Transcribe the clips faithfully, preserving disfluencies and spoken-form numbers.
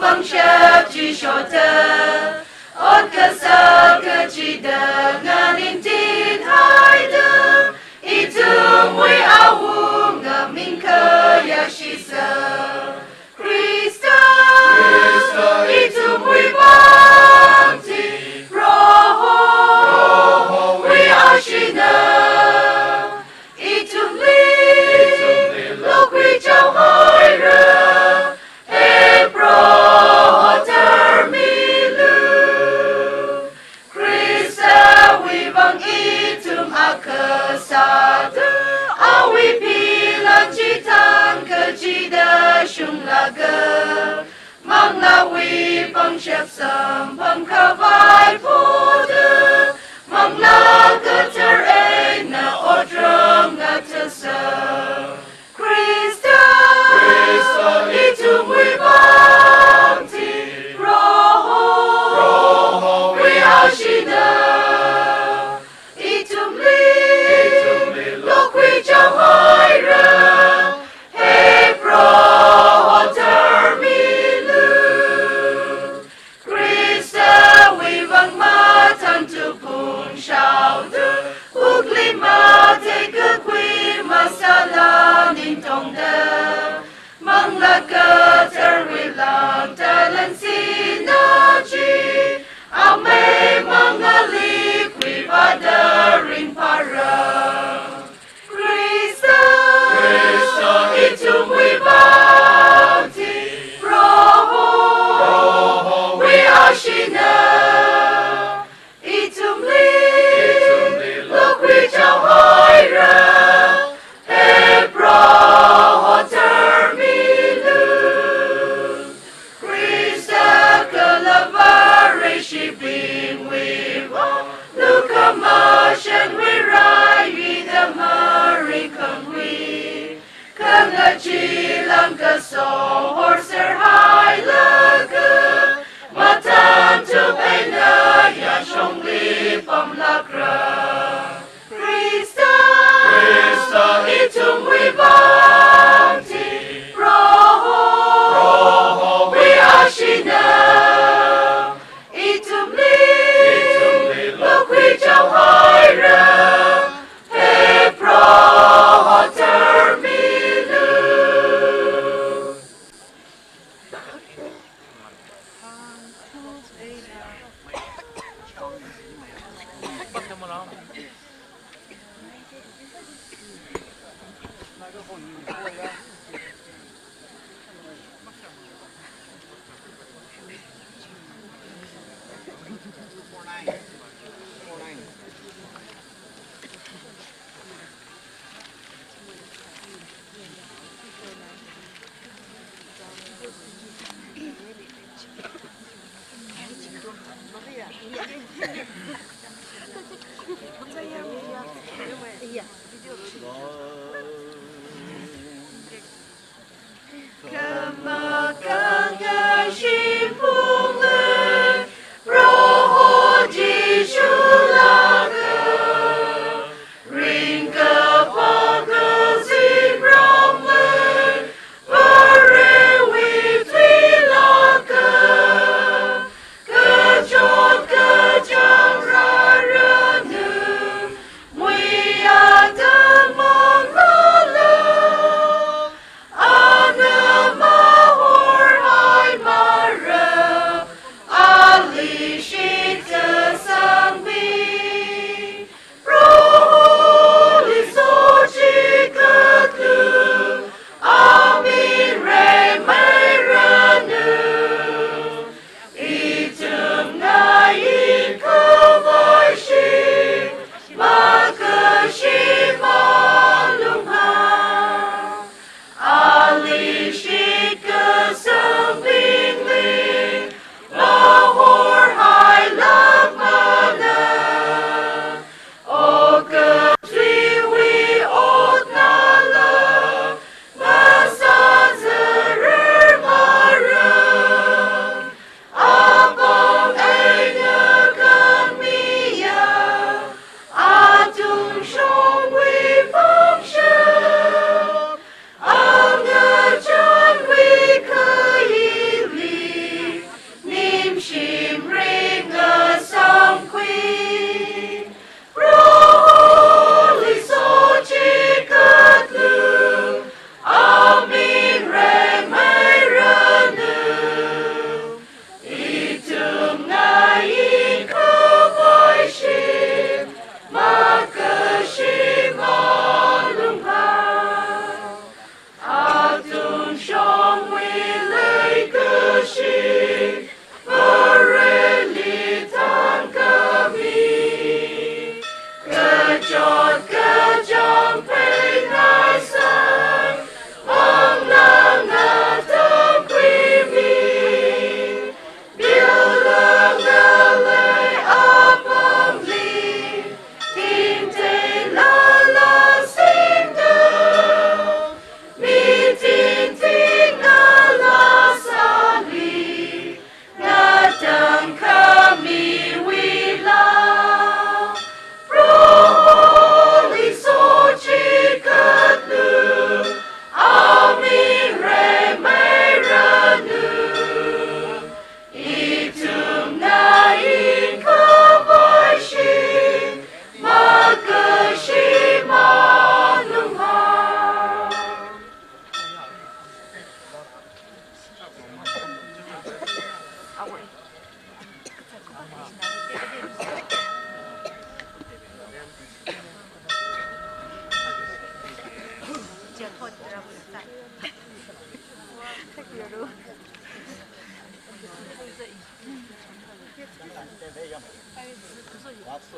pangshap chi shotta, ot kasā kachida nganingtinhaida, ithumwui awunga ming khayāshisa. Khrista, Khrista, ithumwui vang chi, Proho, Prohowui ashina. Ithumli, ithumli lokhuichao haira, he Proho tharmilu. Khristawui vang ithum akha sāda, awui pilān chithang kachida shunglaga, manglāwui pangshap samphang khavai poda, Manglā Kathara eina otram ngathāsa. Khrista, Khrista, ithumwui vang chi, Proho, Prohowui ashina. Ithumli, ithumli lokhuichao haira, he Proho tharmilu. Khristawui vang mathang tuiphung shaoda, wukli matheikakhui masāla ningtongda, Manglā Katharawui langtalān sinā chi, amei mangāli khuivāda ringphāra. Khrista, Khrista, ithumwui vang chi, Proho, Prohowui ashina. Ithumli, ithumli lokhuichao haira, he Proho tharmilu. Khrista kala Vareshibingwui vang, lukhamashanwui rai mida maringkhangwui, kala chilang kaso horser hailaga, mathān tup eina yāshongli pamlākra. Khrista, Khrista, ithumwui vang chi, Proho, Prohowui ashina. Ithumli, ithumli lokhuichao haira, he Proho tharmilu.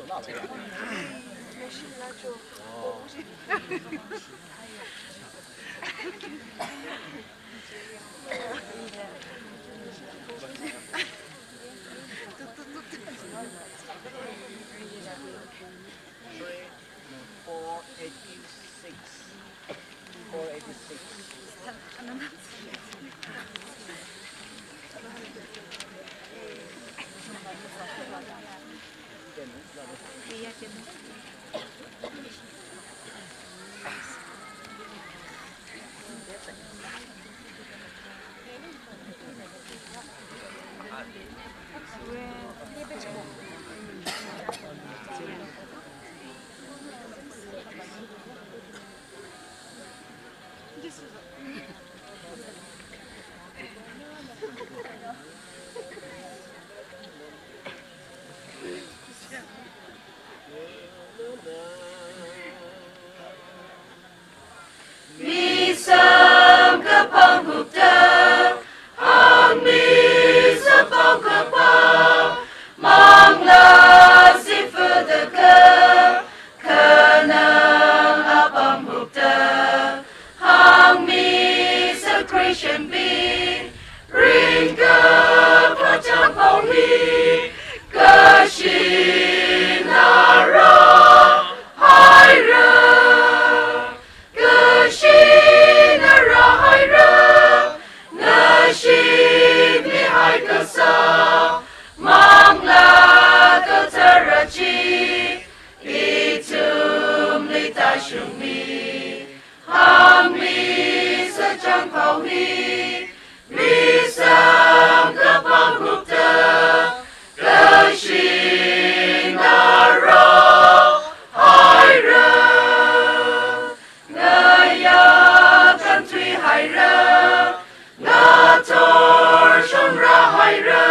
Four eighty-six. Four eighty-six. Mi samkaphang hupta, hāngmi sampao kapā, manglā sifada ka, khanang apam hupta, hāngmi sa Christian bing, ringkaphā chānpao hi, kashinā rāhaira. Kashinā rāhaira, ngashit mihai kasā, Manglā Kathara chi, ithumli tāshungmi, hāngmi sa chānpao hi, mi samkaphang hupta, kashinā rāhaira. Ngayā kānthuihaira, ngathor shonrāhaira,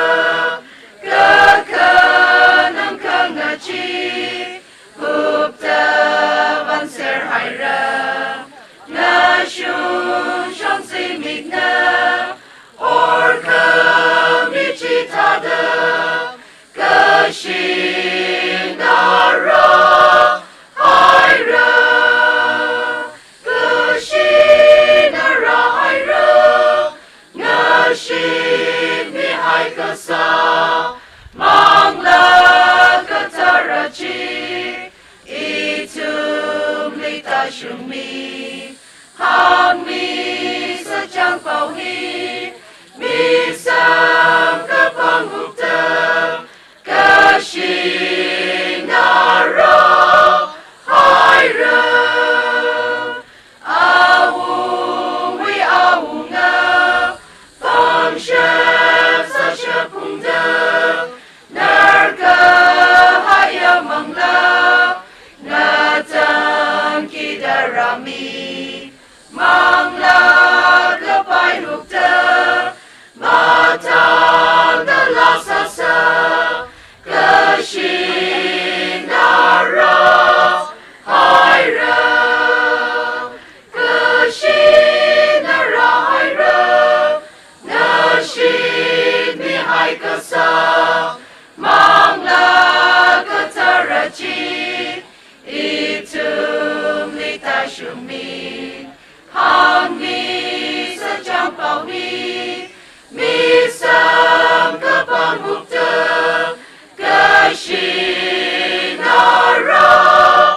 kakhanang khangachee hupta vānserhaira. Ngashun shon zimikna orkhami chithāda, kashinā rāhaira. Kashinā rāhaira, ngashit mihai kasā, Manglā Kathara chi, ithumli tāshungmi, hāngmi sa chānpao hi, mi samkaphang hupta, kashinā rāhaira. Awungwui awunga, pangshap sāshap phungda, narkahaiya manglā, ngatangkida rāmi, Manglā kapai hupta, mathāda laa sāsa, kashinā rāhaira, kashinā rāhaira, ngashit mihai kasā, Manglā Kathara chi, ithumli tāshungmi, hāngmi sachang pao hi, mi samkaphang hupta, kashinā rāhaira.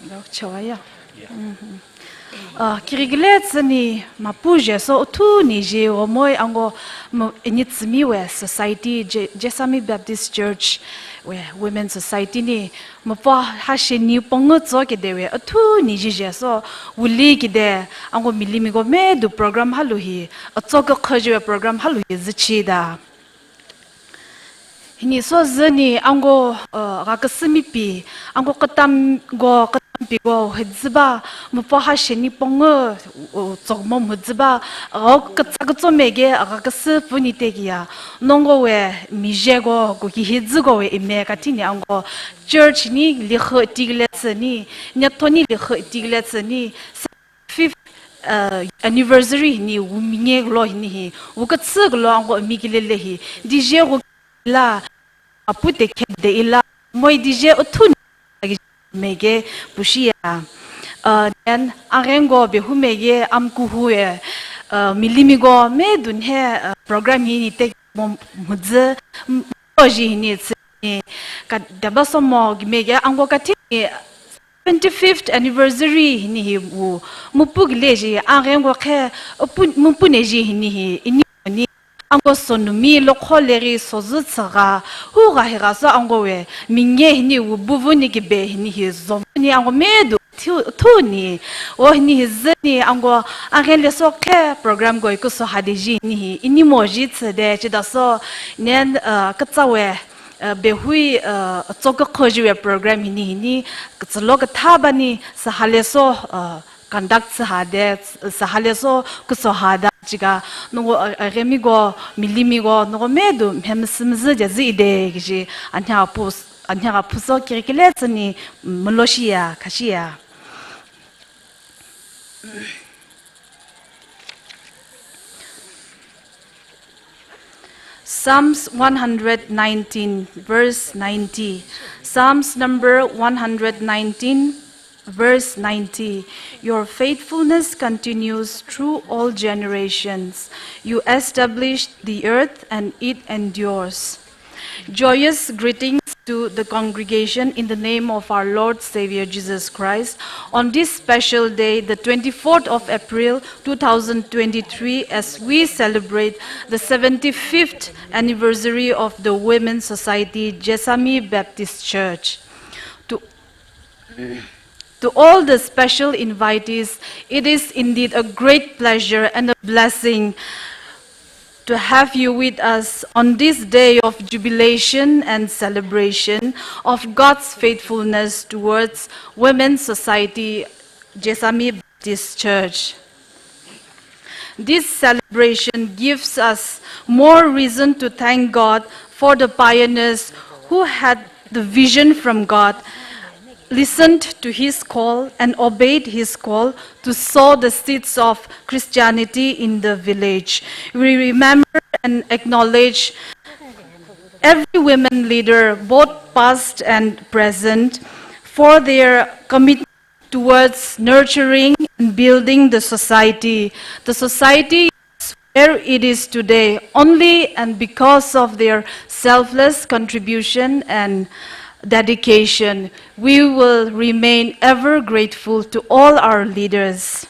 Lok chawaya. Mhm. Ah, kiri kile tsani mapu je so thuni je wo moi ango mo ini tsimi we society Je-, Jesami Baptist Church we Women Society ni, mapa hashi ni pongo tso kide we, athu ni jije so, wuli kide, ango milimiko medu program halu hi, atso kakhaji we program halu hi zichida. Hini so zini ango, uh, kakasimipi, ango katam go, katampi go, hedziba, mapa hashi ni pongo, uh, tsokmom hedziba, uh, katsa katso mege, uh, kakasi puni tegiya, nongo we, mije go, go ki hedzi go we, ime katini ango, church ni, likho tigletsini, nyato ni likho tigletsini, fifth, uh, anniversary ni, wu minge lo hini hi, wu katsi lo ango mi kilele hi, dije go la, apu te kep de ila, moi dije uthun mege pushiya. Uh, then arengo behu mege amku hu e, uh, milimiko medun he, uh, program hini tekmom mudzi, m-, oji hini tsi ni, ka daba somo mege ango katini, twenty-fifth anniversary hini hi wu, mupu gile ji, arengo khe, apu, mupu ne ji hini hi, ini ni, ango sonumi lokho leri sozu tsaga, hu ga hira so ango we, minge hini wu buvu ni kibe hini hi zom ni ango medu, thu, thu ni, o hini hi zini ango, aren le so khe program goi kuso hadi ji hini hi, ini mo ji tsede, chida so, nen, uh, katsa we, uh, behui, uh, tso kakhaji we program hini hini, katsalo kathaba ni, sahale so, uh, conduct sahade, sahale so, kuso hada, chiga, nungo, uh, uh, remigo, milimiko, nungo medu, hem simzi de zi ide, kishi, anya pus, anya puso kirikile tsini, maloshiya, kashiya. Psalms one hundred nineteen, verse ninety. Psalms number one hundred nineteen, verse ninety. Your faithfulness continues through all generations. You established the earth and it endures. Joyous greetings to the congregation in the name of our Lord Savior Jesus Christ on this special day, the twenty-fourth of April two thousand twenty-three, as we celebrate the seventy-fifth anniversary of the Women's Society, Jesami Baptist Church. To To all the special invitees, it is indeed a great pleasure and a blessing to have you with us on this day of jubilation and celebration of God's faithfulness towards Women's Society, Jesami Baptist Church. This celebration gives us more reason to thank God for the pioneers who had the vision from God, listened to his call, and obeyed his call to sow the seeds of Christianity in the village. We remember and acknowledge every women leader, both past and present, for their commitment towards nurturing and building the society. The society is where it is today only and because of their selfless contribution and dedication. We will remain ever grateful to all our leaders.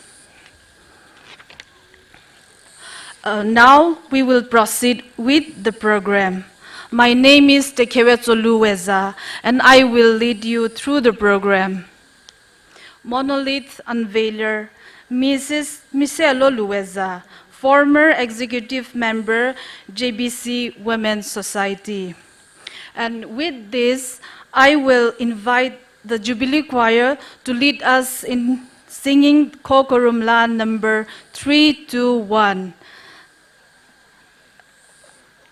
Uh, now we will proceed with the program. My name is Tekhewe Tsolu Weza, and I will lead you through the program. Monolith unveiler, Missus Miselo Luweza, former executive member, J B C Women's Society. And with this, I will invite the Jubilee Choir to lead us in singing Khokhorumla number three two one.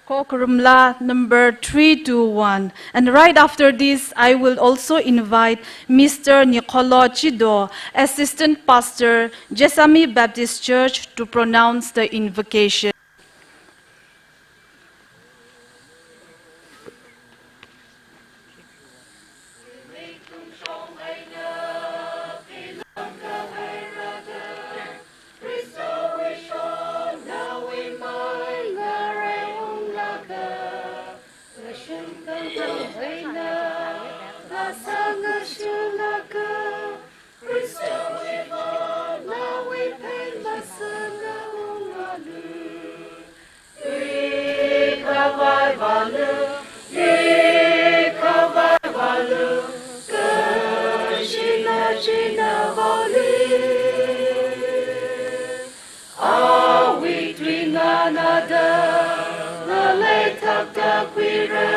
Khokhorumla number three two one. And right after this, I will also invite Mister Nikholo Chido, Assistant Pastor, Jesami Baptist Church, to pronounce the invocation. da, ngalei thakta khuira,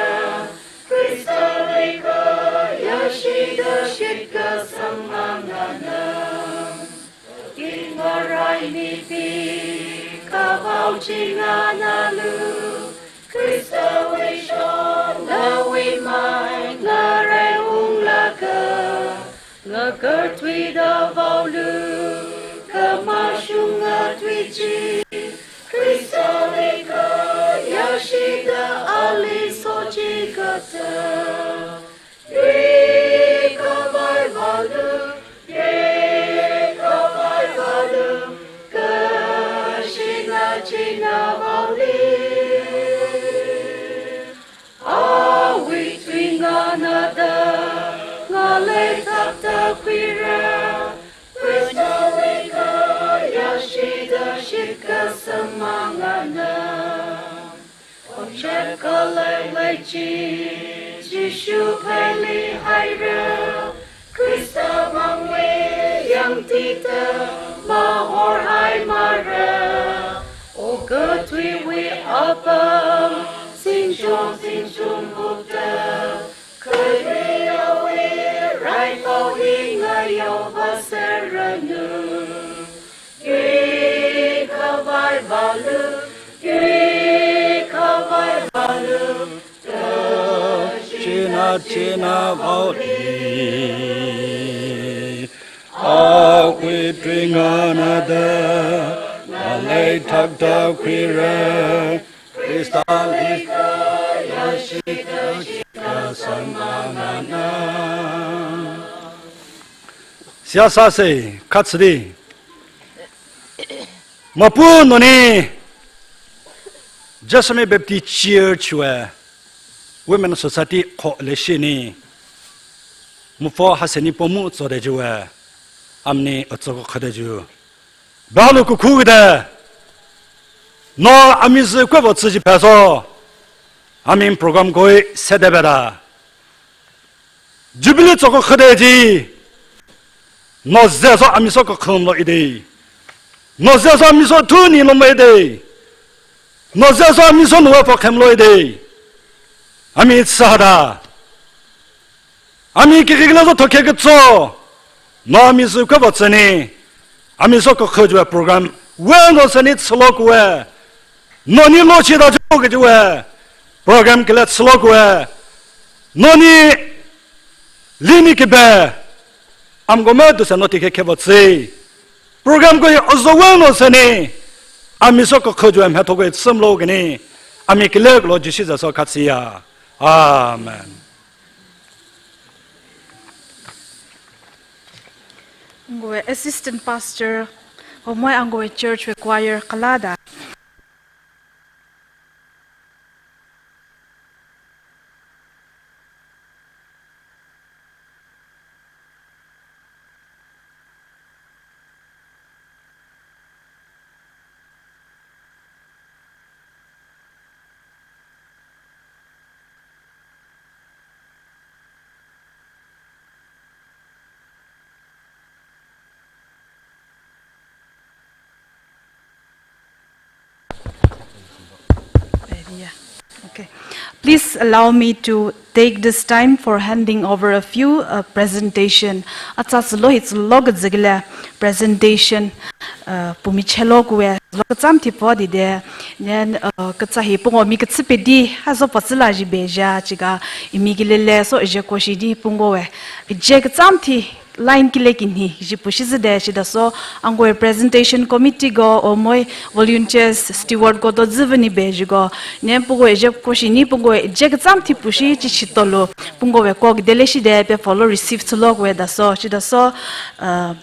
Khristali khayāshida shitkasang mangāna. Kingarai mipi, kavao chinganalu, Khristawui shong nawui mai ngarai unglāka, ngakarthuida vaolu, khamashunga tui chi, Khristali khayāshida ali sochikata. Yuikhavai vaolu, yuikhavai vaolu, kashina china vaoli. Awui tui nganāda, ngalei thakta khuira, Khristali khayāshida shitkasang mangāna. Otsak khalei leichi, Jishu pheili haira, Khrista mangli yangtita, mahorhai mara. Okathuiwui apam, singchong singchong bukta, khanuiyaowui raipao hi ngayao vāserranu. Yuikhavai vaolu, yuikhavai vaolu, kashina china vaoli. Awui tui nganāda, ngalei thakta khuira, Khristali khayāshida shitkasang mangāna. Seihā sāsa, khatsidi. Mapu noni Jessami Baptist Church wui Women Society kho leishini, Mufo Haseni Pomu Chode chiwui amni atsoko khade chu. Balu kukhu kida, no ami zi kwe vo tsi chi phaso, ami program koi sede beda. Jubilee tsoko khade chi, no zeso ami so kakham lo ide. No zeso ami so thuni lo mai de. No zeso ami so nuwa pa khem lo ide. Ami sāda. Ami kikikla so thokhe ke tso. No ami zi kwe vo tsini. Ami so kakha chiwui program. Wui no sani tsilo kwe. Noni lo chida jo ke chiwui program kile tsilo kwe. Noni lini kibe. Amgo me tu se no tikhe khe vo tsi. Program koi azo wui no sani. Ami so kakha chiwui mhetho kwe tsumlo kani. Ami kile lo Jishu za so khatsiya. Amen. Ngoi Assistant Pastor, Homoi Angoi Church wui choir kala da. Very, yeah. Okay. Please allow me to take this time for handing over a few, uh, presentation. Acha silo hi silo kazigile presentation, uh, pumi chelo kwe lo kacham thi po di de. Nen, uh, kacha hi pungo mi kachipe di, haso pasila ji beja, chika imi kilele so je koshi di pungo we. Je kacham thi line kile kini, ji pushi zide, shida so, angoi presentation committee go, Homoi volunteers, steward go, do zivani beji go, ne pugo je koshi ni pugo je kacham thi pushi chi chitolo, pungo we kok dele shide, pe follow receive to log we da so, shida so, uh,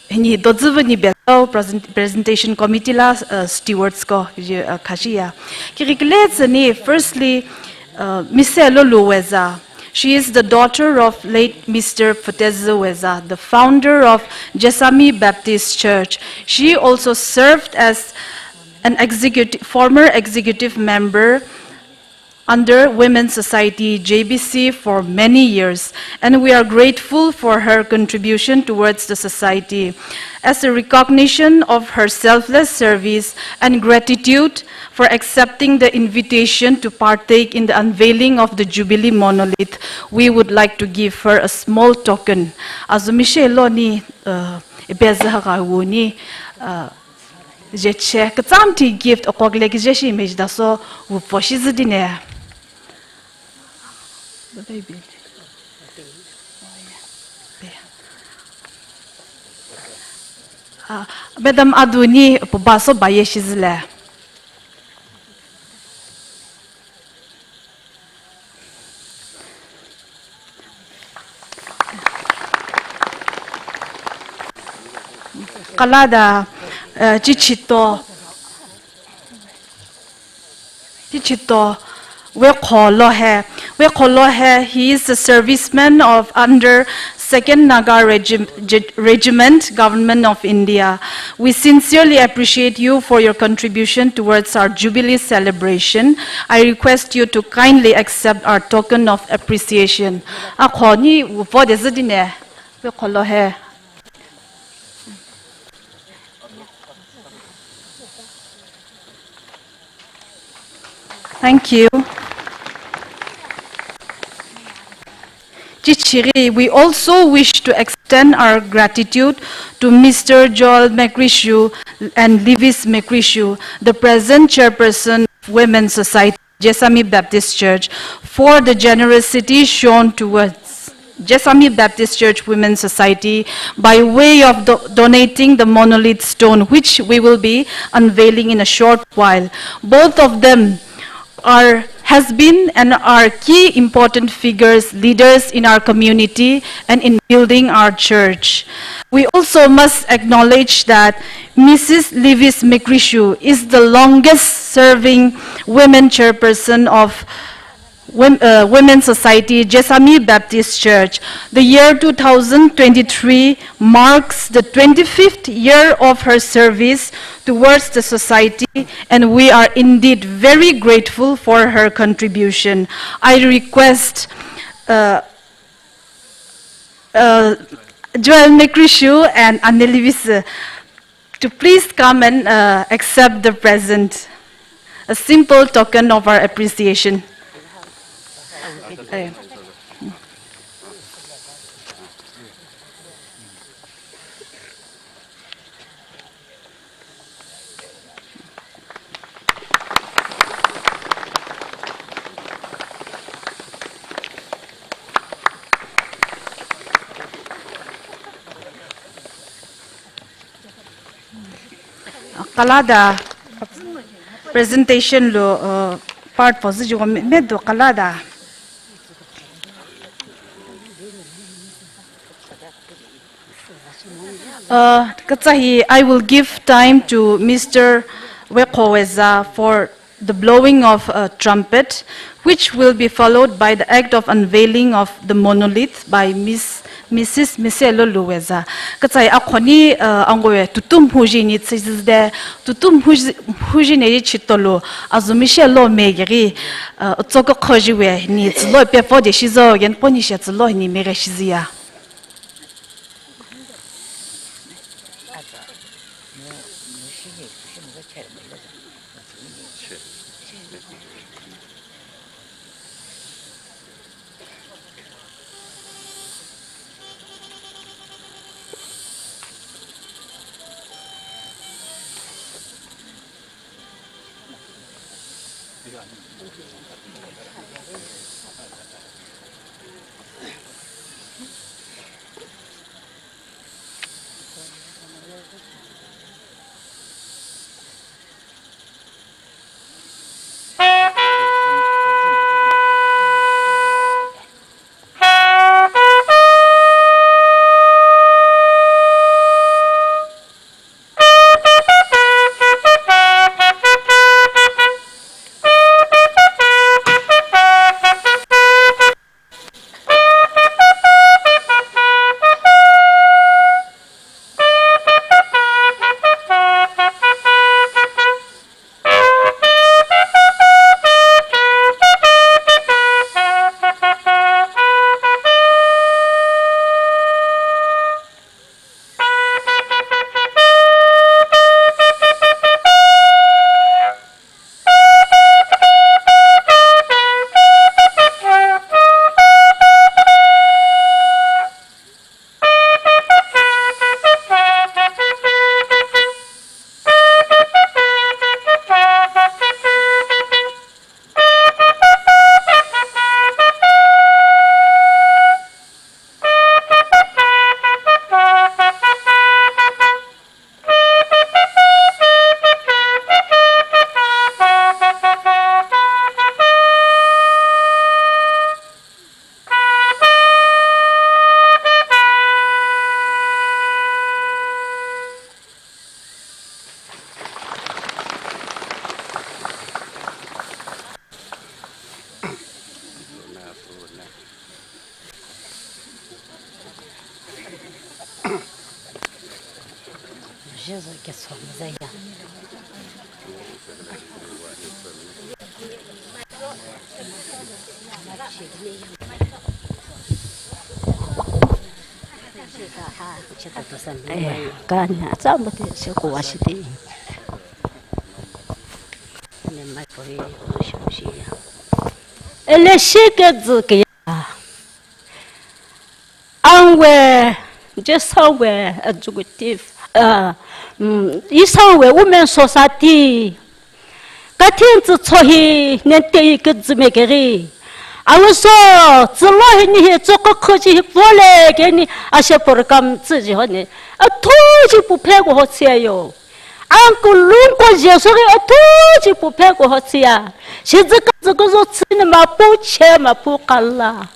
hini do zivani be so, present-, presentation committee la, uh, stewards go, ji, uh, khashi ya. Kiri kile tsani, firstly, uh, Miss Lolo Weza, She is the daughter of late Mister Pfutezi Weza, the founder of Jessami Baptist Church. She also served as an executive, former executive member under Women's Society, J B C, for many years, and we are grateful for her contribution towards the society. As a recognition of her selfless service and gratitude for accepting the invitation to partake in the unveiling of the Jubilee monolith, we would like to give her a small token. Azumi shelo ni, uh, ibeza haka wuni, uh, jeche, kachām ti gift okok leki jeshi mejida so, wupo shizi dine. Ah, Madam Aduni, puba so baye shizile. Kalada, eh, Chichito. Chichito. Wekholo he. Wekholo he. He is a serviceman of under Second Naga Regim-, Ge-, Regiment, Government of India. We sincerely appreciate you for your contribution towards our Jubilee celebration. I request you to kindly accept our token of appreciation. Akhoni wupo de zidine. Wekholo he. Thank you. Chichiri, we also wish to extend our gratitude to Mister Joel Mekrishu and Levis Mekrishu, the present chairperson of Women's Society, Jessami Baptist Church, for the generosity shown towards Jessami Baptist Church Women's Society by way of do-, donating the monolith stone, which we will be unveiling in a short while. Both of them are, has been and are key important figures, leaders in our community and in building our church. We also must acknowledge that Missus Levis Mekrishu is the longest serving women chairperson of Wom-, uh, Women's Society, Jessami Baptist Church. The year two thousand twenty-three marks the twenty-fifth year of her service towards the society, and we are indeed very grateful for her contribution. I request, uh, uh, Joel Mekrishu and Anne Levis, uh, to please come and, uh, accept the present, a simple token of our appreciation. Eh. Kalada presentation lo, uh, part po zi jiwa me, me do kalada. Uh, katsa hi, I will give time to Mister Wekho Weza for the blowing of a trumpet, which will be followed by the act of unveiling of the monolith by Miss, Missus Miselo Luweza. Katsai akhoni, uh, angwe tutum huji ni tsizde, tutum huji, huji ne chitolo, azumi shelo megeri, uh, tsoka khoji we ni tsilo pe fo de shizo, gen poni she tsilo ni mere shiziya. Eh, kani achamba te se kuwa shite. Ele shike zike ya. Angwe, Jesangwe, executive, uh, mm, Isangwe Women Society. Kathin tsu cho hi, nente i kazime keri. Awo so, tsulo hini hi, tso kakho chi hi pole keni, ashe program tsu ji honi. Athu chi puphe ko ho tsiya yo. Ang kulung ko Jesu ri athu chi puphe ko ho tsiya. Shi zika zika zo tsini mapu che mapu kala.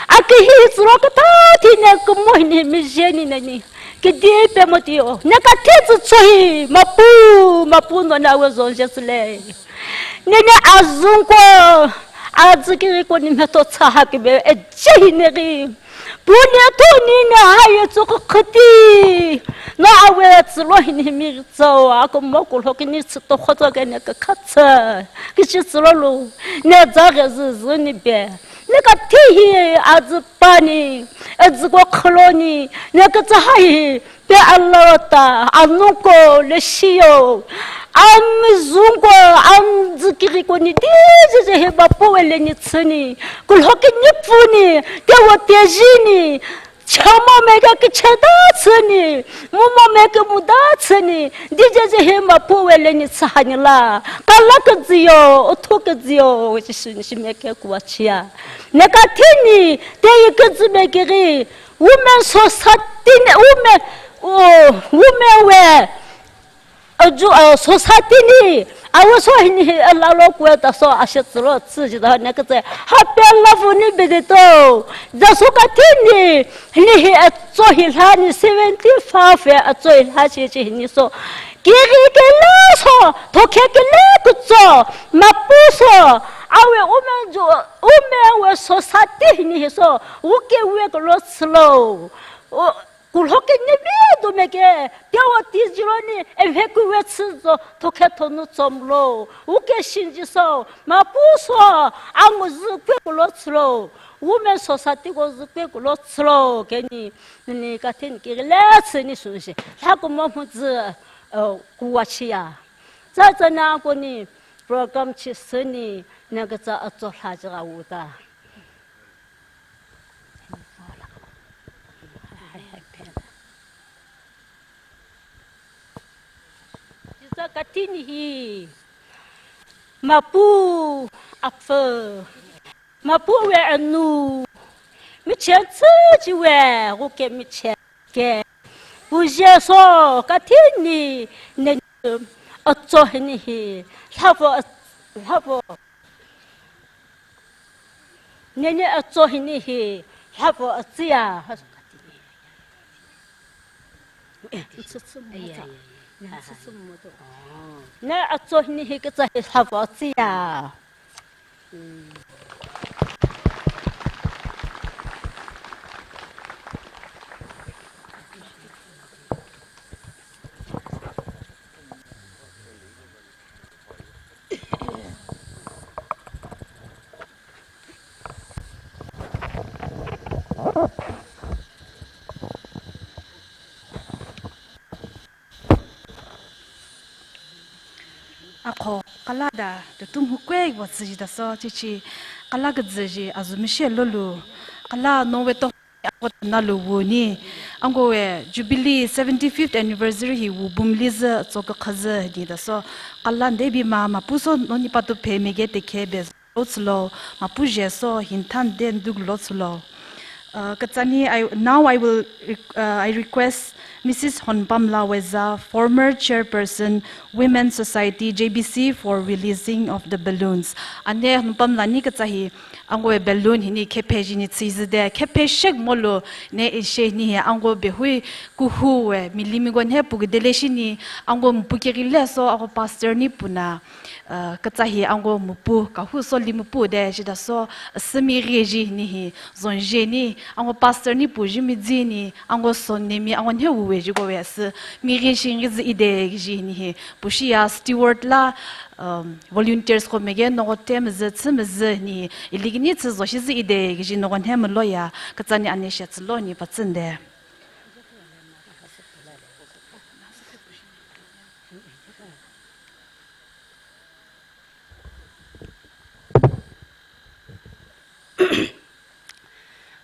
Aki hi zuro kata thi ne kumo hini mi jeni nani. Kidi pe mo ti o. Ne kathi tsu cho hi mapu, mapu no na we zon Jesu le. Ne ne azung ko, aziki ko ni me to tsa ha ki be, e je hi ne ri. Puni athuni ne haye tsu kakhati. No awe tsulo hini mi tso, ako mo kulo kini tsu to khoto ke ne kakhatsa. Kichi tsulo lo. Ne za ke zu zu ni be. Ne kathi hi azu pani. Azu ko khalo ni. Ne katsa hai. Pe alawata, anungko, leshiyo, amizungko, amzikiriko ni, di, di, di, he, bapo, ele, ni, tsini, kulhoki, ni, puni, tewo, tejini, chamo, meke, kicheda, tsini, mumo, meke, muda, tsini, di, di, di, he, bapo, ele, ni, tsahani, la, kala, kaziyo, uthu, kaziyo, Jesu, ni, shi, meke, kuwa, chiya. Neka, thini, te, yi, kazi, mekiri, Women society ni, women, oh, women we, aju, uh, society ni, awo so hini hi, uh, lalo kwe ta so, ashe tsulo, tsu ji da ne kete, happy love ni bidi to, da so kathini, ni hi, uh, tso hi la ni, seventy-five, uh, tso hi la chi chi ni so, kiri ke la so, thoke ke le kutso, mapu so, awe women ju, women we society ni hi so, uke we ko lo slow. O, kulhoke ni be do meke, tewa ti jiro ni, e he ku we tsu zo, thoke thonu tsom lo. Uke shin ji so, mapu so, angu zu kwe ko lo slow. Women society ko zu kwe ko lo slow. Keni, ni kathin ki le tsu ni su shi. La ko mo mu zu, uh, kuwa chiya. Za za na ko ni program chi sini na ga za a zo la ja ga wu da. Ji za kathini hi mapu aphe. Mapu we anu, michen tsu chi we, uke michen ke. Pu Jesu kathini, ne, azo hini hi, lhavo, lhavo. Ne ne azo hini hi, lhavo aziya. Ne azo hini hi kaza hi lhavo aziya. Akho, kala da, da tum hu kwe wa zi da so, chi chi, kala ka zi ji, azu mi she lo lu, kala no we to, akho na lu wu ni, ango we, Jubilee seventy-fifth anniversary hi wu bum li zi, zo ka kha zi ni da so, kala nde bi ma, mapu so, no ni pa tu phe mi ge te khe be. Lo tsulo, mapu Jesu, hinthan den duk lo tsulo. Uh, katsani, I, now I will, req-, uh, I request Missus Honpamla Weza, former chairperson, Women Society, J B C, for releasing of the balloons. Ane Honpamla ni katsa hi, ango balloon hini khephe jini tsi zide, khephe shek molo, ne ishe ni hi, ango behui kuhu we, mili migon he pu gidele shini, ango mpu kiri le so, ango pastor ni puna. Uh, katsa hi ango mupu, kahu so li mupu de, shida so, simi ri ji ni hi, zon je ni, Angva pastor ni puji mi ji ni, angva son ne mi, angva ne wuwe ji go we si, mi ri shing ri zi ide ji ni hi, pushi ya steward la, um, volunteers ko mege no te mi zi, tsi mi zi ni, ili ni tsi zo shi zi ide ji no ne mi lo ya, katsa ni ane sha tsi lo ni pa tsin de.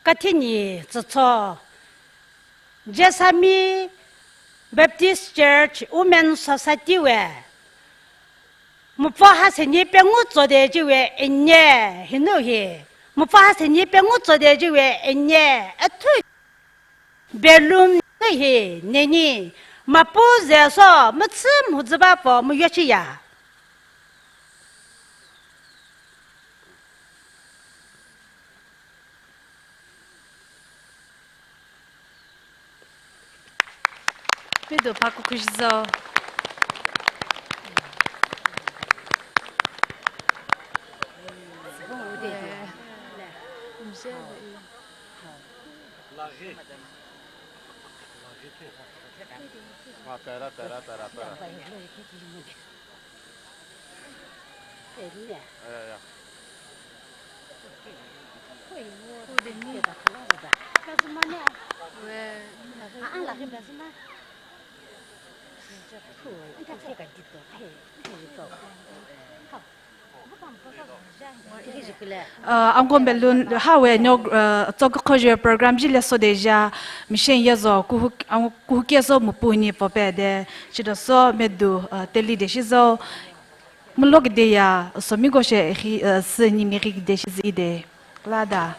Kathini tsutso, Jesami Baptist Church Women Society we, mupo ha seni pengu tsode ji we enye, hinu hi, mupo ha seni pengu tsode ji we enye, athu Belum hi neni, mapu zeso, mutsim huziba po muyochiya. Pido pa kukujizo. Ah, tara, tara, tara, tara. Ya, ya, ya. Uh, angkom belun, hawe no, uh, tsok khoje program ji le so deja, mission ye zo, kuhuk, ang, kuhuk ye zo mupu ni pope de, chido so medu, uh, teli de shi zo, mulok de ya, so mi go she hi, uh, si ni mi rik de shi zi de, lada.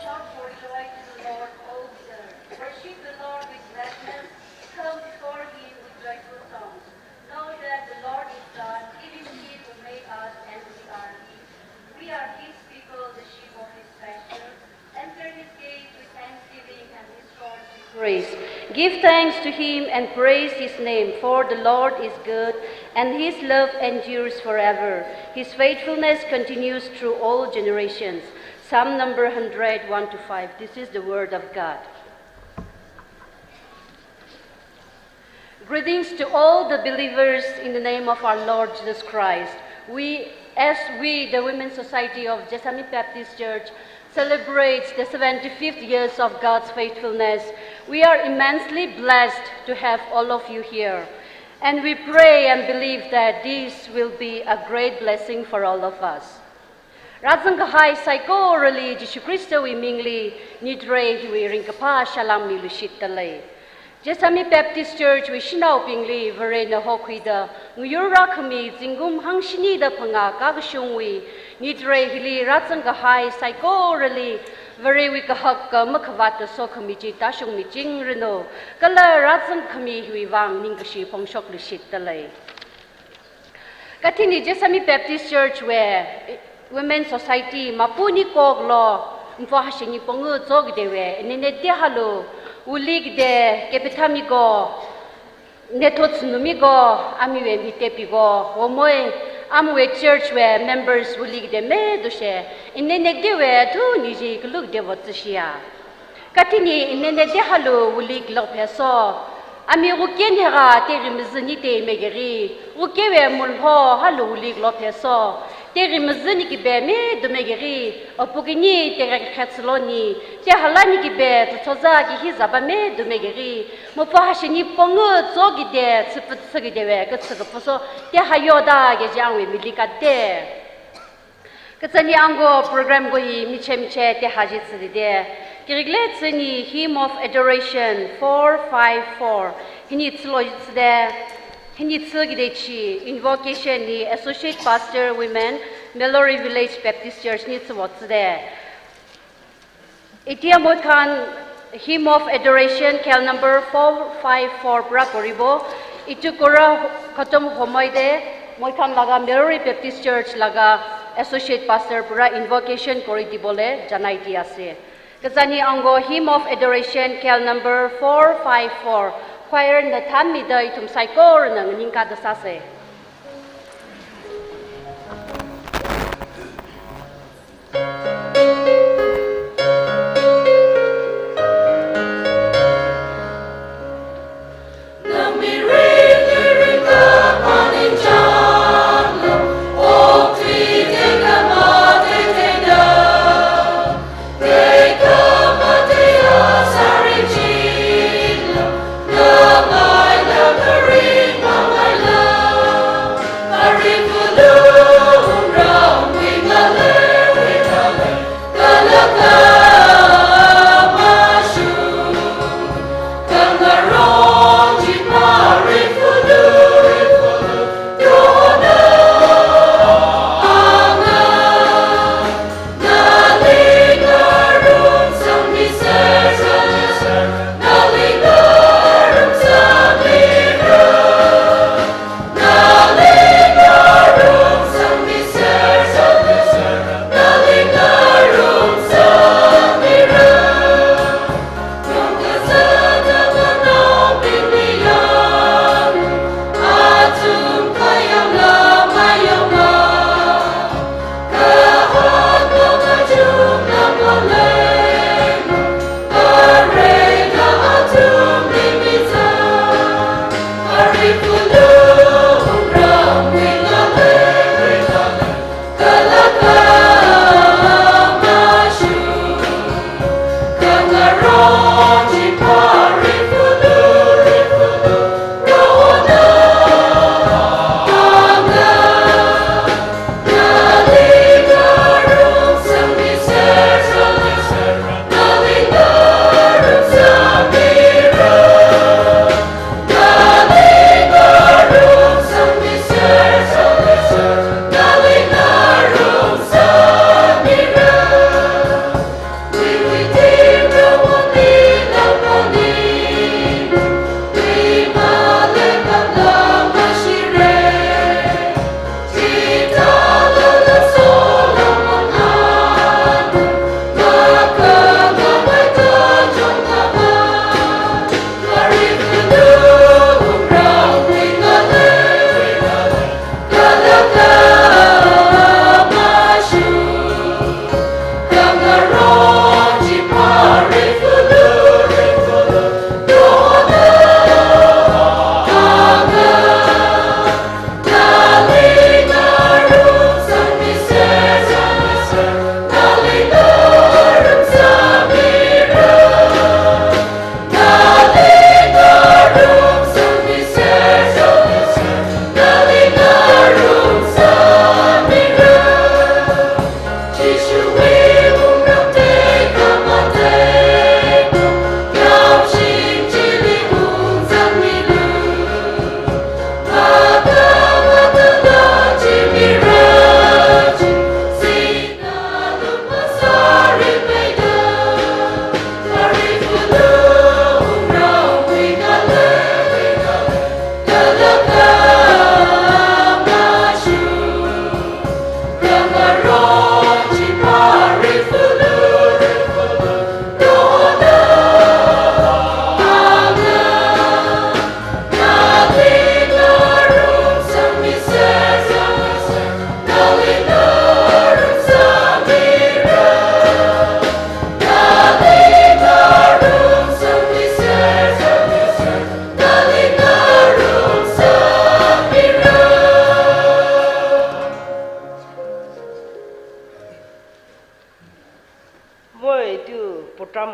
Shout for joy to the Lord, all the earth. Worship the Lord with gladness. Come before him with joyful songs. Know that the Lord is God. It is he who made us, and we are his. We are his people, the sheep of his pasture. Enter his gates with thanksgiving and his courts with praise. Give thanks to him and praise his name, for the Lord is good, and his love endures forever. His faithfulness continues through all generations. Psalm number hundred, one to five. This is the word of God. Greetings to all the believers in the name of our Lord Jesus Christ. We, as we, the Women's Society of Jessami Baptist Church, celebrates the seventy-fifth years of God's faithfulness, we are immensely blessed to have all of you here. And we pray and believe that this will be a great blessing for all of us. Rāzangkahai saikorali Jishu Khristawui mingli Nyitrei hiwui ringkaphā salam miluishitdalei. Jessami Baptist Church wui shanaobingli Varena hokhuida ngayur rākhami zingkum hangshinida phangā kakashungwui Nyitrei hili rāzangkahai saikorali Varewui kahak kha makhavāta sokhami chi tāshungmichingranu, kala rāzangkhami hiwui vang ningkashi phongshokluishitdalei. Kathini Jessami Baptist Church wui Women Society mapuni koklo, mfo hashini pongu zokidewui, inene dehalu, wuli kide, kepithami ko, nethots numi ko, amiwui mitepi ko, womoi, amwui church wui members wuli kide medo she, inene dewui, thuni ji kaluk devo tsishiya. Kathini inene dehalu wuli klok pheso. Ami wuken hera teri mazani te megeri. Wukewui mulho halu wuli klok pheso. Teri mazani kibe medo megeri. Apukini teri khetsloni. Tehalani kibe tutoza ki hizaba medo megeri. Mupho hashini pongu zokide, tsiput sakidewe, katsaka phoso. Tehayoda ge jangwui milikate. Kazani ango program ko hi michemiche tehaji tsiride. Kiriklei tsini Hymn of Adoration four five four. Hini tsilo tside. Hini tsakide chi invocation ni Associate Pastor Women, Mallory Village Baptist Church ni tsiwo tside. Itia Moikhan Hymn of Adoration, K L number four five four pra koribo, itukora khatam homoide, Moikhan laga Mallory Baptist Church laga Associate Pastor pra invocation kori dibole, janai diase. Kazani ango Hymn of Adoration, K L number four five four, choir na thanmida ithum saikorana nganingkada sāse.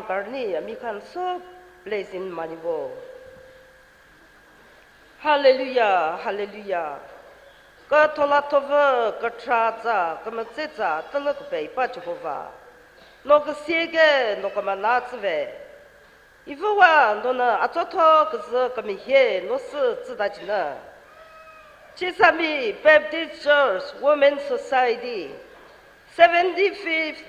Karni ami khanso blessing manivo. Hallelujah, hallelujah. Kathola thova, kathara za, kamatse za, tala kapai pa Jehovah. No kaseke, no kamanā chive. Iva va, nona achotho kaza kamihe, no si chida china. Chisami Baptist Church Women Society, seventy-fifth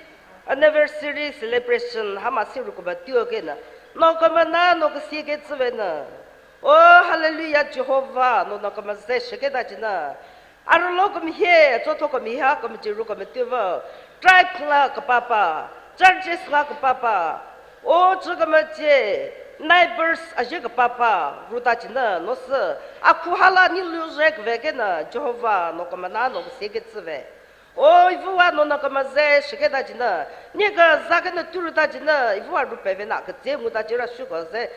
anniversary celebration hama siru kaba tio kena. No kamanā, no kaseke chive na. Oh, hallelujah, Jehovah, no no kamazai sheke da china. Arlo kamihe, chotho kamiha, kamachiru kamatiuva. Tribe nga kapapa, churches nga kapapa. Oh, chu kamache, neighbors aje kapapa, ruda china, no si. Akhu hala ni lu je kave kena, Jehovah, no kamanā, no kaseke chive. O Iva va, nona kamazai sheke da china, ni kazā kena turu da china, Iva va rupe vena, kaze ngu da chira shu kaze.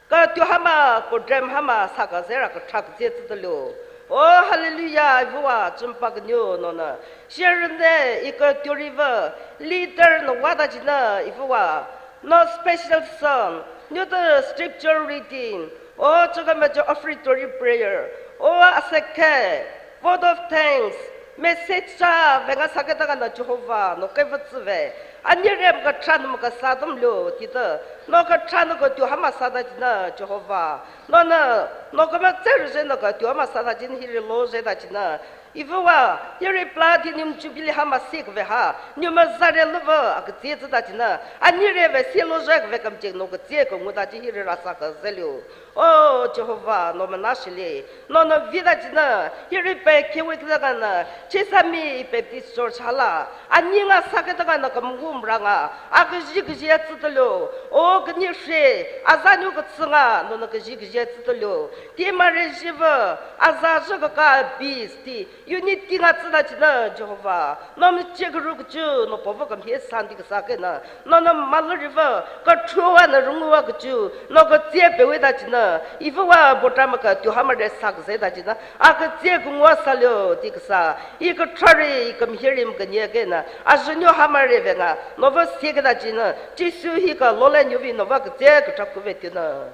Kateo hama, kodrem hama, sā kaze ra katra kaze chida lo. O hallelujah, Iva va, chumpa kanyo nona. Share ne, ika teori va, leader no va da china, Iva va. No special song, no the scripture reading. O chukamacha offertory prayer. O aseke. Vote of thanks, message cha venga sākataka na Jehovah, no kaiva chive. Anirem katra nam kasā damlo, tita. No katra no kateo hama sāda china, Jehovah. No na, no kamatse je no kateo hama sāda china hiri lo je da china. Iva va, hiri platinum jubilee hama sik ve ha. Ni mazare luva, akaze chida china. Anire ve silo je ve kamchek no kaze kangu da chi hiri rasa kaze lo. O Jehovah, no manā shile, no no vida china, hiri pe kiwi kila kana, Chisami Baptist Church hala, ani nga sākataka na kamgum ranga, akaji kaji chida lo, o kani she, azanyu katsinga, no no kaji kaji chida lo, ti mare jiva, aza je kaka bis ti, unity nga chida china Jehovah. No mi chekaru kachu, no pova kamhe santi kasā kena. No no malariva, katruwa na runguwa kachu, no kaze pewe da china. Iva va bota maka teo hamare sā kaze da china. Akaze kungwa sālo ti kasā. I katrari, i kamhirim kanya kena. Ajanyo hamare venga. No va seke da china. Jesu hi ka lolen yuvi no va kaze katra kuve tina.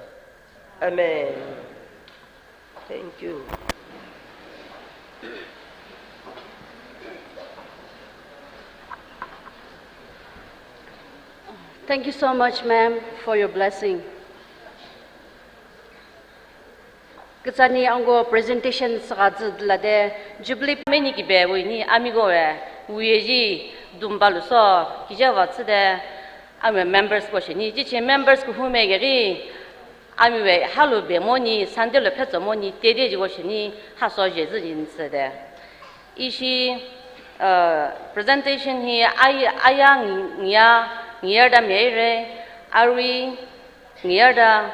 Amen. Thank you. Thank you so much, ma'am, for your blessing. Kachani ango presentation sākazila de, Jubilee meni kibe wui ni ami go we, wui ji dumba luso, kija va chide, ami members go shini, ji chi members ku hume geri, ami we halu be moni, Sunday lo phetso moni, tede ji go shini, haso je zi jin se de. Ishi, uh, presentation hi ai-, aya ngi-, ngiya, ngiyar da mire, arui ngiyar da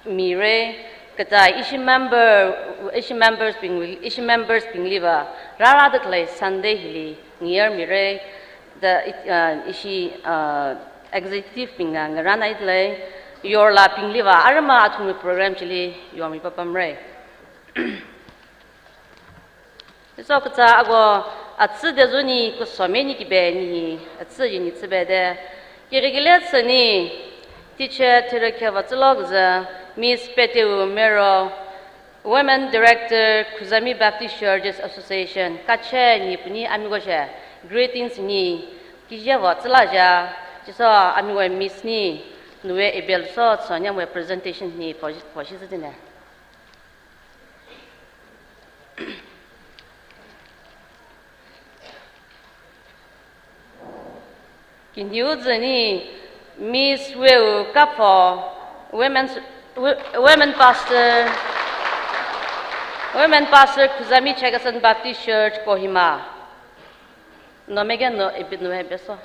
mire, kata ishi member, ishi members bing, ishi members bing liva, rara da khalei Sunday hili ngiyar mire, da, uh, ishi, uh, executive bing na ngarana itlei, yorla bing liva, arama athumwui program chili, yormi papam re. Iso kata ago atsi de zuni kusome ni kibe ni atsi yini tsibe de. Kiri kile tsini teacher thira keva tsilo gza Miss Peteu Mero, Women Director, Khuzami Baptist Churches Association, kache ni puni ami go she greetings ni kije va tsila ja, chiso ami go Miss ni, nuwe ebel so, so nyam we presentation ni poshi, poshi zine. Kinyu zini Miss Weu Kapo, women, wo-, women pastor, women pastor Khuzami Chakhesang Baptist Church, Kohima. No mege no, ebit no ebeso.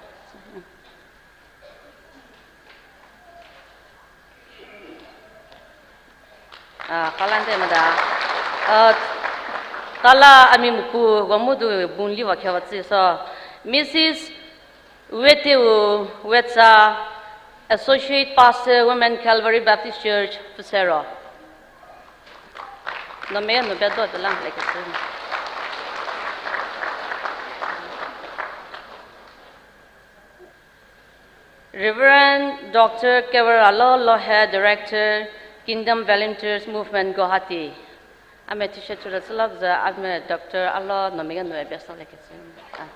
Ah, kalante mada. Ah, kala ami muku gomudu bunli wa kya watsi so. Missus Weteu Wetsa, Associate Pastor, Women Calvary Baptist Church, Fusero. No me no be do de lang like. Reverend Doctor Kever Alo Lohe, Director, Kingdom Volunteers Movement, Guwahati. Ame T-shirt chula chulak za, ame Doctor Alo Nomega Noe best of luck. Ah.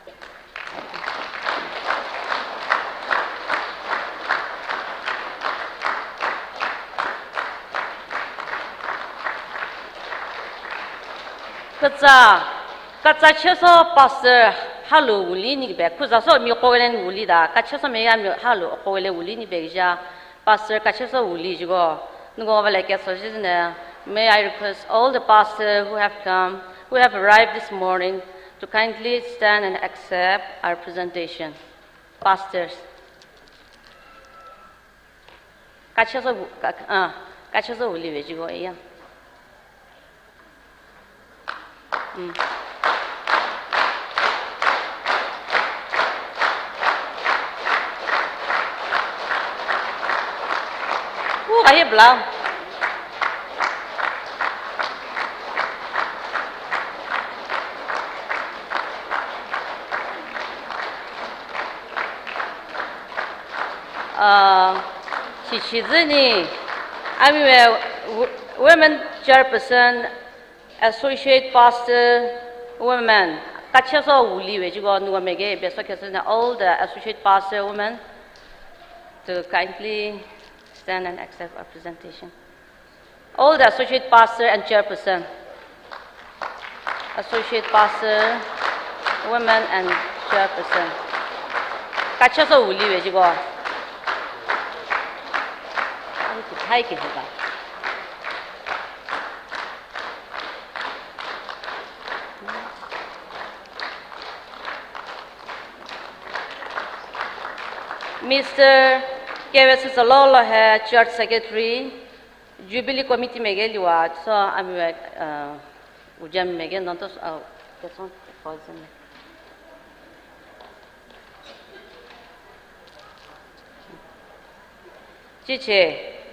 Kacha, kacha cheso pastor halu wuli ni be, khuza so mi koren wuli da, kacheso me ya mi halu koren wuli ni be ja, pastor kacheso wuli jigo. Nungo vale ke so jine, may I request all the pastors who have come, who have arrived this morning, to kindly stand and accept our presentation. Pastors. Kacheso wu-, ka-, ah, kacheso wuli ve jigo iya. Mm. Uh, kahi bla. Ah, chichi zini, ami we, w-, women chairperson, associate pastor, women, kacheso wuli ve jigo, nuwa mege, beso kesena, all the associate pastor, women, to kindly stand and accept our presentation. All the associate pastor and chairperson. Associate pastor, women and chairperson. Kacheso wuli ve jigo. Hai ki, hai ki hiba. Mister K W S Salolo hai Church Secretary, Jubilee Committee mege liwa, so ami we, uh, ujam mege non to, uh, kesong poison. Chiche,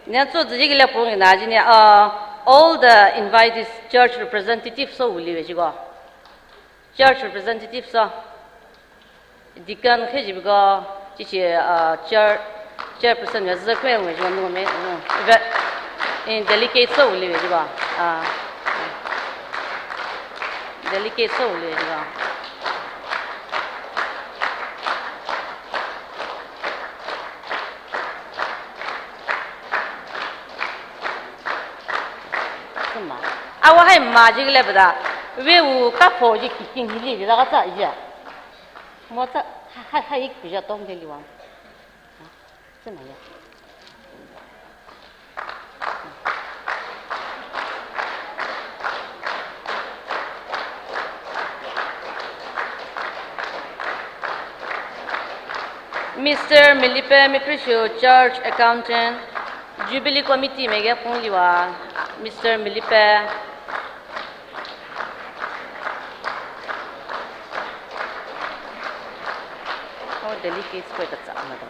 ne so ziji le pung na jine, uh, all the invitees church representatives so wuli ve jigo. Church representatives so. Deacon khe jibigo, chichi, ah, chair, chairperson ya zak me ngai jong me, mm, ve, in delegate so wuli ve jiba. Ah. Delegate so wuli ve jiba. Suma. Awa hai ma jile bada. Ve u ka pho ji ki king hili ji la ka ta ji. Mo ta, ha, ha, ha, ik pija tong de liwang. Ha? Sima ya. Mister Milipe Mikrishu, Church Accountant, Jubilee Committee mege pung liwa, Mister Milipe. Oh, delegates ko ta chama da.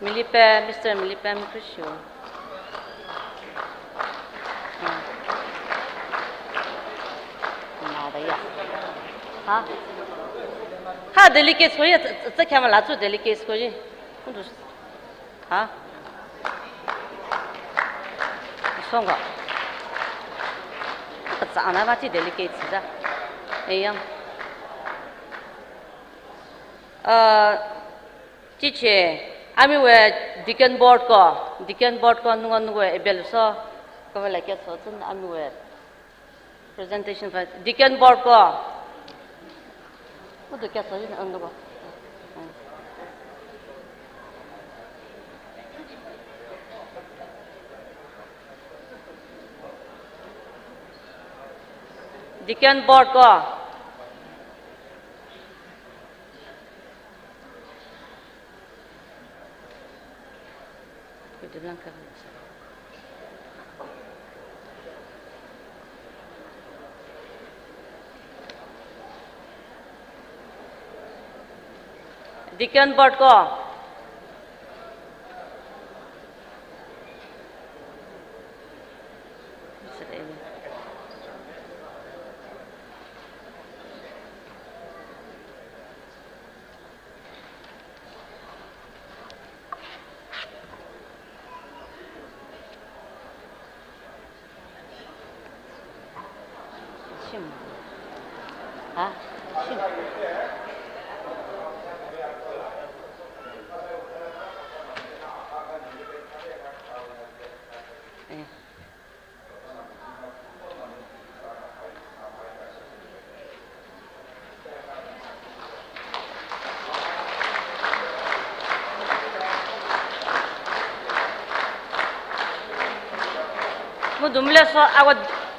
Milipe, Mister Milipe Mikrishu. Hmm. Nada ya. Ha? Ha, delegates ko ya, ta, ta, ta kya mala chu delegates ko ji. Kundu. Ha? Songa. Kazana ba chi delegate sida. Eyang. Uh, chiche, ami we deacon board ko, deacon board ko nunga nunga ebel so, kawala ke so tun ami we. Presentation for Deacon Board ko. Udu kya sojin ang ko. Deacon Board ko. Deacon Board ko. Ha? Shim. Eh. Mudumle so awa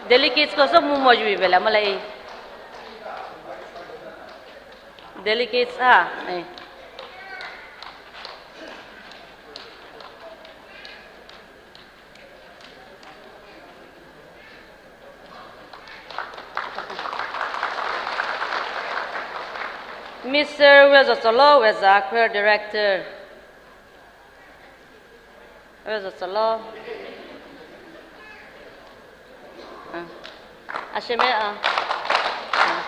delegates ko so mu mojui bela malai. Delegates a, eh. Mister Wezachalo Weza, Choir Director. Wezachalo. Ah. Asheme, ah. Ah.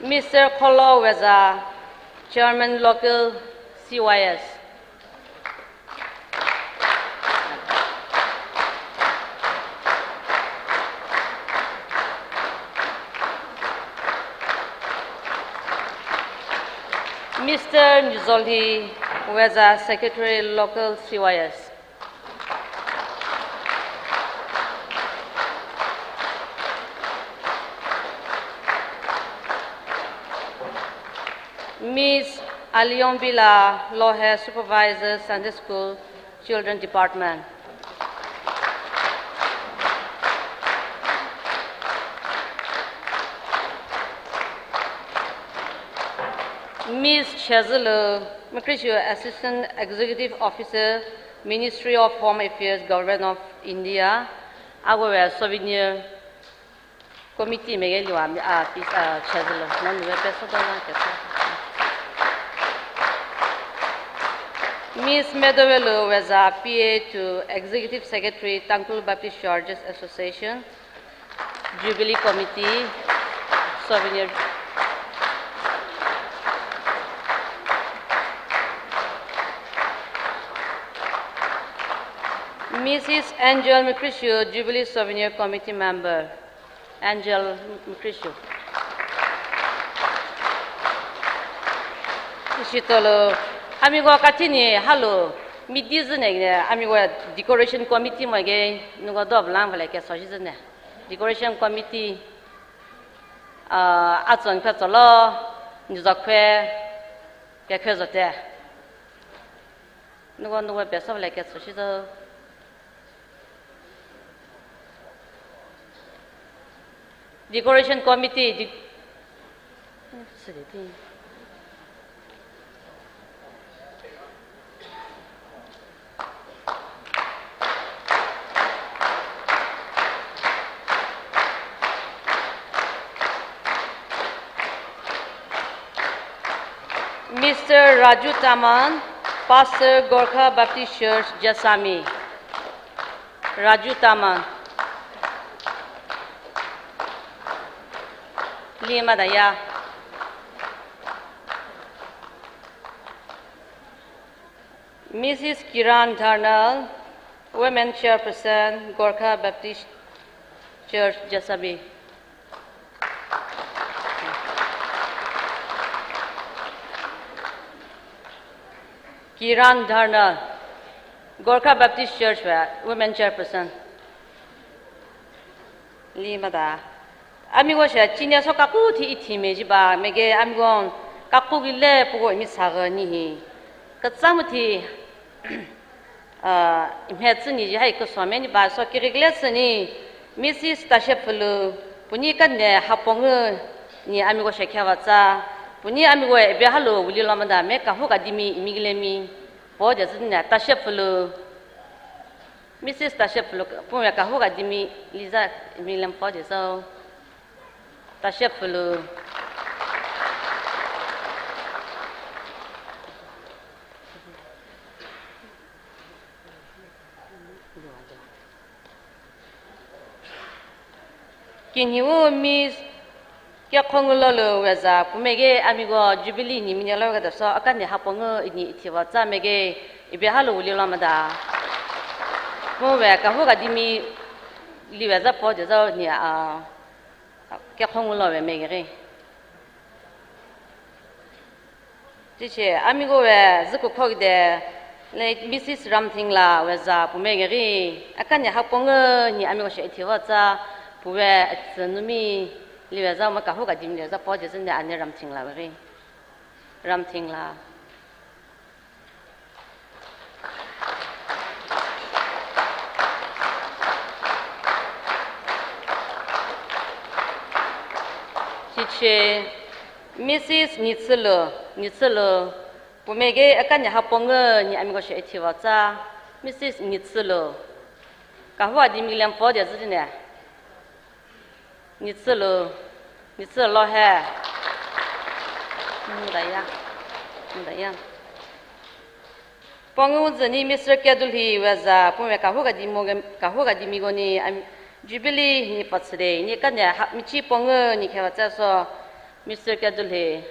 Mister Kholo Weza, Chairman Local C Y S. Mister Nizolhi Weza, Secretary, Local C Y S. Miss Aliyongbila Lohe, Supervisor, Sunday School, Children Department. Miss Chezulu Mikrishu, Assistant Executive Officer, Ministry of Home Affairs, Government of India, agowe souvenir committee mege liwa mi, ah, pis, ah, Chezulu, non we peso dola kesa. Miss Medowelu Weza, P A to Executive Secretary, Tangkhul Baptist Churches Association, Jubilee Committee, souvenir. Missus Angel Mikrishu, Jubilee Souvenir Committee Member. Angel Mikrishu. Shitolo, amigo katini, hello, mi dizine, amigo decoration committee mage, nugo dob lang vale ke soji zine. Decoration committee, ah, atson ka tsolo, nizakwe, ke kwe zote. Nugo, nugo, best of luck, so shizo. Decoration committee, de-, Mister Raju Taman, Pastor, Gorkha Baptist Church, Jessami. Raju Taman. Lima daya. Missus Kiran Dharnal, Women Chairperson, Gorkha Baptist Church, Jessami. Kiran Dharnal, Gorkha Baptist Church wui Women Chairperson. Lima da. Amigo sha, chine so kaku thi ithi me jiba, mege amigo kaku gile pugo mi saga ni hi. Katsam thi, ah, mhe tsini ji hai kusome ni ba, so kirigle tsini, Missus Tashepulu, puni kane hapong ni amigo sha kya vatsa, puni amigo ebe halo wuli lomada, me kahu kadimi, imigile mi, po de tsini Tashepulu. Missus Tashepulu, pumya kahu kadimi, Liza, mi lam po de so. Tashepulu. Kiniwo Miss Kyakhonglu Lolo Weza, pumege amigo Jubilee ni minyalo kada so, akane hapong ini ithiva tsa mege, ibe halu uli lo mada. Muwe kahu kadimi liweza po de zo ni a, Kyakhonglu Lolo we megere. Chiche, amigo we, zikukhok de, late Missus Ramthingla Weza pumegeri, akane hapong ni amigo she ithiva tsa, puwe atsanumi liweza ma kahu kadim liweza po de zinde ane Ramthingla weri. Ramthingla. Chiche, Missus Nitsulu, Nitsulu, pumege akane hapong ni amigo she ithiva tsa, Missus Nitsulu. Kahu adimi lem po de zinde. Nitsulu, Nitsulu he. Mudaya, mudaya. Pong zini Mister Kyadulhi Weza, pume kahu kadimi, kahu kadimi goni, am, Jubilee ni patside, ni kane ha, michi pong ni keva tsa so, Mister Kyadulhi,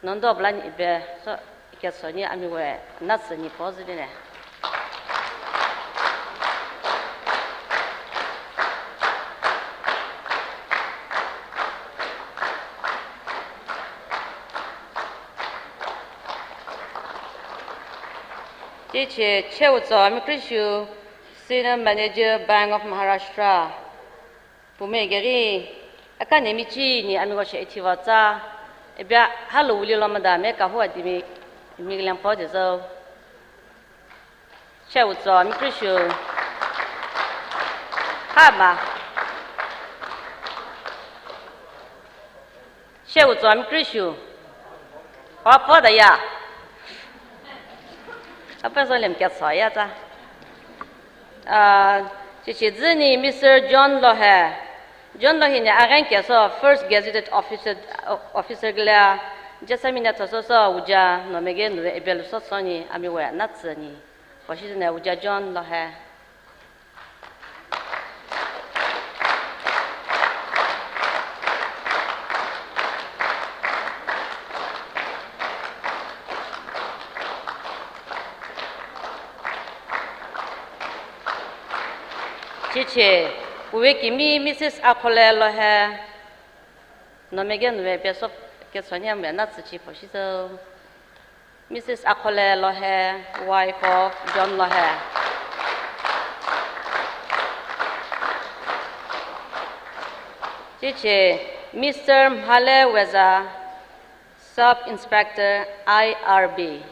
nondo blan ibe, so, ikyaso ni amiwe, natsi ni po zide ne. Chiche, Cheuzo Mikrishu, Senior Manager, Bank of Maharashtra. Pumegeri, akane michi ni amigo she ithiva tsa, ibe halu uli lo mada me kahu adimi, mi lem po de zo. Cheuzo Mikrishu. Hama. Cheuzo Mikrishu. Wa po daya. Apa so lem kyaso ya tsa. Ah, chiche zini Mister John Lohe. John Lohe ni areng kyaso First Gazetted Officer, Officer gila. Jasamina toso so uja no mege nuwe ebel so so ni amiwe natsi ni. Koshi ne uja John Lohe. Chiche, uwe kimi Missus Akhole Lohe. No mege nuwe pesop ke sonya me natsi chi po shi so. Missus Akhole Lohe, wife of John Lohe. Chiche, Mister Mhale Weza, Sub Inspector I R B.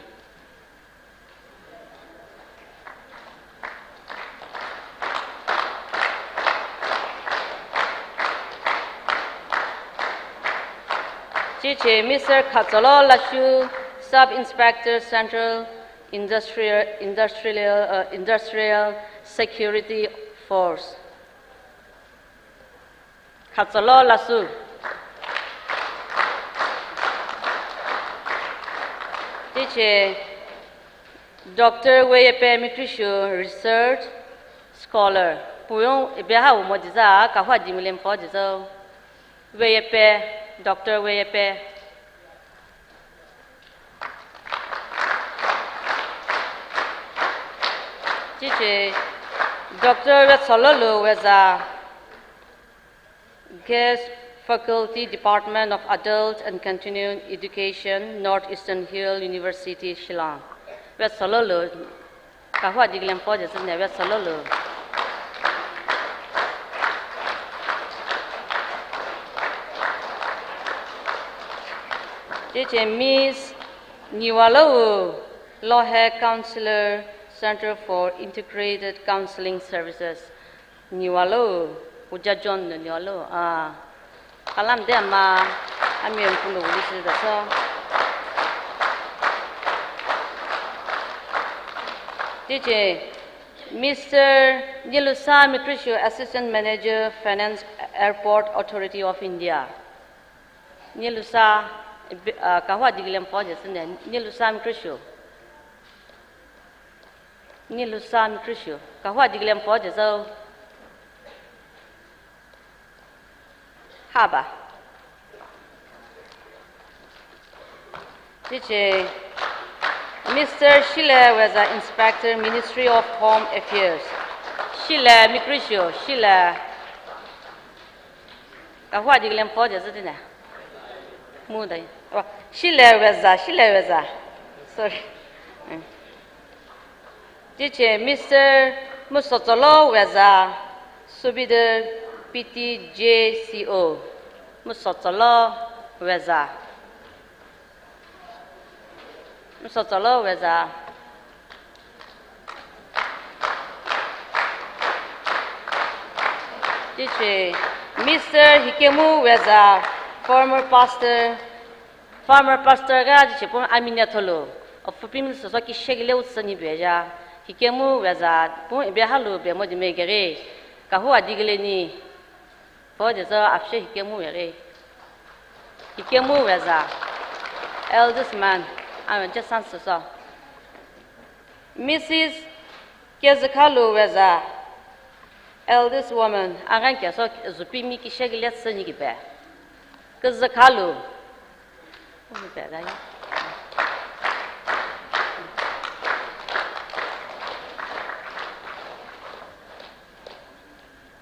Chiche Mister Khatsolo Lashu, Sub Inspector Central Industrial, Industrial, uh, Industrial Security Force. Khatsolo Lashu. Chiche Doctor Weyepe Mikrishu, Research Scholar. Puyong ibe ha umo diza, kahu adimi lem po diza. Weyepe, Doctor Weyepe. Chiche Doctor Wetsololo Weza, Guest Faculty, Department of Adult and Continuing Education, North Eastern Hill University, Shillong. Wetsololo, kahu adimi lem po diza ne Wetsololo. Chiche Miss Niwalo Lohe, Counselor, Center for Integrated Counseling Services. Niwalo, uja John no Niwalo. Ah, kalam de ma, ami yang pun uli si da so. Chiche Mister Nilusa Mikrishu, Assistant Manager, Finance, Airport Authority of India. Nilusa, ah, kahu adimi lem po diza ne, Nilusa Mikrishu. Nilusa Mikrishu, kahu adimi lem po diza. Haba. Chichi, Mister Shile Weza, Inspector, Ministry of Home Affairs. Shile, mikrishu, Shile. Kahua di lem po de zidine. Mu dai. Oh, Shile Weza, Shile Weza. Sorry. Mm. Chichi, Mister Musotsolo Weza, Subedar P T J C O. Musotsolo Weza. Musotsolo Weza. Chichi, Mister Hikemu Weza, former pastor, former pastor ga chichi pung amine tholu. Ofupim soso kishek leu sani beja. Hikemu Weza, pung ibe halu be mo di me gere. Kahua di gele ni. Po de zo apshe Hikemu Were. Hikemu Weza. Eldest man. Amen, just san soso. Missus Kezakhalu Weza, eldest woman, angan kya so zupi mi kishek let sani kipe. Kezakhalu. Umi pe dai.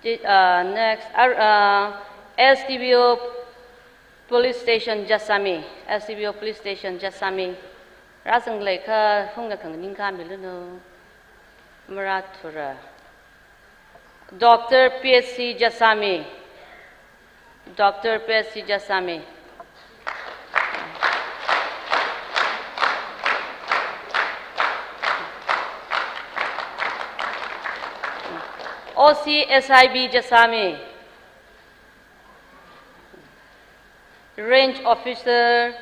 Chi-, uh, next, uh, uh, S D P O Police Station Jessami, S D P O Police Station Jessami. Razang lei kha hung na khang ning kha mi lu no. Mara thura. Doctor P H C Jessami. Doctor P H C Jessami. O C S I B Jessami. Range Officer,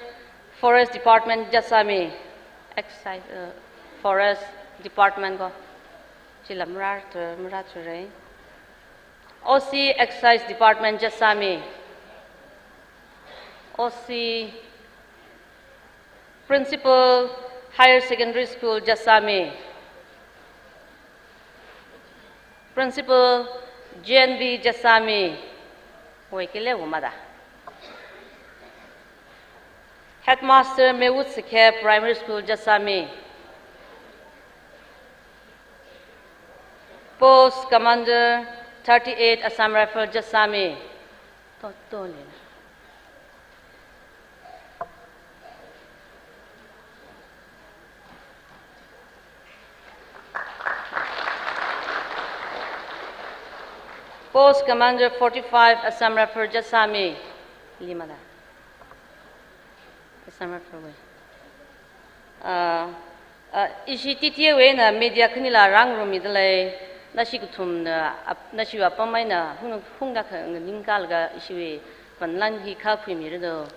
Forest Department Jessami. Excise, uh, Forest Department ko. Chila mara thu, mara thu re. O C Excise Department Jessami. O C Principal Higher Secondary School Jessami. Principal J N V Jessami. Wei kile wumada. Headmaster Mewut Sekhe Primary School Jessami. Post Commander thirty-eight Assam Rifle Jessami. To, to le. Post Commander forty-five Assam Rifle Jessami. Limada. Assam Rifle wei. Ah, ah, ishi T T A wui eina media khanila rāngarummi dalei, nashi kathumna, ap-, nashi apam eina hung, hungda kha nganing kalaga ishiwui panlan hi kha khuimi rado.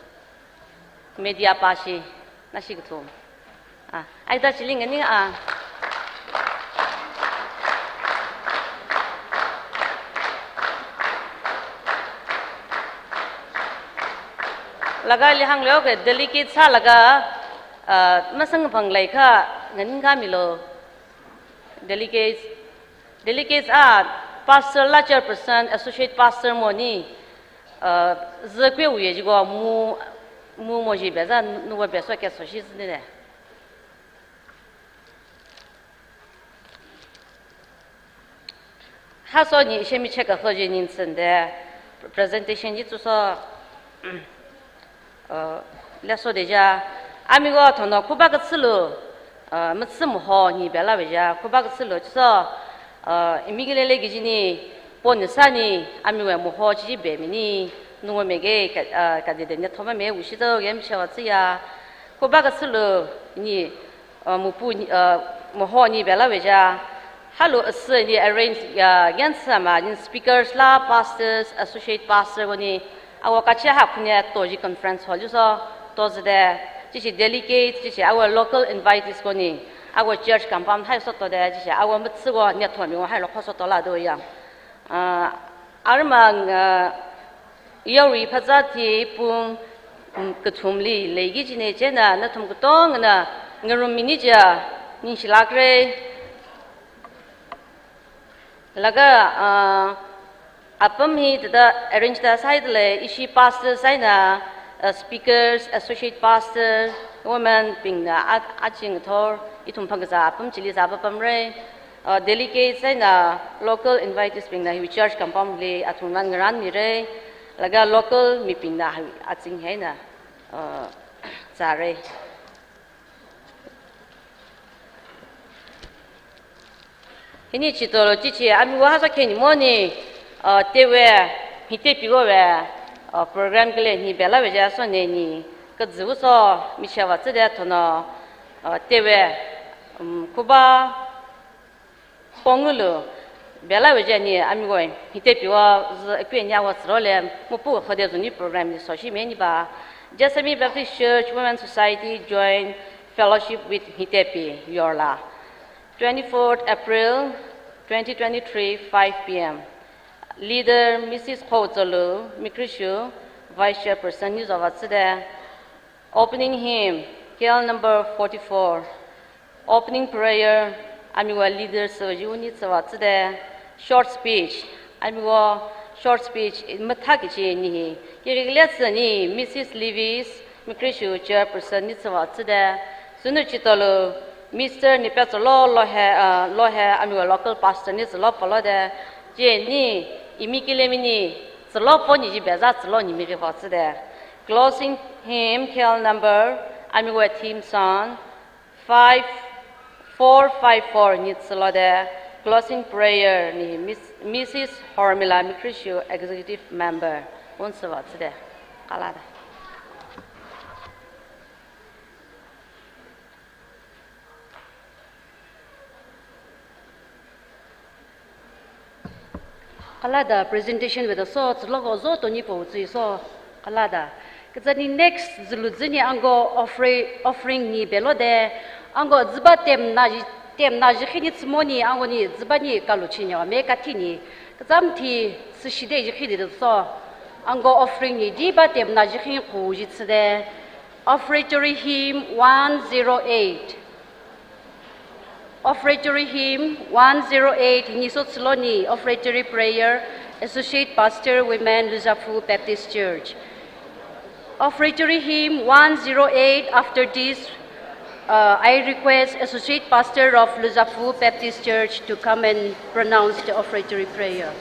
Media pashi, nashi kathum. Ah, ai da chili nganing a. Laga ili hāngleo ke delegate sālaga, ah, masang phanglei kha nganing kha mi lo. Delegates, delegates a pastor la chairperson, associate pastor moni, ah, zikwe uye jiko mu, mu moji beza nuwa beso ke so shi zine. Haso ni ishemi check a so je nin sende presentation ji tsuso, uh, leso deja. Ami go thono khuba katsulu, uh, matsi moho ni bela beja. Khuba katsulu tsuso, uh, imigilele gijini pon sani ami we moho chi be mini nungo mege ka, uh, kadede ne thoma me wushi to gem chewa tsiya. Khuba katsulu ni uh, mupu, uh, moho ni bela veja. Halu asi ni arrange, uh, gen sama ni speakers la, pastors, associate pastor wani. Awa kachi ha khune toji conference hall juso, tozide. Chichi delegate, chichi our local invitees koni. Our church compound hai soto de, chichi our mutsu go ne thomi go hai lo khoso tola do ya. Uh, armang, uh, Yauri phazat hi pung, mm, kathumli leiki jine chena nathum katongna ngarummi ni ja ningshilakre. Laga, ah, apam hi tada arrange da sai dale ishi pastor saina, ah, speakers, associate pastor, Women bingna a, aching thor, ithum phangkazā apam chili zāpapamra. Uh, delegates eina local invitees bingna hi church compound li athumwui vang ngarānmira. Laga local mibingna hi aching eina, uh, zāra. Hini chitolo chichi amiwui haso kheni moni, uh, tewui, Hitepiwui, uh, program khalei ni bela veja so ne ni, kazu so michava tside tono, uh, tewui, um, Khuba Pongulu, bela veja ni amiwui, Hitepiwui, z-, kwe nya wa zro le, mupu khode zuni program ni so shi meni ba. Jessami Baptist Church Women Society joint fellowship with Hitepi, Yorla. Twenty-fourth April twenty twenty-three, five P M. Leader, Missus Khozolu Mikrishu, Vice Chairperson, ni zova tside. Opening hymn, K L number forty-four. Opening prayer, amiwui leader Savaji Uni zova tside. Short speech, amiwui short speech, mathā kichi ni hi. Kiri kile tsini, Missus Lewis, Mikrishu chairperson ni zova tside. Sunu chitolo, Mister Nipetsolo Lohe, uh, Lohe, amiwui local pastor ni zolo polo de. Chini, imi kile mini, zolo po ni ji beza zolo ni mi rivo tside. Closing hymn, K L number, amiwui theme song, five, four five four ni zolo de. Closing prayer ni Miss, Missus Hormila Mikrishu, executive member, un zova tside. Kala da. Kala da presentation veda so, zolo ko zo toni po zui so, kala da. Kazani next zulu zini ango offering, offering ni belo de, ango ziba temna ji, temna ji khini tsimo ni, ango ni ziba ni kalu chinyo, me kathi ni, kazam thi, sishide ji khini de so, ango offering ni, diba temna ji khini ku ji tside, offertory hymn one zero eight. Offertory hymn one zero eight, Niso Tsiloni, offertory prayer, Associate Pastor, Women, Luzafu Baptist Church. Offertory hymn one zero eight, after this, uh, I request Associate Pastor of Luzafu Baptist Church to come and pronounce the offertory prayer.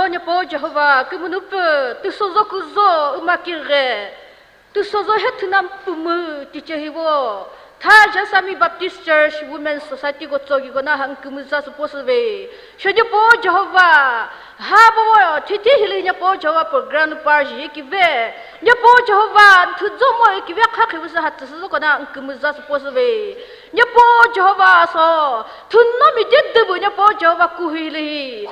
Nyapo Jehovah, khamunupā, tuso zo kuzo, uma kire. Tuso zo hethinam pumu, tiche hiwo. Thāja Sami Baptist Church Women Society ko choki kona hang kumuza supo suve. Sho Nyapo Jehovah, ha bo, thiti hili Nyapo Jehovah program par ji kive. Nyapo Jehovah, thuzo mo kive kha khiwusa hat suzo kona hang kumuza supo suve. Nyapo Jehovah so, thuno mi dit dubu Nyapo Jehovah kuhui li.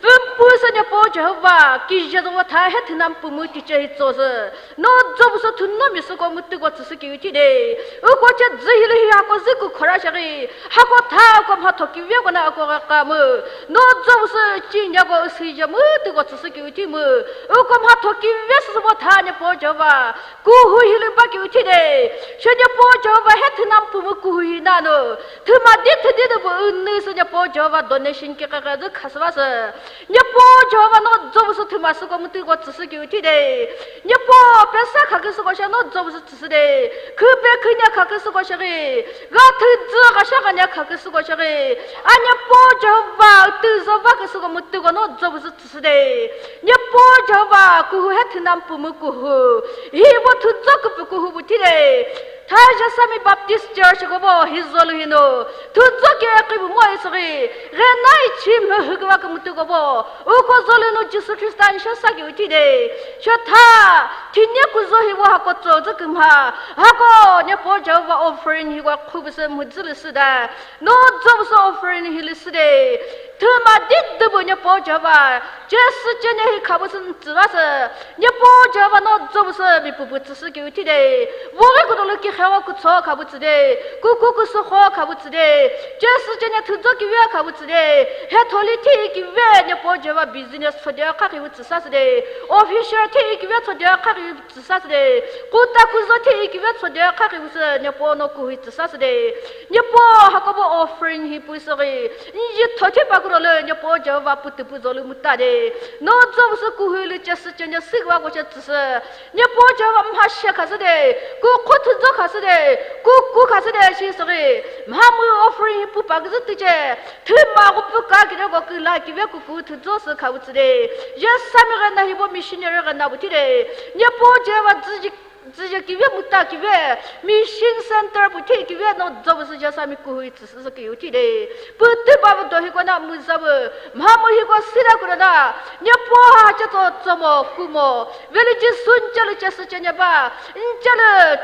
Pumpu sa Nyapo Jehovah, kija do thā hethinam pumu tiche hi cho se. No jobu sa thuno mi suko mutu ko tsusu ki uti de. Uko che zi hili hi hako zi ku khora shari. Hako thā ko mha thoki ve kona ako ka kamu. No jobu sa chi nya ko si ja mutu ko tsusu ki uti mu. Uko mha thoki ve subo thā Nyapo Jehovah. Kuhui hili ba ki uti de. Sho Nyapo Jehovah hethinam pumu kuhui nano. Thuma di thudi de bu unu sa Nyapo Jehovah donation ki kaka de khaswa sa. Nyapo Jehovah no jobu sa thuma suko mutu ko tsusu ki uti de. Nyapo pesa kha ki suko sha no jobu sa tsusu de. Khupe khunya kha ki suko shari. Ga thuzu ga sha ga nya kha ki suko shari. A Nyapo Jehovah tuzo ba ki suko mutu ko no jobu sa tsusu de. Nyapo Jehovah kuhu hethinam pumu kuhu. Hiwo thuzo kupu kuhu bu ti de. Thāja Sami Baptist Church ko bo hi zolu hino. Thuzo ke kibu mo isri. Renai chim hu hu kwa kumutu ko bo. Uko zolu no Jisu Khrista ni shasa ki uti de. Sho thā. Thinye kuzo hiwo hako cho zo kumha. Hako Nyapo Jehovah offering hiwa kubu se muzulu suda. No jobu sa offering hili sude. Thuma di dubu Nyapo Jehovah. Jesu chenya hi khabu sun tsuwa se. Nyapo Jehovah no jobu sa mi pupu tsusu ki uti de. Wo we ku dolo ki khawa ku cho khabu tsude. Ku ku ku so kho khabu tsude. Jesu chenya thuzo ki we khabu tsude. He tholi thi ki we Nyapo Jehovah business so de kha ki u tsusa sude. Official thi ki we so de kha ki tsusa sude. Kuta kuzo thi ki ve so de kha ki usa Nyapo no kuhui tsusa sude. Nyapo hako bo offering hi pui sori. Nji thothi pa kuro le Nyapo Jehovah putu pu zolu muta de. No jobu sa kuhui le chesa chenya sikwa ko che tsusa. Nyapo Jehovah mha she kha sude. Ku khu thuzo kha sude. Ku ku kha sude shi sori. Mha mu offering hi pu pa kuzo tiche. Thima ko pu ka ki ko kila ki ve ku ku thuzo sa kha utsude. Yes, sami ga na hi bo missionary ga na bu ti de. Nyapo Jehovah zi ji, zi ji ki ve muta ki ve. Mission center bu ti ki ve no jobu sa ja sami kuhui tsusa ki uti de. Putu ba bu do hi ko na muza bu. Mha mu hi ko sira ku na. Nyapo ha cha to chomo kumo. Veli ji sun cha lu cha sa cha nya ba. Ncha lu.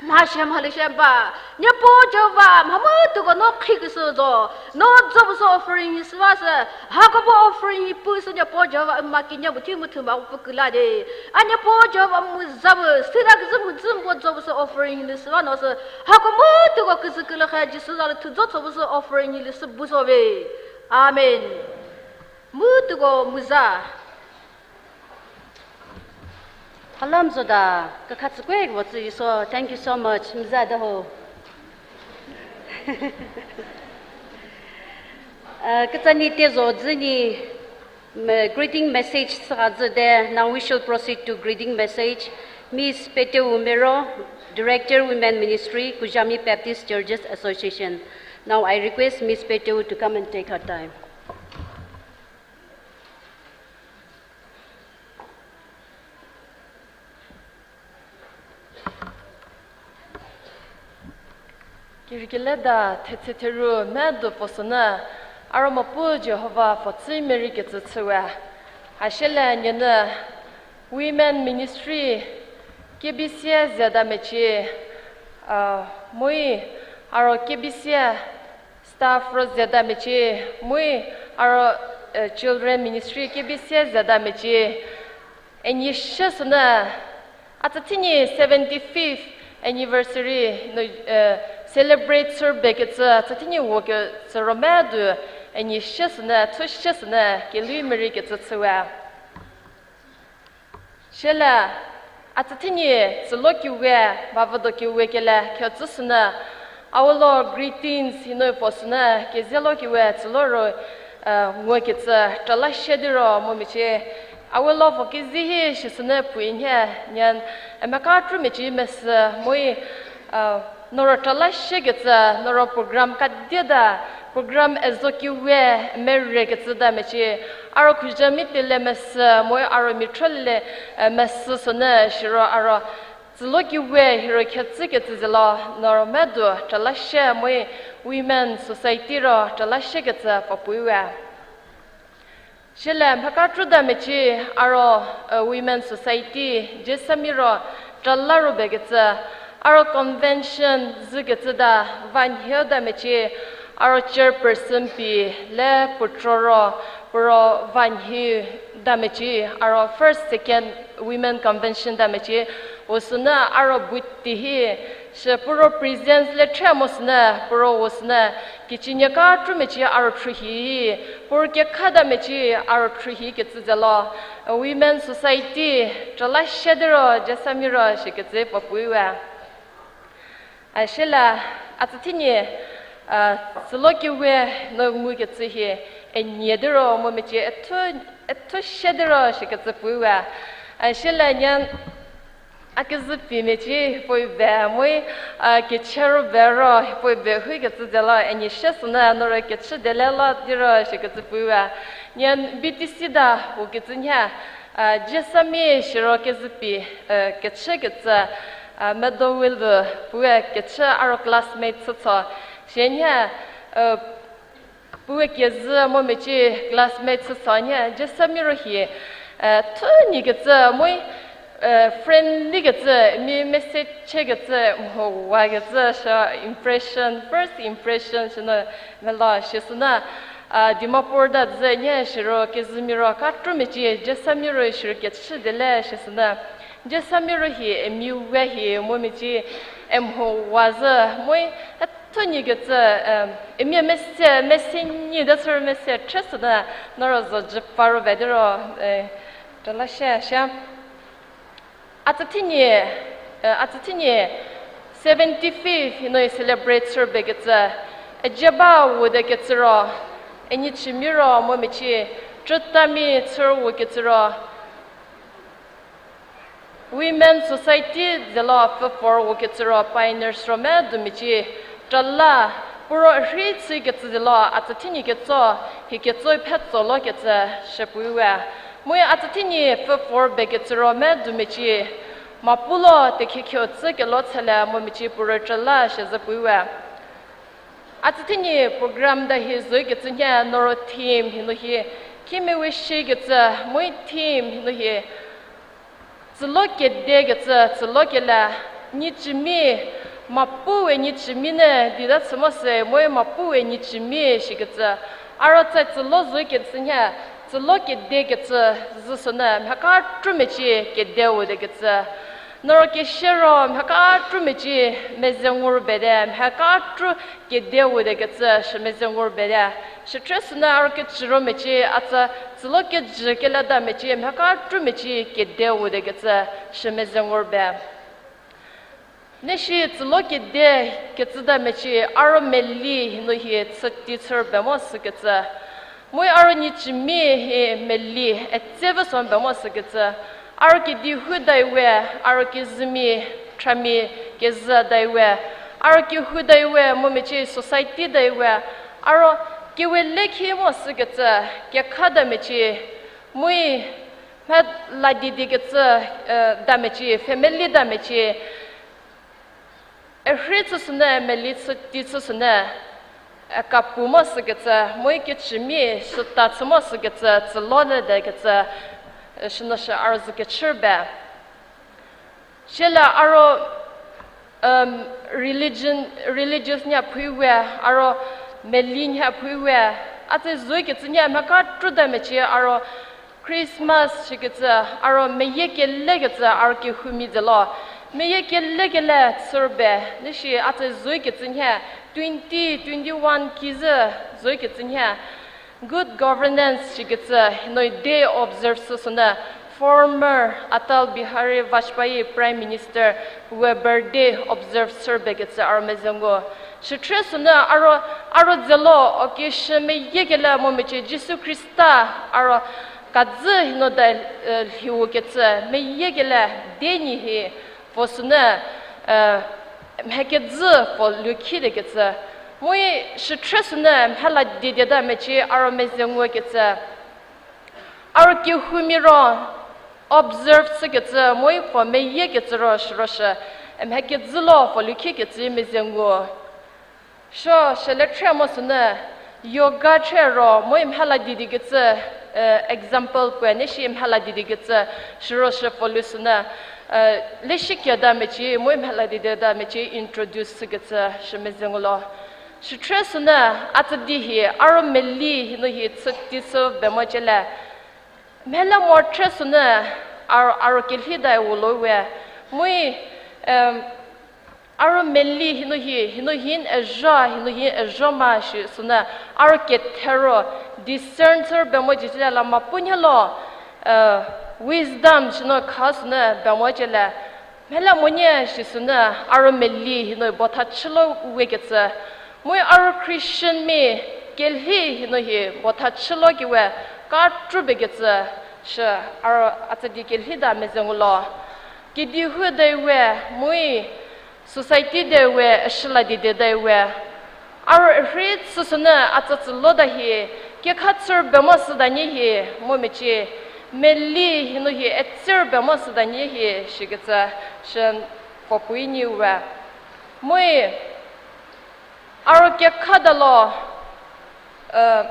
Mha shem hali shem ba. Nyapo Jehovah, mha mutu ko no khi ki su zo. No jobu sa offering hi suwa se. Hako bo offering hi pu se Nyapo Jehovah ma ki nya bu thi mutu ma pu kula de. A Nyapo Jehovah muza bu. Sira ki zum zum bo jobu sa offering hi suwa no se. Hako mutu ko ki su kula kha Jisu za le thuzo jobu sa offering hi su bu so ve. Amen. Mutu ko muza. Halam zoda, kakhat sukwe what's you so. Thank you so much. Mzada ho. Uh, katsani te zo zini, me-, greeting message saka zide. Now we shall proceed to greeting message. Miss Peteu Mero, Director Women Ministry, Kujami Baptist Churches Association. Now I request Miss Peteu to come and take her time. Kirikileda thetse theru medu posuna, aro mapu Jehovah fotsi meri ketsu tsue. Ashele nyene Women Ministry, K B C zeda mechi, ah, mui, aro K B C staff ro zeda mechi, mui, aro, eh, Children Ministry K B C zeda mechi. Enyi shesuna, atsathini seventy-fifth anniversary no, eh, celebrate surbe ketsa, atsathini wo ketsa ro medu, enyi shesuna, thu shesuna, kelui meri ketsa tsue. Shela, atsathini, zilo kiwe, vavado kiwe kele, kyo tsusuna, awolo greetings, hino posuna, kezelo kiwe, zilo ro, eh, ngo ketsa, tala shediro, mo miche, awolo vo kizi hi, shisuna, puin he, nyan, emeka tru michi mesa, moi, eh, noro tala sheketsa, noro program kadeda, program ezo kiwe, mere ketsa da mechi, Aro khuja mi tile masi, moi aro mi thrale, eh, masi sona shiro aro zilo kiwe hiro khetsi khetsi zilo, nor madu, tralashe moi Women Society ro, tralashe khetsi papuiwe. Shile mhaka truda mechi aro, eh, Women Society, jesami ro, trala ro be khetsi, aro convention zi khetsi da, van heo da mechi, aro chairperson pi, le putro ro, puro van hi da mechi, aro first, second Women Convention da mechi, usuna aro buti hi, shi puro presence le tre mosuna, puro usuna, kichinya ka tru mechi aro tru hi, puro ke kha da mechi aro tru hi khetsi zilo, Women Society, trala shedero, jesami ro, shi khetsi papuiwe. Ashila, atsatini, ah, zilo kiwe no ngu khetsi hi, enye dero mo mechi ethu, ethu shedero shi khetsi puiwe. Ashila nyan, akizi pi mechi poi be, moi, ah, kichero bero, poi be hui khetsi zilo, enye she sona, noro kichi dele lo dero shi khetsi puiwe. Nyan B T C da, u khetsi nya, ah, jesami shiro kizi pi, eh, kichi khetsi, ah, Meadowvale bu, puwe kichi aro classmate sotso. Shenya, eh, puwe kizi mo mechi classmate sotso nya, jesami ro hi, eh, thuni khetsi, moi, eh, friendly khetsi, mi message che khetsi, mho wa khetsi, sha impression, first impression, shino melo, shi sona, ah, Dimapur da zi nya shiro, kizi mi ro, ka tru mechi, jesami ro shiro kichi dele, shi sona, jesami ro hi, emi we hi, mo mechi, em ho wa zi, moi, eh, thuni khetsi, em, emi mese, mese ni da sur mese, tre sona, noro zo ji paro be dero, eh, trala she, she. Atsatini, eh, atsatini seventy-fifth hino celebrate sur be khetsi, ajaba wu de khetsi ro, enyi chimi ro mo mechi, truta mi sur wu khetsi ro, Women Society zilo fiffor wu khetsi ro, pioneers ro medu mechi, trala, puro ri tsi khetsi zilo, atsatini khetso, hi khetso phetso lo khetsi, shi puiwe. Moi atsatini fiffor be khetsi ro medu mechi, mapulo te khe khe tsi khe lo tsale mo mechi puro trala shi zi puiwe. Atsatini program da hi zoi khetsi nya noro theme hino hi, khi me we shi khetsi, moi theme hino hi, zilo kede khetsi, zilo kele, nyi chimi, mapu we nyi chimi ne, dida tsimo se, moi mapu we nyi chimi shi khetsi. Aro tsai zilo zoi khetsi nya, zilo kede khetsi, zi sona, mhaka tru mechi kede wu de khetsi. Noro ke shero, mhaka tru mechi, meze ngur be de, mhaka tru kede wu de khetsi, shi meze ngur be de. Shi tre sona aro ke chiro mechi, atsa, zilo ke ji ke la da mechi, mhaka tru mechi, kede wu de khetsi, shi meze ngur be. Neshi zilo kede, khetsi da mechi, aro meli, hino hi, tsati tsur be mo si khetsi. Moi aro nyi chimi hi meli, etse ve som be mo si khetsi. Aro kidi hu dai we, aro kizi mi, tra mi, kizi dai we. Aro ki hu dai we, mo mechi society dai we. Aro ki we le khi mo si khetsi, ke kha da mechi. Moi, mha la didi khetsi, eh, da mechi, family da mechi. Ehri tsu sune, meli tsu, ti tsu sune, eh, kapu mo si khetsi, moi ke chimi, suta tsu mo si khetsi, tsu lo le de khetsi, eh, shino shi aro zi kechir be. Shila aro, um, religion, religious nya phui we, aro meli nya phui we, atse zoi khetsi nya mhaka tru da mechi, aro Christmas shi khetsi, aro meye kele khetsi, aro ke humi zelo. Meye kele kele tsur be, neshi atse zoi khetsi nya, twenty twenty-one kizi zoi khetsi nya. Good governance shi khetsi, noi day observe su suna, former Atal Bihari Vajpayee Prime Minister we birthday observe sur be khetsi aro meze ngu. Shi tre suna aro, aro zelo, oke shi meye kele mo mechi Jisu Khrista aro kazi hino da, eh, hiu khetsi, meye kele deni hi, fo suna, eh, mhe kezi fo luki de khetsi. Moi shi tre suna, mhe la dede da mechi aro meze ngu khetsi. Aro kihumi ro observe sāki kachi, moi pho meiye kachi ro shiro shi, em, haki zilo pho lukhi kachi mizeng wo. Sho, shele tre mo suna, yoga tre ro, moi mhala didi kachi, eh, example pwe ne shi mhala didi kachi, shiro shi pho lusuna, eh, leshi kya da mechi, moi mhala didi da mechi introduce sāki kachi, shi mizeng lo. Shi tre suna, atsadi hi, aro meli hino hi, tsati so bemo chele. Mela mortre suna, ar-, aro kelhi dai wulo we. Moi, em, aro meli hino hi, hino hin eja, hino hin eja ma shi suna, aro kethero, discern ser bemo jijila mapunyalo, eh, wisdom shino kha suna bemo jile. Mela monye shi suna, aro meli hino botha chilo we kachi. Moi aro Christian mi kelhi hino hi botha chilo kiwe, katru be kachi, shi aro atsadi kelhi da mizeng lo. Kidi hu dai we, moi society dai we, ashila didi dai we. Aro rit susuna atsatsi lo da hi, kekha tsir bemo sida ni hi, mo mechi, meli hino hi, etsir bemo sida ni hi, shi kachi, shen pho pui ni we. Moi, aro kekha da lo, eh,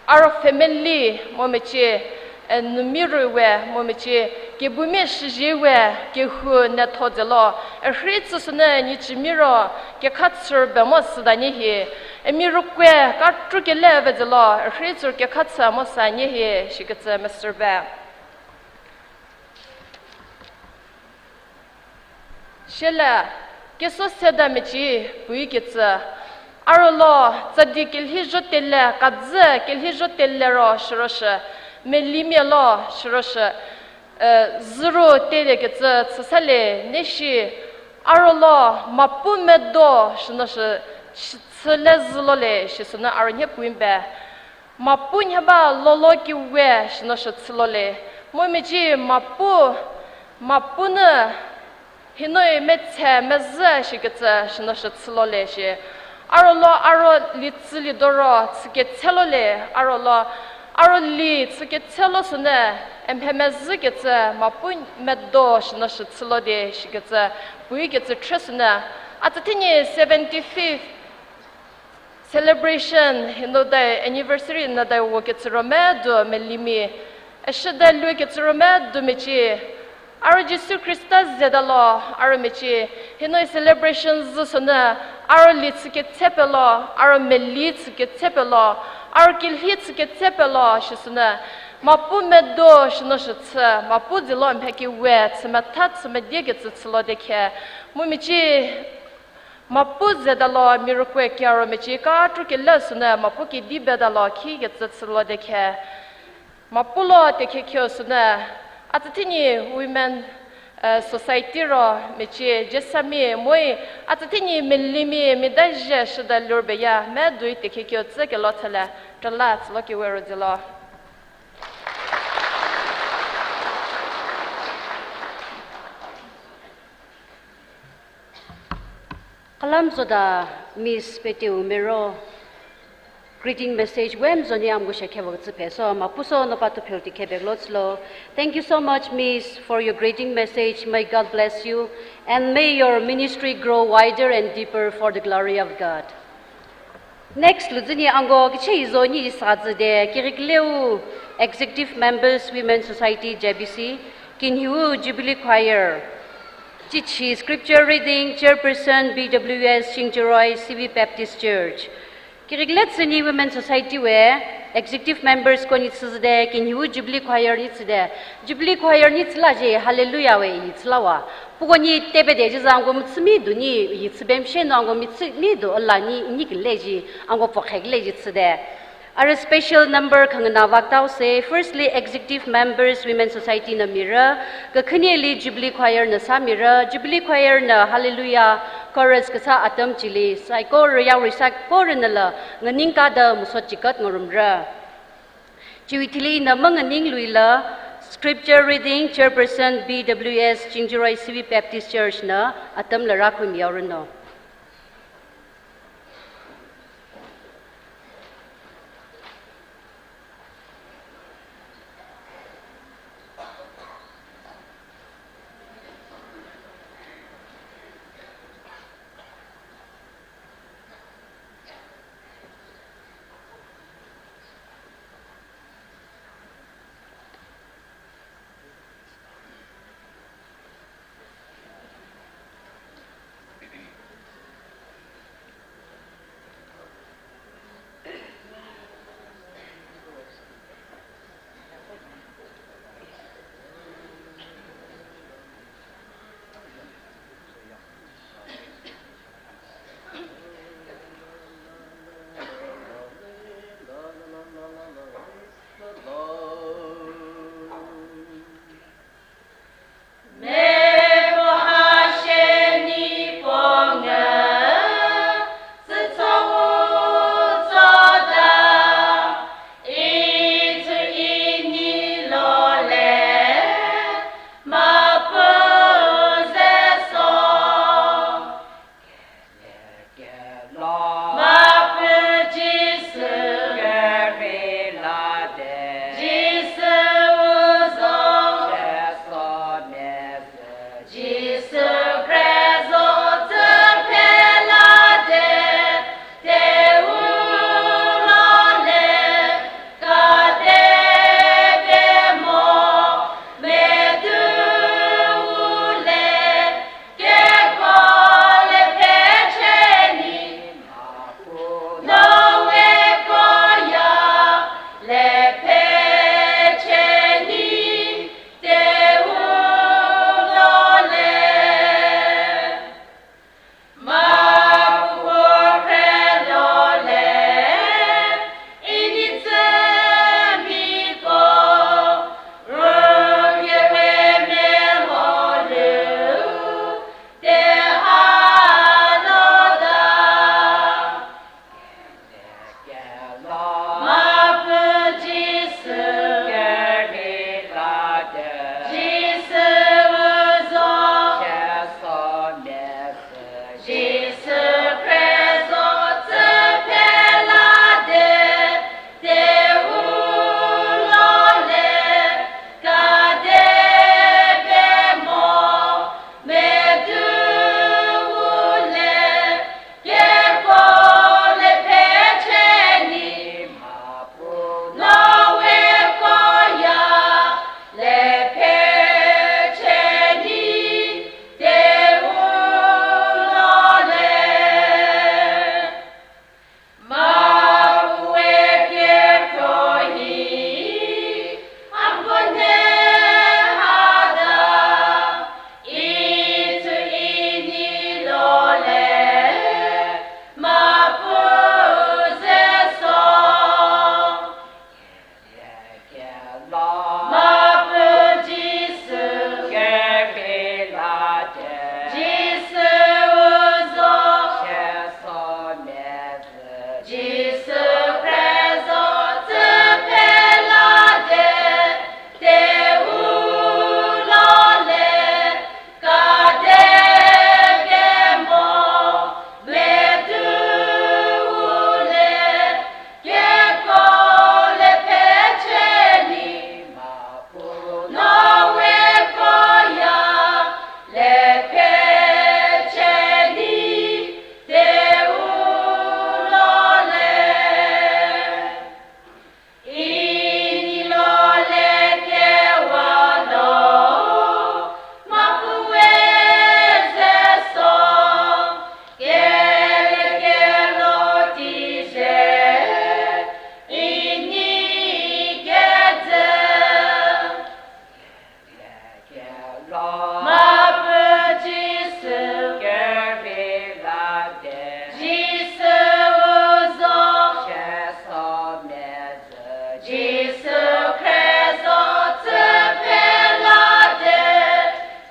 aro family, mo mechi, eh, numiro we, mo mechi, kibumi shiji we, kihu ne tho jilo, eh, rit susuna ni chimiro, kekha tsir bemo sida ni hi, eh, miro kwe, katru kele we jilo, eh, rit sur kekha tsir mo sa ni hi, shi kachi master be. Shele, keso seda mechi, pui kachi. Aro lo, tsadi kelhi jo tele, kazi kelhi jo tele ro, shiro shi. Meli mi lo, shiro shi. Eh, ziro tele kachi, tsisale, ne shi. Aro lo, mapu medo, shino shi, shi tsile zilo le, shi suna aro nye pui be. Mapu nyaba lolo kiwe shino shi tsilo le. Mo mechi mapu, mapu ne hinoi metse meze shi kachi shino shi tsilo le shi. Aro lo aro li tsi li doro tsike tselo le. Aro lo aro li tsike tselo sune. Em he meze kachi mapu medo shino shi tsilo de shi kachi. Pui kachi tre sune. Atsatini seventy-fifth celebration, hino dai anniversary na dai wo kachi rome do meli mi. Ashida lui kachi rome do mechi. Aro Jesu Christa zeda lo, aro mechi. Hino celebration zu suna, aro li tsike tsepe lo, aro meli tsike tsepe lo, aro kilhi tsike tsepe lo, shi suna. Mapu medo shino shi tsi, mapu zilo mheki we, tsi matha tsi medie kachi tsilo de ke. Mo mechi, mapu zeda lo, mirukwe kia ro mechi, katru kele suna, mapu kidi beda lo, khi kachi tsilo de ke. Mapu lo tekhe kyo suna, atsatini women, eh, society ro mechi, jesami, moi, atsatini meli mi, mida je shida lurbe ya, me dui tekhe kyo tsi ke lo tala, tala tsilo ke we ro zilo. Kalam zoda Miss Peteu Mero, greeting message wem zoni amgu shakhe wak tsi peso, mapuso no patu phil ti kebek lo tsilo. Thank you so much, Miss, for your greeting message. May God bless you and may your ministry grow wider and deeper for the glory of God. Next, luzini ango kiche izo ni isazi de, kirikleu Executive Members, Women Society, J B C, Kinhiu Jubilee Choir. Chichi Scripture Reading, Chairperson, B W S, Chingjaroi, C V Baptist Church. Kiriklet sini Women Society we, Executive Members ko ni tsizide, Kinhiu Jubilee Choir ni tside. Jubilee Choir ni tsila je, Hallelujah we i tsila wa. Puko ni tebe de jizang ko mitsimi du ni, i tsibem she no ango mitsimi du ala ni, ni kile ji, ango pokhe kile ji tside. Are special number khangana vaktau se, firstly, Executive Members, Women Society na mira, kakhanili Jubilee Choir na sa mira, Jubilee Choir na Hallelujah Chorus kasa atam chili, saikora yauri saikora nala, nganing kada musot chikat ngurumra. Chiwui thili na manganing luila, Scripture Reading, Chairperson, B W S, Chingjaroi C V Baptist Church na, atam lara kumi yaurano. Mapā Jishu kharmilāde, Jishu uzong shesomeze, Jishu Khrist zangchipelāde,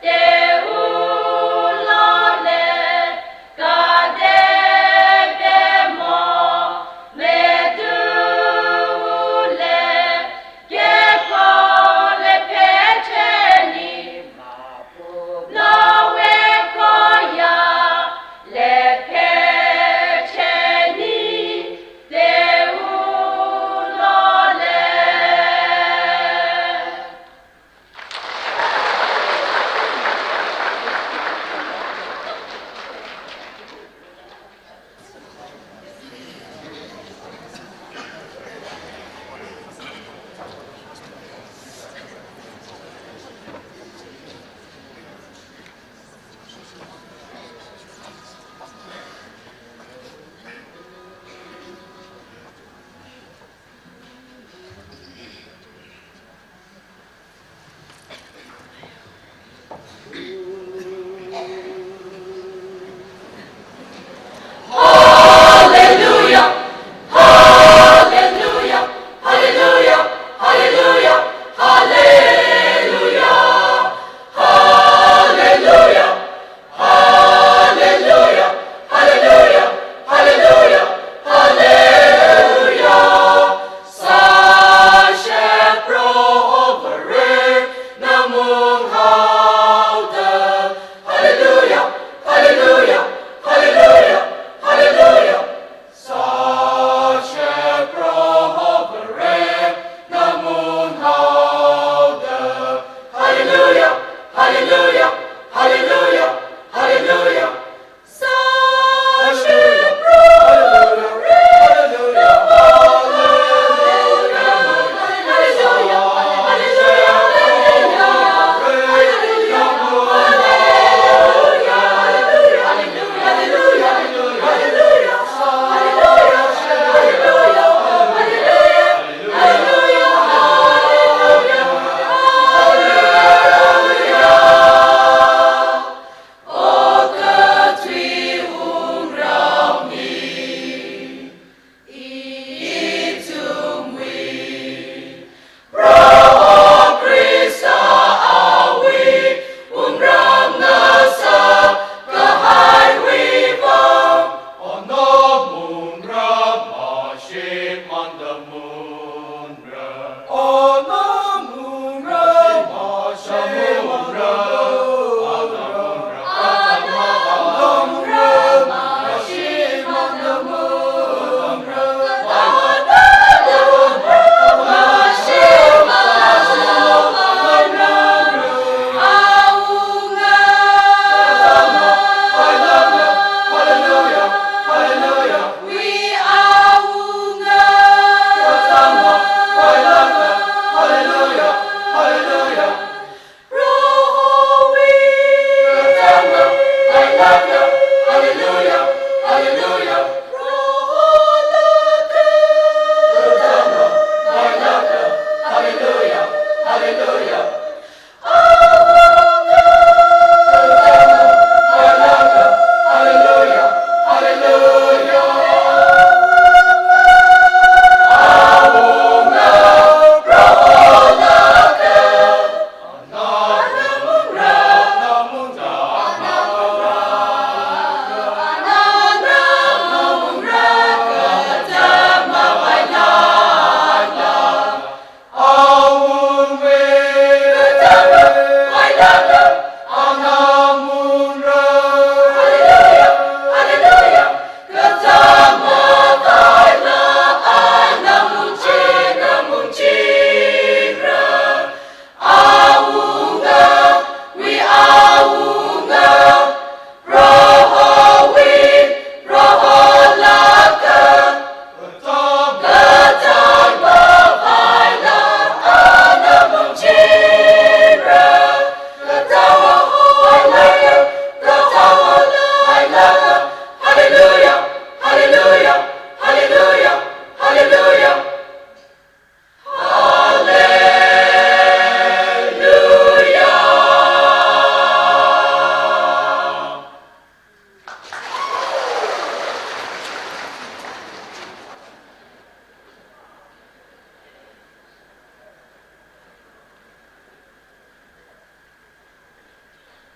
teulole, katepe mo, leitule, kekole phecheni, mapā Noah koya, le phecheni, teulole. Hallelujah, hallelujah, hallelujah, hallelujah, hallelujah. Sāshap Proho Vare, na mung haoda. Hallelujah, hallelujah, hallelujah, hallelujah. Sāshap Proho Vare, na mung haoda. Hallelujah, hallelujah, hallelujah, hallelujah. Sāshap Proho Vare, na mung haoda. Hallelujah, hallelujah, hallelujah.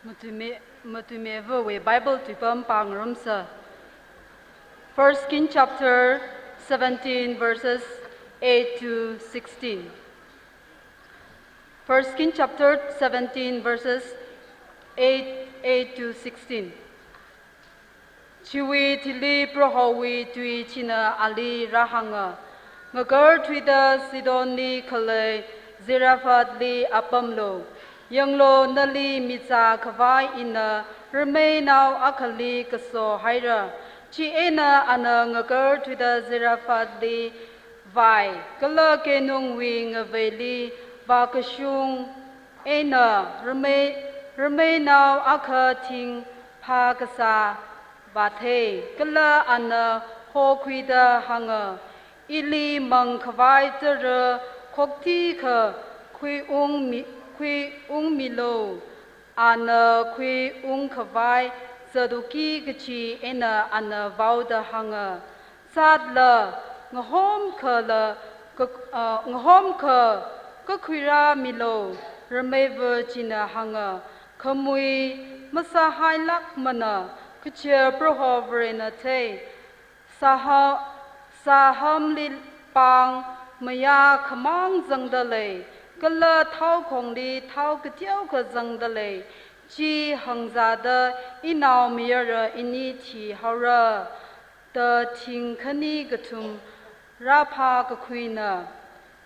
Matuime-, matuimeiva̱wui Bible tuipam pāngarumsa. First King chapter seventeen, verses eight to sixteen. First King chapter seventeen, verses eight, eight to sixteen. Chiwui thili Prohowui tui china ali rāhānga, ngakarthuida Sidonli khalei Zarephathli apamlu. Yanglu, nali mizā khavai ina rameinao akhali kaso haira. Chieina ana ngakarthuida Zarephathli vai, kala keinungwui ngaveili vākashung eina ramei, rameinao akha thing phākasā vāthei, kala ana hokhuida hānga, ili mang khavai tara khokti kha khuiungmi, khuiungmilu. Ana khuiung khavai zatluki kachi eina ana vaoda hānga, zatla, ngahom khala, ka, ah, ngahom kha kakhuirāmilu. Rameiva china hānga, khamui masāhailākmana, kaja Proho Varena thei. Sāha-, sāhamli pāng mayā khamāng zangda lei, kala thaokhongli thao kateokha zangda lei. Chi hāngzāda inaomayara ini thihaora, da thing khani kathum rāphākakhuina.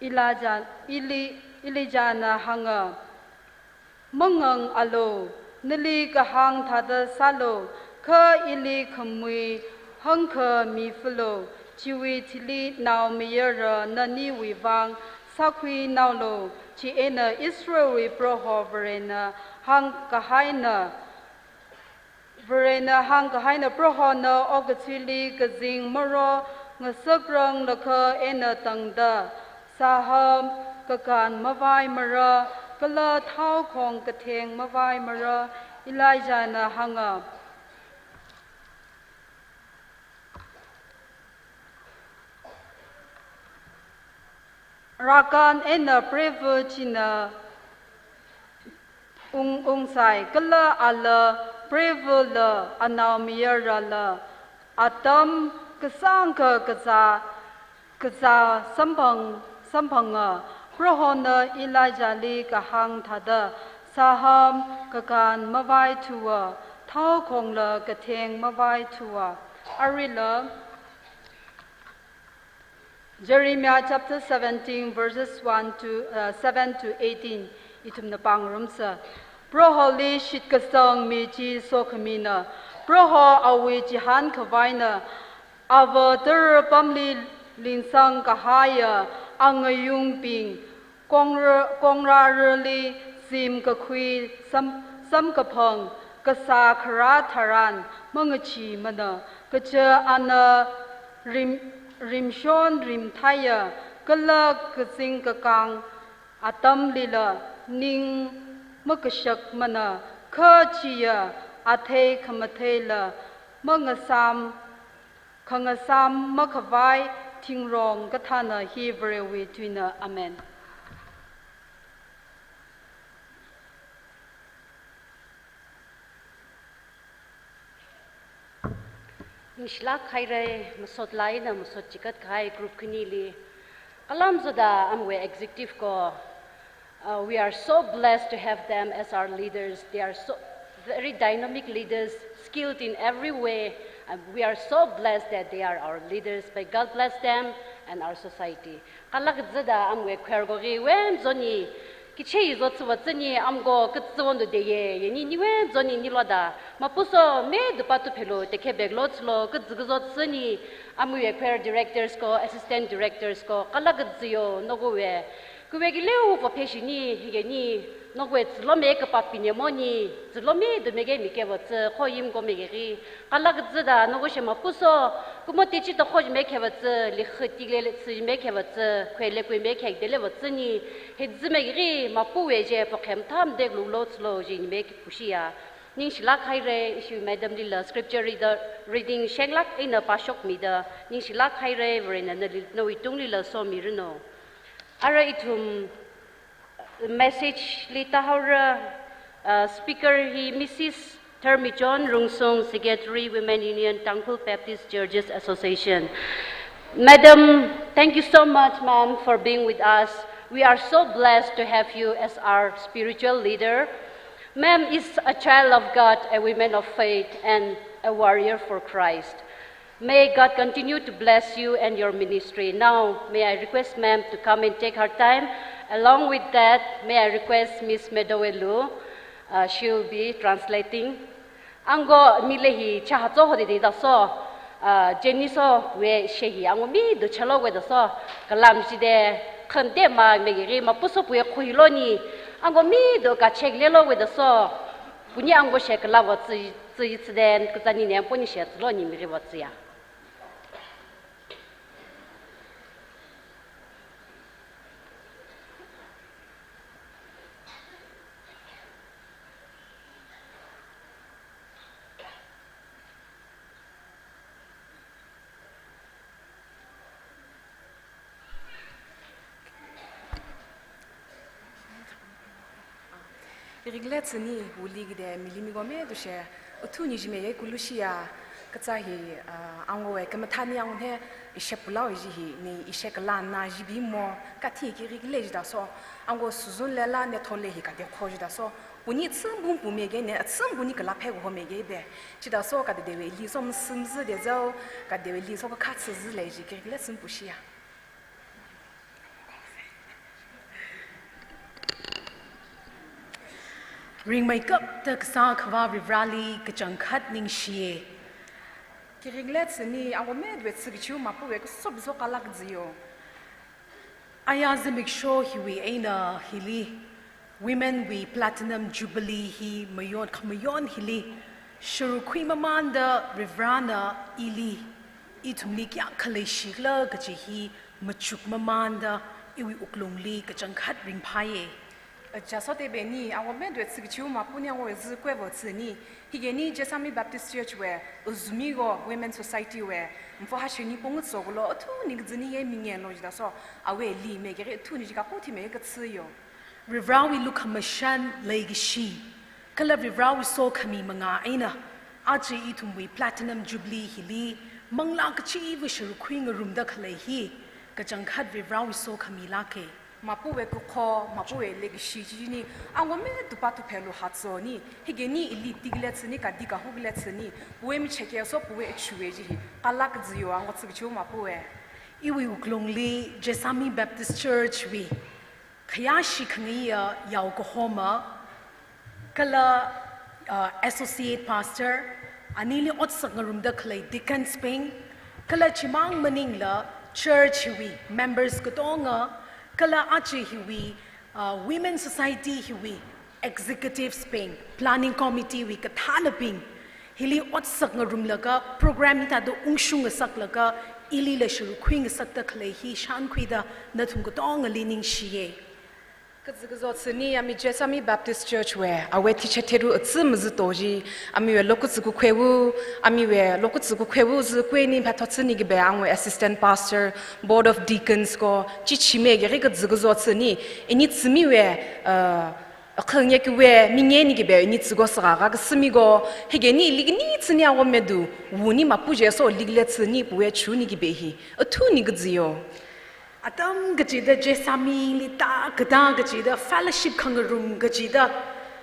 Elijah, Eli-, Elijahna hānga, mangangalu, nali kahāng thāda sālu, kha ili khamui hangkha mifalu. Chiwui thili naomayara naniwui vang sākhuinaolu. Chieina Israelwui Proho Varena hāngkahaina, Varena hāngkahaina, Prohona okathuili kazing maro ngasakranglakha eina tangda, sāham kakān mavaimara, kala thaokhong katheng mavaimara. Elijahna hānga, rākān eina preiva china ung, ungsai, kala ala preivala anaomayarala atam kasāngkha kazā, kazā samphang, samphanga. Prohona Elijahli kahāng thāda, sāham kakān mavaithua, thaokhongla katheng mavaithua. Arila, Jeremiah chapter seventeen, verses one to, uh, seven to eighteen, ithumna pāngarumsa. Proholi shitkasang mi chi sokhamina. Proho awui chihān khavaina. Ava tara pamli lingsang kahaiya angayungbing, kongra-, kongrarali zimkakhui sam-, samkaphang kasā kharā tharan mangacheemana. Kaja ana rim-, rimshon rimthaiya, kala kazing kakāng atamlila ning makashakmana. Kha chiya athei khamatheila mangasām, khangasām makhavai thingrong kathāna. Hi Varewui tuina. Amen. Ningshilāk haira, masot eina masot chikat kahai group khanili. Kala mazoda amwui executive ko, uh, we are so blessed to have them as our leaders. They are so very dynamic leaders, skilled in every way. And we are so blessed that they are our leaders. May God bless them and our society. Kala kazada amwui khwer ko ri wen zoni, kichei zot suwa tsini, am ko katsuwon do deye, yeni ni wen zoni ni loda. Mapuso me dupa tu phelo, te kebek lot lo, katsu zot tsini, amwui khwer directors ko, assistant directors ko, kala kaziyo, no ko we. Kuwe ki leu ko pheshini, higeni, no ko we tsilo me kapap pine moni, tsilo me do me ke mi ke wa tsi, kho yim ko me ke ri. Kala kazada, no ko she mapuso, kumo te chi to kho me ke wa tsi, li khiti le le tsi me ke wa tsi, kwe le kwe me ke de le wa tsini, he tsi me ke ri, mapu we je, po khem tham dek lu lo tsilo, je ni me ke kushi ya. Ningshilāk haira, ishi madam lila scripture reader, reading shenglāk eina pāshokmida, ningshilāk haira, Varena nali, nawui tunglila somiranu. Ara ithum message li tāhaora, Uh, speaker hi Missus Thermichon Rungsung, Secretary, Women Union, Tangkhul Baptist Churches Association. Madam, thank you so much, ma'am, for being with us. We are so blessed to have you as our spiritual leader. Ma'am is a child of God, a woman of faith, and a warrior for Christ. May God continue to bless you and your ministry. Now, may I request ma'am to come and take her time. Along with that, may I request Miss Medowe Lu, uh, she will be translating. Ango mi le hi cha ha cho ho de de da so, uh, Jenny so we she hi ango mi do chalo we da so, kalam shi de, khan de ma me gi ri ma pu so pu ye khu hi lo ni, ango mi do ka check le lo we da so, pu ni ango she kala wa tsi, tsi, tsi den, ka tsa ni ne pu ni she tsi lo ni mi ri wa tsi ya. Irik le tsini, uli gide, mili mi gome dushe, utu ni jime ye kulushi ya, katsa hi, ah, ango we, kamathā ni ango he, ishe pulau ji hi, ni ishe kala na ji bi mo, kathi ki rik le ji da so, ango suzun le la ne thole hi ka de kho ji da so, pu ni tsum bum pu me ge ne, tsum pu ni kala phe ho me ge be, ji da so ka de de we li so msum zi de zau, ka de we li so ka kha tsi zi le ji ki rik le tsum pu shi ya. Ringmeikapta kasā Akhava Varivarali kachangkhat ningshiye. Kirik le tsini, awa medwe tsi kachiu mapuwe kasob so kalak ziyo. Aya zimiksho hiwui eina hili Women wui Platinum Jubilee hi mayon khamayon hili sharuk khui mamanda Varivarana ili, ithumli kayākha leishikhala kaji hi machuk mamanda iwui wuklungli kachangkhat ringphāye. Aja so te beni, awa medwe tsi kachiu mapuni awa zi kwe vo tsini, higeni Jessami Baptist Church we, uzumi go Women Society we, mfo hashini pongu tso gulo, atu ni kazini ye minge lo jida so, awe li me gere atu ni jika kuti me katsiyo. Varivarawui lukhamashan leikashi, kala Varivarawui sokhami manga eina, aja ithumwui Platinum Jubilee hili, manglā kachiva sharuk khui ngarumda khalei hi, kachangkhat Varivarawui sokhami lāke. Mapuwe kukho, mapuwe leikashi chini, angome tupa tuphelu hatsoni, higeni ili tikle tsini, kadi kahu kle tsini, puwe mi cheke so puwe chuwe ji hi, kalak ziyo ango tsi kachiu mapuwe. Iwui wuklungli Jessami Baptist Church wui khayāshi khangaiya yao kahoma, kala, uh, associate pastor, anili otsak ngarumda khalei deacons bing, kala chimang maningla church hiwui members katonga, kala aja hiwui, uh, Women Society hiwui executives bing, planning committee wui kathānabing, hili otsak ngarumlaga program hithāda ungshung ngasaklaga ilila sharuk khui ngasakta khalei hi shankhuida nathum katongali ningshiye. Kazikazo tsini ami Jessami Baptist Church we, awe thiche theru atsi mazi toji, ami we lokutsi kukhwewu, ami we lokutsi kukhwewu zi kweni phatho tsini gibe ang we assistant pastor, board of deacons ko, chichi me geri kazikazo tsini, ini tsimi we, uh, akhang ye kiwe, minge ni gibe, ini tsigo saraga kasimi go, higeni ligni tsini awo medu, wuni mapuje so ligle tsini puwe chuni gibe hi, atu ni kaziyo. Atam kachida Jessami li ta, kata kachida fellowship khangarum kachida,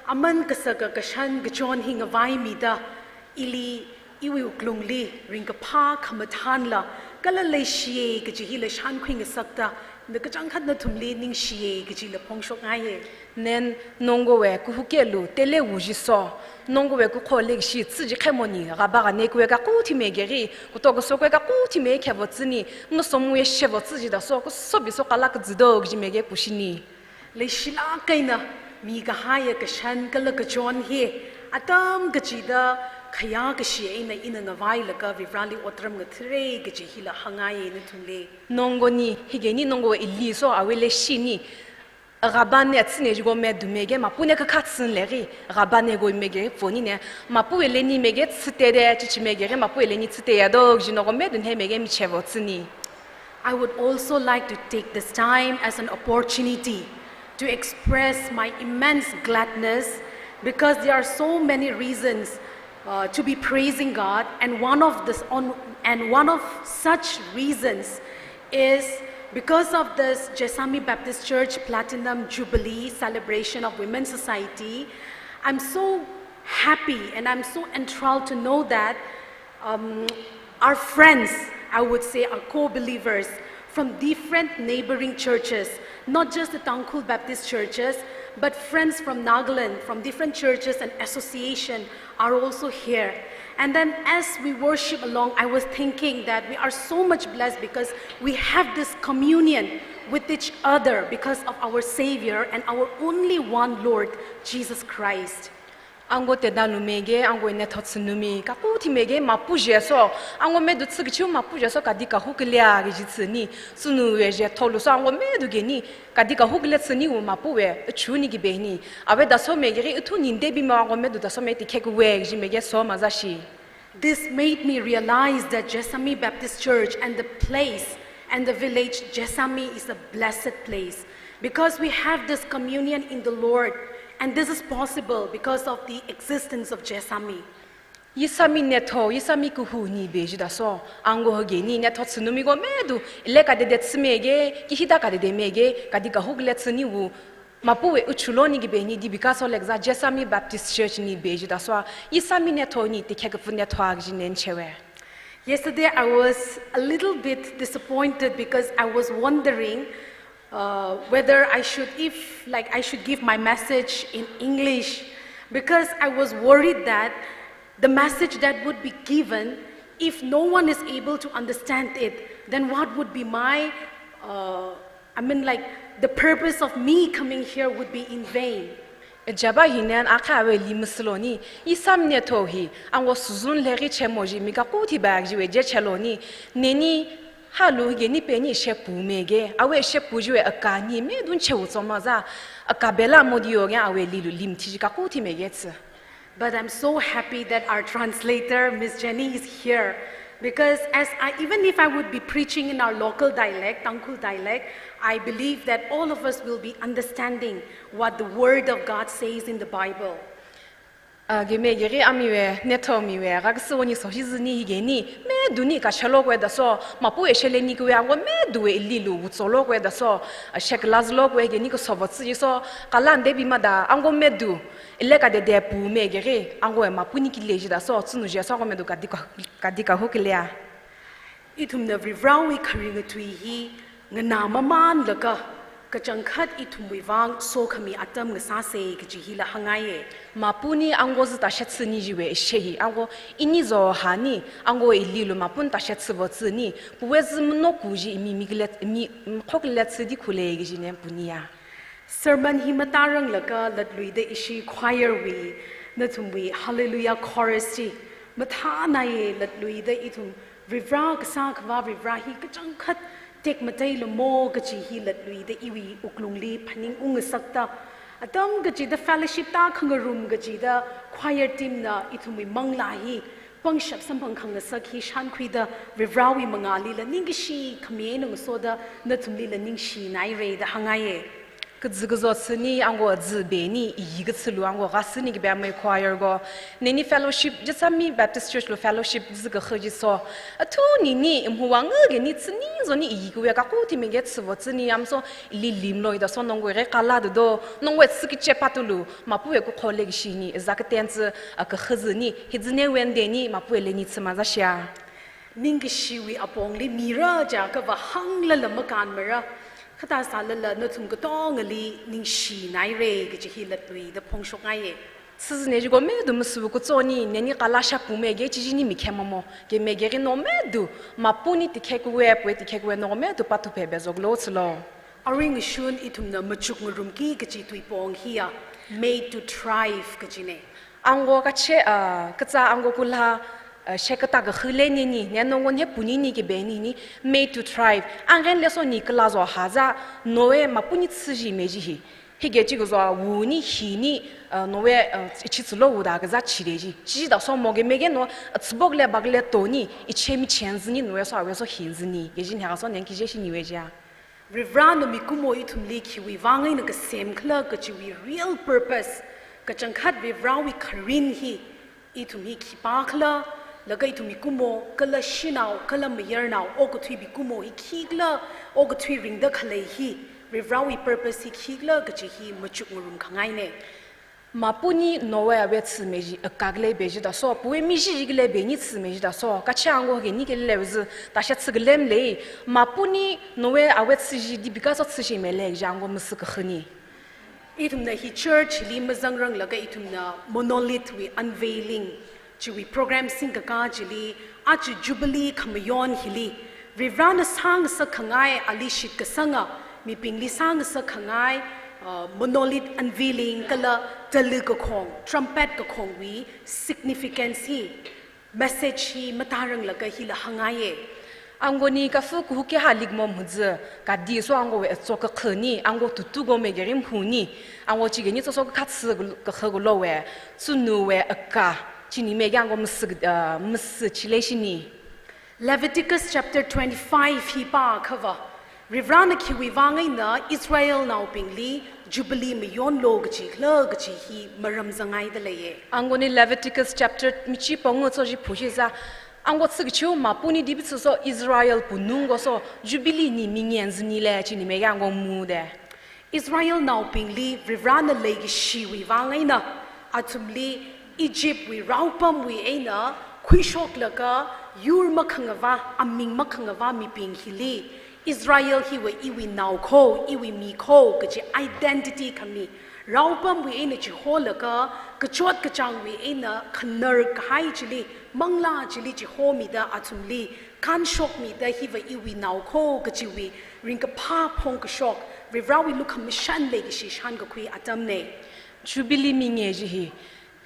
aman kasaka kashan kachon hi ngavaimida, ili iwui wuklungli ringkaphā khamathānla, kala leishiye kaji hila shankhui ngasakta, na kachangkhat nathumli ningshiye kajila phongshok ngaiye. Nen nongo we kuhu kelu tele wuji so, nongo we kukho leikashi tsiji khemoni, gaba gane kuwe kakuthi me geri, kuto kuso kuwe kakuthi me khevo tsini, ngasom we shevo tsiji da so, kusobi so kalak zido kaji me ge pushini. Leishilak kaina, mi kahaiya kashan kala kachon hi, atam kachida khayā kashi eina ina ngavailaga Varivarali otram ngathire kaji hila hāngngaiye nathumli. Nongoni, higeni nongo ili so awele shini, agabane atsine jigo me dumege, mapune kakatsin leri, agabane go mege, fonine, mapu ele ni mege, tsitede, chichi mege, mapu ele ni tsite yado, jinogo me dunhe mege, michevo tsini. I would also like to take this time as an opportunity to express my immense gladness Because there are so many reasons uh, to be praising God, and one of this on and one of such reasons is because of this Jessami Baptist Church Platinum Jubilee celebration of Women's Society. I'm so happy and I'm so enthralled to know that um, our friends, I would say, our co-believers from different neighboring churches, not just the Tangkhul Baptist churches, but friends from Nagaland, from different churches and association are also here. And then as we worship along, I was thinking that we are so much blessed because we have this communion with each other because of our Savior and our only one Lord, Jesus Christ. Ango tedalumege, ango netho tsunumi, kaku thimege, mapu jeso, ango medu tsukichu mapu jeso, kadi kahu kelia ge jitsuni, tsunu we je tholu so, ango medu geni, kadi kahu kelia tsuni u mapu we, chuni ki beni, awe daso megeri, utu ninde bi ma ango medu daso me tikhe we, ji mege so mazashi. This made me realize that Jessami Baptist Church and the place and the village Jessami is a blessed place because we have this communion in the Lord, and this is possible because of the existence of Jessami. Yisami netho, yisami kuhu ni beji daso, ango hage ni netho tsunumi go medu, ile kadede tsumege, kihida kadede mege, kadi kahu kelia tsuni u, mapu we uchuloni ki beni di bikaso lekza Jessami Baptist Church ni beji daso, yisami netho ni tikhe kafu netho a gji nen chewe. Yesterday I was a little bit disappointed because I was wondering uh, whether I should, if like I should give my message in English, because I was worried that the message that would be given, if no one is able to understand it, then what would be my, uh, I mean, like, the purpose of me coming here would be in vain. Jaba hinen akha awe li musuloni, isam netho hi, ango suzun leri chemo ji mi kaku thi bag ji we je cheloni, neni halu ge ni peni shepu mege, awe shepu ji we akani medun che utsoma za, akabela modi yo ge awe lilu lim thi ji kaku thi mege tsu. But I'm so happy that our translator, Miss Jenny, is here. Because as I, even if I would be preaching in our local dialect, Tangkhul dialect, I believe that all of us will be understanding what the Word of God says in the Bible. Agi megeri ami we, netho mi we, gaksu woni so hizini higeni, meduni kachalo kwe daso, mapu e shele ni kwe ango medu we lilu, utsolo kwe daso, shek lazlo kwe geni ko sovo tsi so, kalande bi mada, ango medu, ile kadede pu megeri, ango e mapu ni ki leji daso, tsunu je so ango medu kadika, kadika hu kelia. Ithumna Varivarawui kharinga tui hi, nganā mamanlaga, kachangkhat ithumwui vang sokhami atam ngasāse kaji hila hāngngaiye. Mapu ni ango zi tashat tsuni ji we ishe hi, ango ini zo hani, ango ililu mapu ni tashat tsuvo tsuni, puwe zi mnoku ji imi miklet, imi, mm, khoklet tsudi khule kaji ne puniya. Sermon hi mataranglaga latluida ishi choir wui, nathumwui Hallelujah chorus chi mathānaiye latluida ithum Varivara kasā khavā Varivara hi kachangkhat tekmatei lamo kaji hi latluida iwui wuklungli phaning ungasakta. Atam kachida fellowship ta khangarum kachida choir team na ithumwui manglā hi pangshap samphang khangasak hi shankhuida Varivarawui mangālila ningkashi khami eina ngasoda nathumlila ningshinaire da hāngngaiye. Kazi kazo tsuni ango zi beni, iyi katsulu ango gasuni ki bamai choir go. Neni fellowship, Jessami Baptist Church lo fellowship zi kakhaji so. Athu nini, imhuwa nge geni tsuni zoni iyi kuwe kaku thi mege tsuvo tsuni amso ili limlo ida so nongwe re kala do, nongwe tsiki che patulu, mapu we ku khole kishini, zakaten tsi, a, kakhazini, hizine wendeni, mapu we leni tsima zashia. Ningkashiwui apongli mira ja kava hānglala makanmara, kata sālala nathum katongali ningshinaire kaji hi latluida phongshokngaiye. Sizine ji go medu masu kutsoni, neni kala shapu mege chiji ni mikhe mamo, ge mege ri no medu, mapu ni tikhe kuwe, puwe tikhe kuwe no medu patu phe bezoglo tsilo. Aring shun ithumna machuk ngarumki kaji tuipong hiya, made to thrive kajine. Ango kache, ah, katsa ango kula, ah, shekata kahule nini, ne nongon he punini ki benini, made to thrive. Angen leso ni kala zo haza, nowe mapu ni tsiji meji hi. Hige chi kuzo wuni hini, ah, nowe, ah, ichi tsilo uda kaza chire ji. Chi da so moge mege no, ah, tsibok le bak le toni, iche mi chenzini, nowe so awe so hinzini. Ge jin ha so nen kije shini we ja. Varivarana mikumo ithumli khiwui vang eina kasem khala kajiwui real purpose, Kachangkhat Varivarāwui kharing hi, ithum hi khipākhala, laga ithum mikumo, kala shanao, kala mayarnao, okathuiwui kumo hi khikhala, okathui ringda khalei hi, Varivarāwui purpose hi khikhala kaji hi machukngarum khangaina. Mapuni Noahwui awui tsi meji, akak leibe jida so, puwe miji jik leibe ni tsi meji da so, kachāng ko ke ni ke leiwuzi, tasha tsi kalem lei, mapuni Noahwui awui tsi ji, dibika so tsi ji me lei, jang ko masi kakhani. Ithumna hi church li mazangranglaga ithumna monolith wui unveiling chiwui program singkaka chili, aja Jubilee khamayon hili, Varivarāna sāngasak khangai ali shitkasanga, mibingli sāngasak khangai, uh, monolith unveiling kala tala kakhong, trumpet kakhongwui significance hi, message hi mataranglaga hila hāngngaiya. Angoni kafu kuhu ke halik mom huzi, kadi so ango we atso kakhani, ango tutu go me gerim huni, ango chigeni so so katsi kakha gulo we, tsunu we aka, chini me ge ango masi, uh, masi chile shini. Leviticus chapter twenty-five hi pākhava, Varivarāna khiwui vang eina Israelnaobingli Jubilee mayonlo kajikhala kaji hi maram zangngaida leiya. Angoni Leviticus chapter michi pangu tso ji phushi za, ango tsik chu mapuni dibi tsi so Israel punung ko so Jubilee ni mingyān zini le chini me ge ango mu de. Israelnaobingli Varivarāna leikashiwui vang eina, athumli Egypt wui raopamwui eina khuishoklaga yur makhangava, aming makhangava mibing hili, Israel hiva iwui nao kho, iwui mi kho kaji identity khami, raopamwui eina chiholaga, kachot kachāngwui eina khanar kahai chili, manglā chili chihomida athumli kanshokmida hiva iwui nao kho kajiwui ringkaphā phongkashok, Varivarāwui lukhamashan leikashi shānkakhui atamna. Jubilee mingyā ji hi,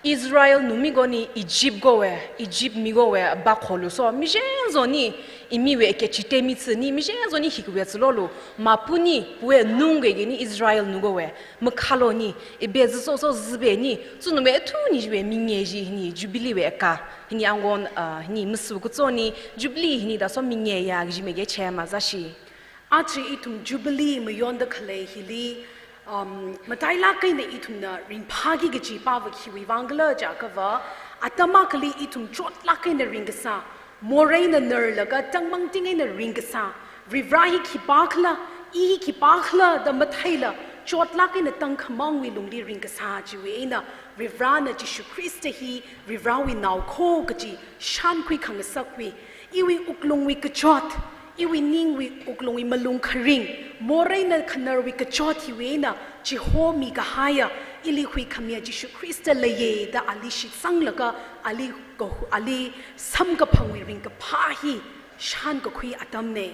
Israel nu mi koni Egypt ko we, Egypt mi ko we bakholu so, mijen zoni, imi we ke chite mi tsini, mijen zoni hik we tsilolu, mapuni, puwe nung ke geni Israel nu ko we, makhalo ni, ibe zi so so zibe ni, tsunu me thu ni ji we mingyā ji ni, Jubilee we ka, ni angon, uh, ni masu kutso ni, Jubilee ni da so mingyā ya ji me ge che ma za shi. Aja ithum Jubilee mayonda khalei hili, um, matailak eina ithumna ringphāki kaji pava khiwui vangkhala jiakhava, atam akhali ithum chotlak eina ringkasā, moreina narlaga tangmangting eina ringkasā, Varivarā hi khipākhala, i hi khipākhala da matheila, chotlak eina tangkhamangwui lungli ringkasā chiwui eina, Varivarāna Jishu Khrista hi Varivarāwui nao kho kaji shānkhui khangasakwui, iwui wuklungwui kachot, iwui ningwui wuklungwui malung kharing, moreina khanarwui kachot hiwui eina chihomi kahaiya, ili huikhamiya Jishu Khrista leiya da ali shitsanglaga, ali kahu-, ali samkaphangwui ringkaphā hi shānkakhui atamna.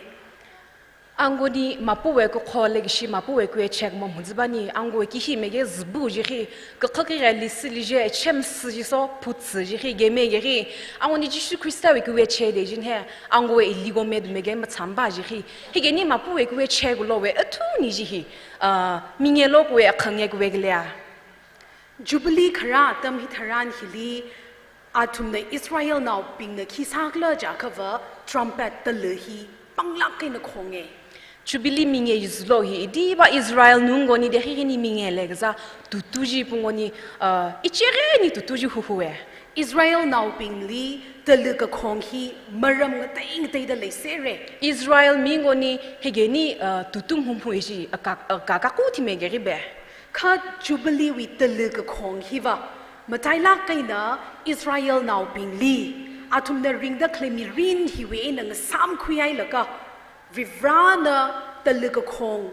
Angoni mapuwe kakho leikashi mapuwe kuwe chek mom huzi bani, ango ki hi me ge zibu ji hi, kakha ki ga li si li je, chem si ji so, put si ji hi, ge me ge hi, angoni Jishu Khrista we kuwe che de jin he, ango we ili go me du me ge machamba ji hi, hi geni mapuwe kuwe che gulo we, athu ni ji hi, ah, mingyālo kuwe akhang ye kuwe ge le a. Jubilee khara atam hitharan hili, athumna Israelnaobingna khi sākhala jiakhava trumpet tala hi panglak eina khonga. Jubilee mingyā ji zilo hi, idi ba Israel nung koni de hi ni mingyā le kaza, tutu ji pung koni, uh, ichire ni tutu ji huhuwe. Israelnaobingli tala kakhong hi maram ngatei ngateida leisera. Israel mi koni hi geni, uh, tutu humhui ji, aka, aka, aka kuti me geri be. Kha Jubilee wui tala kakhong hiva, matailak eina Israelnaobingli, athumna ringda khalei mirin hiwui eina ngasāmkhui hailaga, Varivarāna tala kakhong,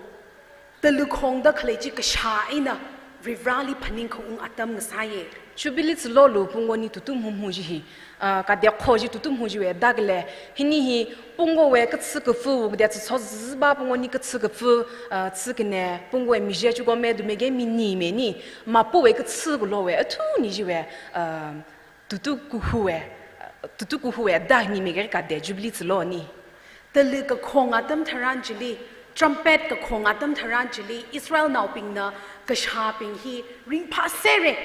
tala khongda khalei chi kashā eina Varivarāli phaningkhaung atam ngasāya. Jubilee zilolu pung koni tutu humhui ji hi, ah, kade kho ji tutu humhui ji we dak le, hini hi pung ko we katsi kafu, kade tsi so ziba pung koni katsi kafu, ah, tsi kane, pung ko we mi je chu ko me du me ge mi ni me ni, mapuwe katsi gulo we, athu ni ji we, ah, tutu kuhu we, ah, tutu kuhu we dak ni me ge kade Jubilee zilo ni. Tala kakhong atam tharan chili, trumpet kakhong atam tharan chili, Israelnaobingna kashābing hi ringphāsera.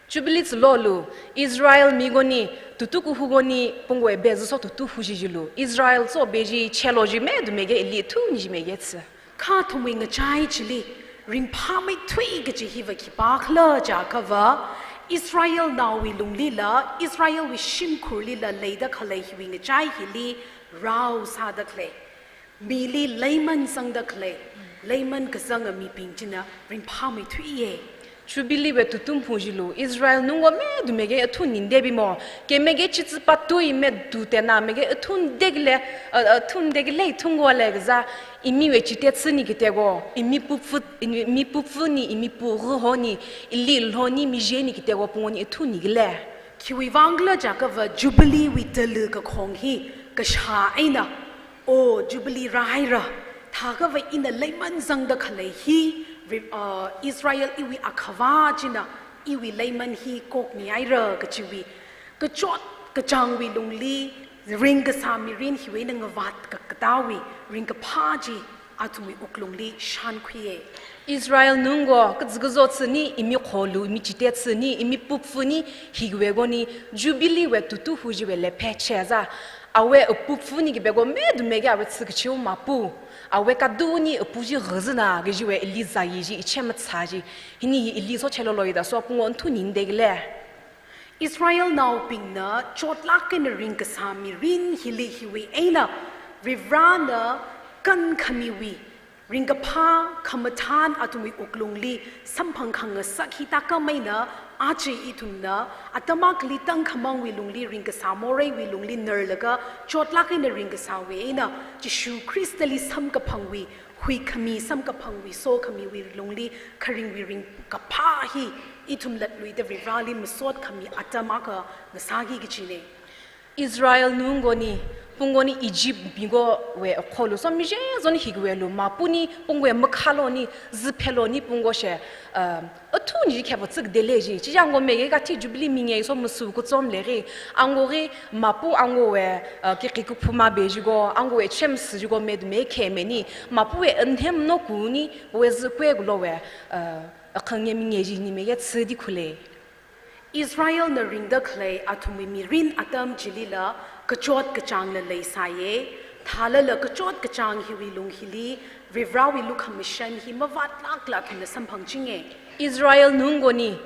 Jubilee zilolu, Israel mi koni, tutu kuhu koni, pung ko we be zi so tutu hu ji jilu. Israel so be ji chelo ji me du me ge ili thu ni ji me ge tsi. Kha athumwui ngachai chili, Ringphāmeithui kaji hiva khipākhala jiakhava, Israelnaowui lunglila, Israelwui shimkhurlila leida khalei hiwui ngachai hili rao sāda khalei, mili leiman zangda khalei, leiman kazanga mibing china ringphāmeithuiya. Jubilee wui tutum hu jilu, Israel nungwa medumege athun ninde bimo, kemege chitsi patui medu tena mege athun degle, a, athun degle thungwa le kaza, imi wui chitetsini kiteko, imi pupfu, imi pupfuni, imi pu ruhoni, ili lhoni, mijeni kiteko pungoni athun nikile. Khiwui vangkhala jiakhava Jubilee wui tali kakhong hi kashā eina, o Jubilee rāhaira, thākhava ina leiman zangda khalei hi, ri-, uh, Israel iwui akhava china, iwui leiman hi kokmihaira kachiwui, kachot kachāngwui lungli, ringkasā mirin hiwui eina ngavāt kakatawui, ringkaphā chi athumwui wuklungli shānkhuiya. Israel nungwa, kazikazo tsini, imi kholu, imi chitetsini, imi pupfuni, hiwui koni, Jubilee wui tutu hu jiwui lepe cheza. Awui apupfuni kibeko medumege awui tsi kachiu mapu. Awui kaduni apu ji ghazina, kajiwui ili zayi ji, iche matsa ji. Hini hi ili so chelolo ida so pungwa athun ninde kile. Israelnaobingna chotlak eina ringkasā mirin hili hiwui eina, Varivarana kankhamiwui, ringkaphā khamathān athumwui wuklungli samphang khangasak hi thākhameina, aja ithumna, atam akhali tangkhamangwui lungli ringkasā moreiwui lungli narlaga, chotlak eina ringkasāwui eina, Jishu Khristali samkaphangwui, huikhami samkaphangwui, sokhamiwui lungli, kharingwui ringkaphā hi, ithum latluida Varivarali masotkhami atam akha ngasāki kajina. Israel nungwuni, pungwuni Egypt migowui akholu, so mije zon hiwuilu, mapuni, pungwui makhaloni, zipheloni, pungwa she, um, athun ji kheva tsik dele ji. Chija angwa mege kathi Jubilee minge so masu kuchom leri. Angwari mapu angwawui, uh, kiki kuphu mabe jiko, angwawui chem si jiko medume khemeni. Mapuwui anhem no kuni, wui zikwe kulo wui, uh, akhang ye minge ji ni mege tsidi khule. Israelna ringda khalei athumwui mirin atam chilila kachot kachāngla leisāya, thālala kachot kachāng hiwui lung hili, Varivarawui lukhamashan hi mavātlakla athumna samphangchinga. Israel nungwuni,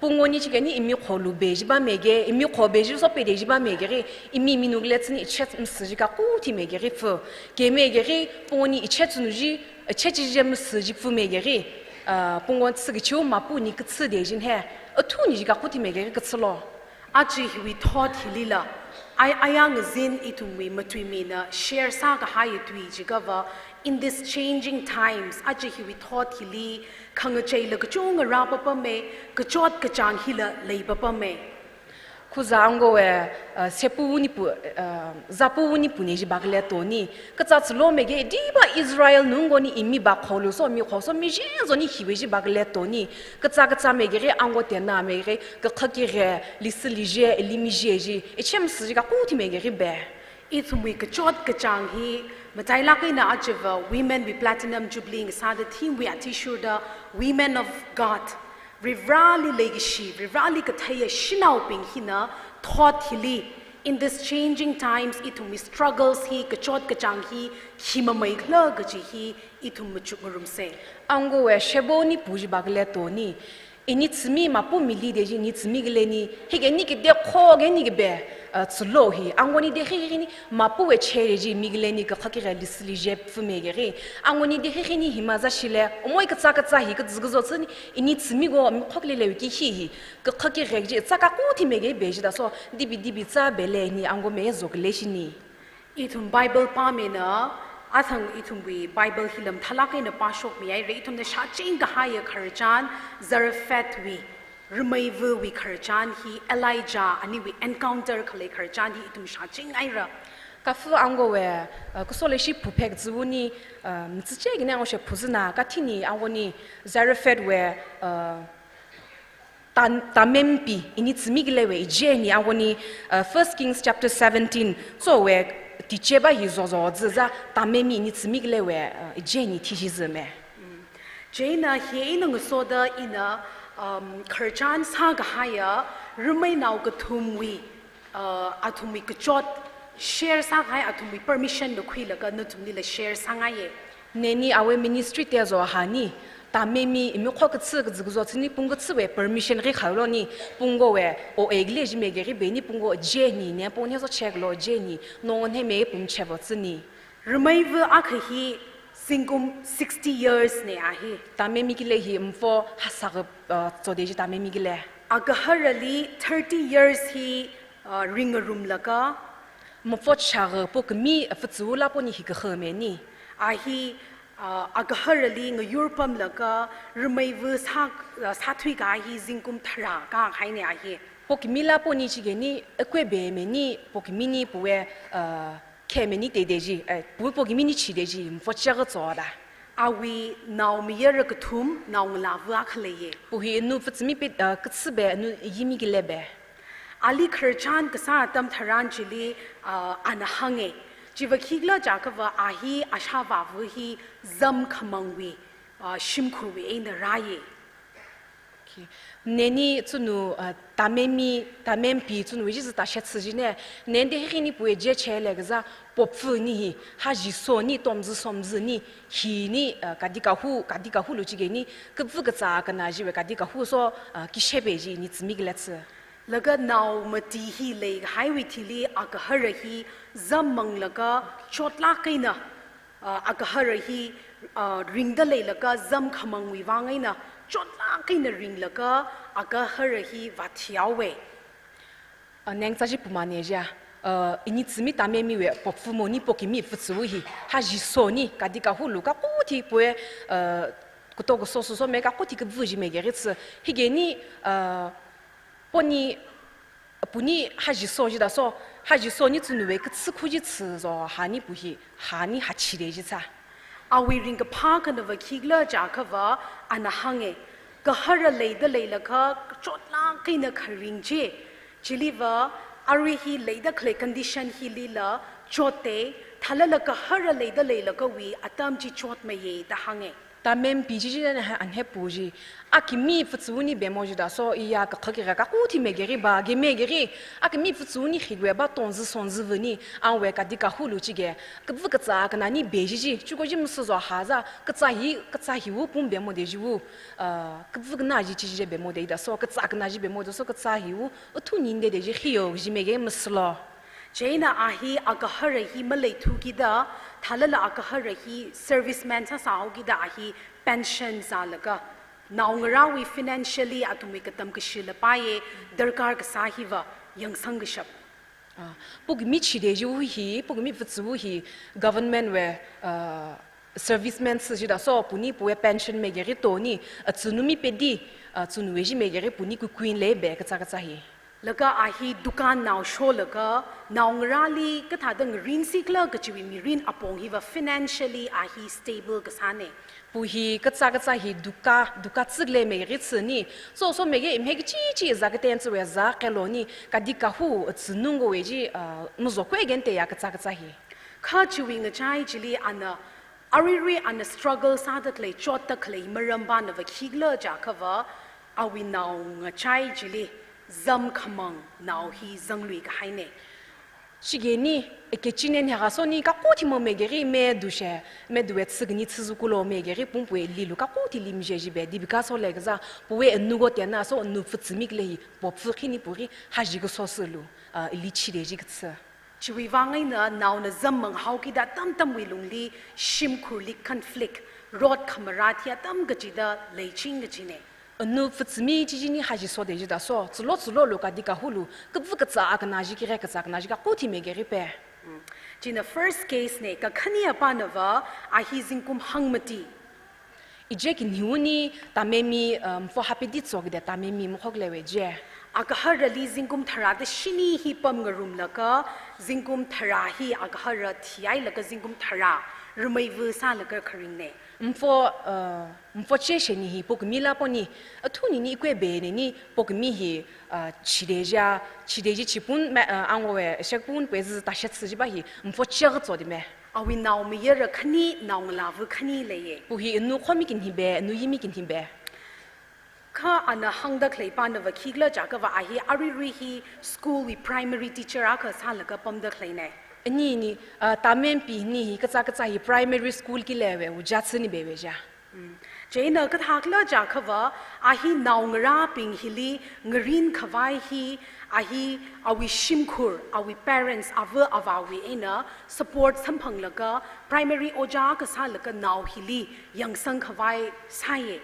pungwuni chikeni imi kholu be jiba mege, imi kho be ji so pe de jiba mege ri, imi minuk letsini ichet msi ji kakuthi mege ri fu, ke mege ri, pungwuni ichet sunu ji, ichet ji je msi ji fu mege ri, ah, pungwuni tsi kachiu mapuni katsi de jin he, athun ji kakuthi mege ri katsilo. Aja hiwui thot hilila, ai, aya ngazin ithumwui matuimina share sākahai tui jiakhava, in this changing times, aja hiwui thot hili, khangacheila kachunga rāpapame, kachot kachāng hila leipapame. Khuza angwawui, uh, sepu wuni pu, uh, zapu wuni pune jiba kale toni. Katsa tsilo mege diba Israel nungwuni imi ba kholu so mi kho so mije zoni hiwui jiba kale toni. Katsa katsa mege ri angwa tena mege ri, kakha kire, lisi lije, ili mije ji, ichem si ji kakuthi mege ri be. Ithumwui kachot kachāng hi, matailak eina ajava Women wui Platinum Jubilee ngasāda theme wui athishurda Women of God. Varivarali leikashi, Varivarali katheiya shanaobing hina thot hili, in this changing times, ithumwui struggles hi, kachot kachāng hi, hi mamei khala kaji hi, ithum machuk ngarumse. Angwawui sheboni pu jiba kale toni. Ini tsimi mapu mili de ji ini tsimi kile ni, hike ni kide kho ge ni kebe, uh, tsilo hi. Angwani de hi hi ni mapuwui che de ji mi kile ni kakha kire lisi lije fu mege ri. Angwani de hi hi ni hima za shile, omoi katsa katsa hi kazi kazo tsini, ini tsimi go mi khok lele ki hi hi. Kakha kire ji, tsa kakuthi mege be jida so, dibi dibi tsa bele ni angwa me zo kile shini. Ithum Bible pāmina, athang ithumwui Bible hi lam thalak eina pāshokmihaira, ithumna shāching kahaiya khararchan, Zarephath wui, Rameiva wui khararchan hi Elijah aniwui encounter khalei khararchan hi ithum shāchinghaira. Kafu angwawui, uh, kusole shi phuphek ziwuni, uh, mtsiche gine angwa she phuzina, kathini angwani Zarephath wui, uh, Tan-, tamempi, ini tsimi kile wui ije ni angwani, uh, First Kings chapter seventeen, so wui tiche ba hi zozo ziza, tamemi ini tsimi kile wui, uh, ije ni thi shi zime. Mm. Chieina hi ina ngasoda ina, um, khararchan sākahaiya, Rameinao kathumwui, uh, athumwui kachot share sākahai athumwui permission da khuilaga nathumlila share sāngaiye. Neni awui ministry te zo hani, Tamemi, imi khokatsi kazuk kazot sini pung katsiwui permission ri khalo ni, pung kowui O A kile ji megeri beni pung ko je ni ne pung ne so check lo je ni, no ne me pung check lo tsini. Rameiva akha hi zingkum sixty years ne ahi. Tamemi kile hi mfo hasaka, uh, zode ji tamemi kile. Agaharali thirty years hi, uh, ringarumlaka. Mfo chara po kami, uh, futsu la po ni hi kaha me ni. Ahi, uh, agaharali ngayur pamlaka, rameiva sa, uh, sathui ka hi zingkum thara ka hai ne ahi. Po kami la po ni chige ni, akwe be me ni, po kami ni puwe, uh, khe me ni te de ji, eh, pu po kami ni chi de ji, mfo chara zo da. Awui nao mayara kathum, nao ngalāva akha leiye. Pu hi nu futsumi pe, uh, katsibe, nu yimi kile be. Ali kharchan kasā atam tharan chili, uh, ana hange. Chiva khikla jakava ahi ashāvāva hi zam khamangwui, uh, shimkhurwui eina rāye. Okay. Neni tsunu, uh, tamemi, tamempi tsunu wiji zita shetsi jine. Nende hini puwe je chele kaza popfu ni hi, haji so ni, tomzi somzi ni, hi ni, uh, kadi kahu, kadi kahu lu chige ni, kapfu katsa kana jiwe kadi kahu so, uh, kishe be ji ni tsimi kiletsi. Laga nao mati hi lei haiwui thili agahara hi zam manglaka chotlak kaina, uh, agahara hi, uh, ringda leilaka zam khamangwui vang eina chotlak kaina ringlaka agahara hi vathiawe. Uh, neng tsaji pumane ja. Uh, ini tsimi tamemiwe popfu mo ni po kami futsu hi. Haji so ni kadi kahu lu kakuthi puwe, uh, kuto kuso suso me kakuthi kapfu ji megeri tsi. Hige ni, uh, po ni, pu ni haji so ji da so, haji so ni tsunuwe katsi khuji tsi zo, ha ni pu hi, ha ni hachi de ji tsa. Awui ringkaphā kanava khikla jakava ana hange, gahara leida leilaka chotlak kaina kharing je. Chiliva, arui hi leida khalei condition hilila chotte, thalala gahara leida leilakawui atam chi chot maye da hange. Tamempi jiji na ha anhe pu ji. Akimi futsu ni bemo ji da so iya kakha kira kakuthi megeri ba, ge megeri. Akimi futsu ni higwe ba tonzi sonzi vuni, anwe kadi kahu lu chige. Kapfu katsa kana ni be jiji, chuko ji msu zo haza, katsa hi, katsa hi wu pum bemo de ji wu. Uh, kapfu kana ji chiji bemo de da so, katsa kana ji bemo de so, katsa hi wu, uthu ninde de ji hiyo ji mege mslo. Chieina ahi agahara hi maleithu kida, thalala agahara hi serviceman sāsāhao kida ahi pension zālaga, naongarāwui financially athumwui katam kashi lapai ye, darkar kasā hiva yangsang kashap. Ah, pu kami chi de ji wu hi, pu kami futsu wu hi, government wui, ah, serviceman si ji da so, pu ni puwe pension megeri to ni, ah, tsunu mi pe di, ah, tsunu we ji megeri pu ni kukuin le be katsa katsa hi. Laga ahi dukan nao sholaga, naongarāli kathāda ngarin sikla kachiwui mirin apong hiva financially ahi stable kasāne. Pu hi katsa katsa hi duka, duka tsikle megeri tsini. So, so mege imhe kichi chi za katen tsiwe za kelo ni, kadi kahu tsinung we ji, ah, muzo kwe gen te ya katsa katsa hi. Kha chiwui ngachai chili ana, arirui ana struggle sāda khalei, chotda khalei maram banava khikla jakava, awui nao ngachai chili zam khamang nao hi zanglui kahaine. Shige ni, eke chinen hega so ni kakuthi mo megeri me dushe, me duwe tsik ni tsizu kulo megeri pum puwe lilu kakuthi lim je ji be, di bika so le kaza, puwe anu go tena so anu futsu mi kile hi, pop fu khini puri, haji ko so sulu, ah, ili chi de ji katsa. Chiwui vang eina naona zam manghao kida tamtamwui lungli, shimkhurli conflict, rot khamara thia tam kachida leiching kachine. Anu futsu mi chi chi ni haji so de ji da so, tsulo tsulo lu kadi kahulu, kapfu katsa akana ji kire katsa akana ji kakuthi megeri pe. Mm. China first case ne, kakhane apanava, ahi zingkum hangmati. Ije kinhiu ni tamemi, um, fo hapi di tsok de tamemi mkhok lewe je. Agaharali zingkum thara da shini hi pam ngarumlaga, zingkum thara hi agahara thiai laga zingkum thara, rumai vu sālaga kharing ne. Mfo, uh, mfo che she ni hi pokmi la po ni, athu ni ni kwe be ne ni pokmi hi, uh, chi de ja, chi de ji chi pun, ma, uh, ango we, shek pun, pwe zi ta shet si ji ba hi, mfo che ga tso de me. Awui nao mayara khani, nao ngala vu khani leiye. Pu hi nu khomi kin hi be, nu yimi kin hi be. Kha ana hangda khalei panava khikla ja kava ahi arirui hi school wui primary teacher akha sālaga pamda khalei ne. Ani ni, ah, tamempi ni hi katsa katsa hi primary school ki lewe, u ja tsini bewe ja. Mm. Chieina kathākhala jiakhava, a hi naongarābing hili ngarin khavai hi, a hi awui shimkhur, awui parents, ava avāwui eina support samphanglaga, primary ojā kasālaga nao hili yangsang khavai sāye.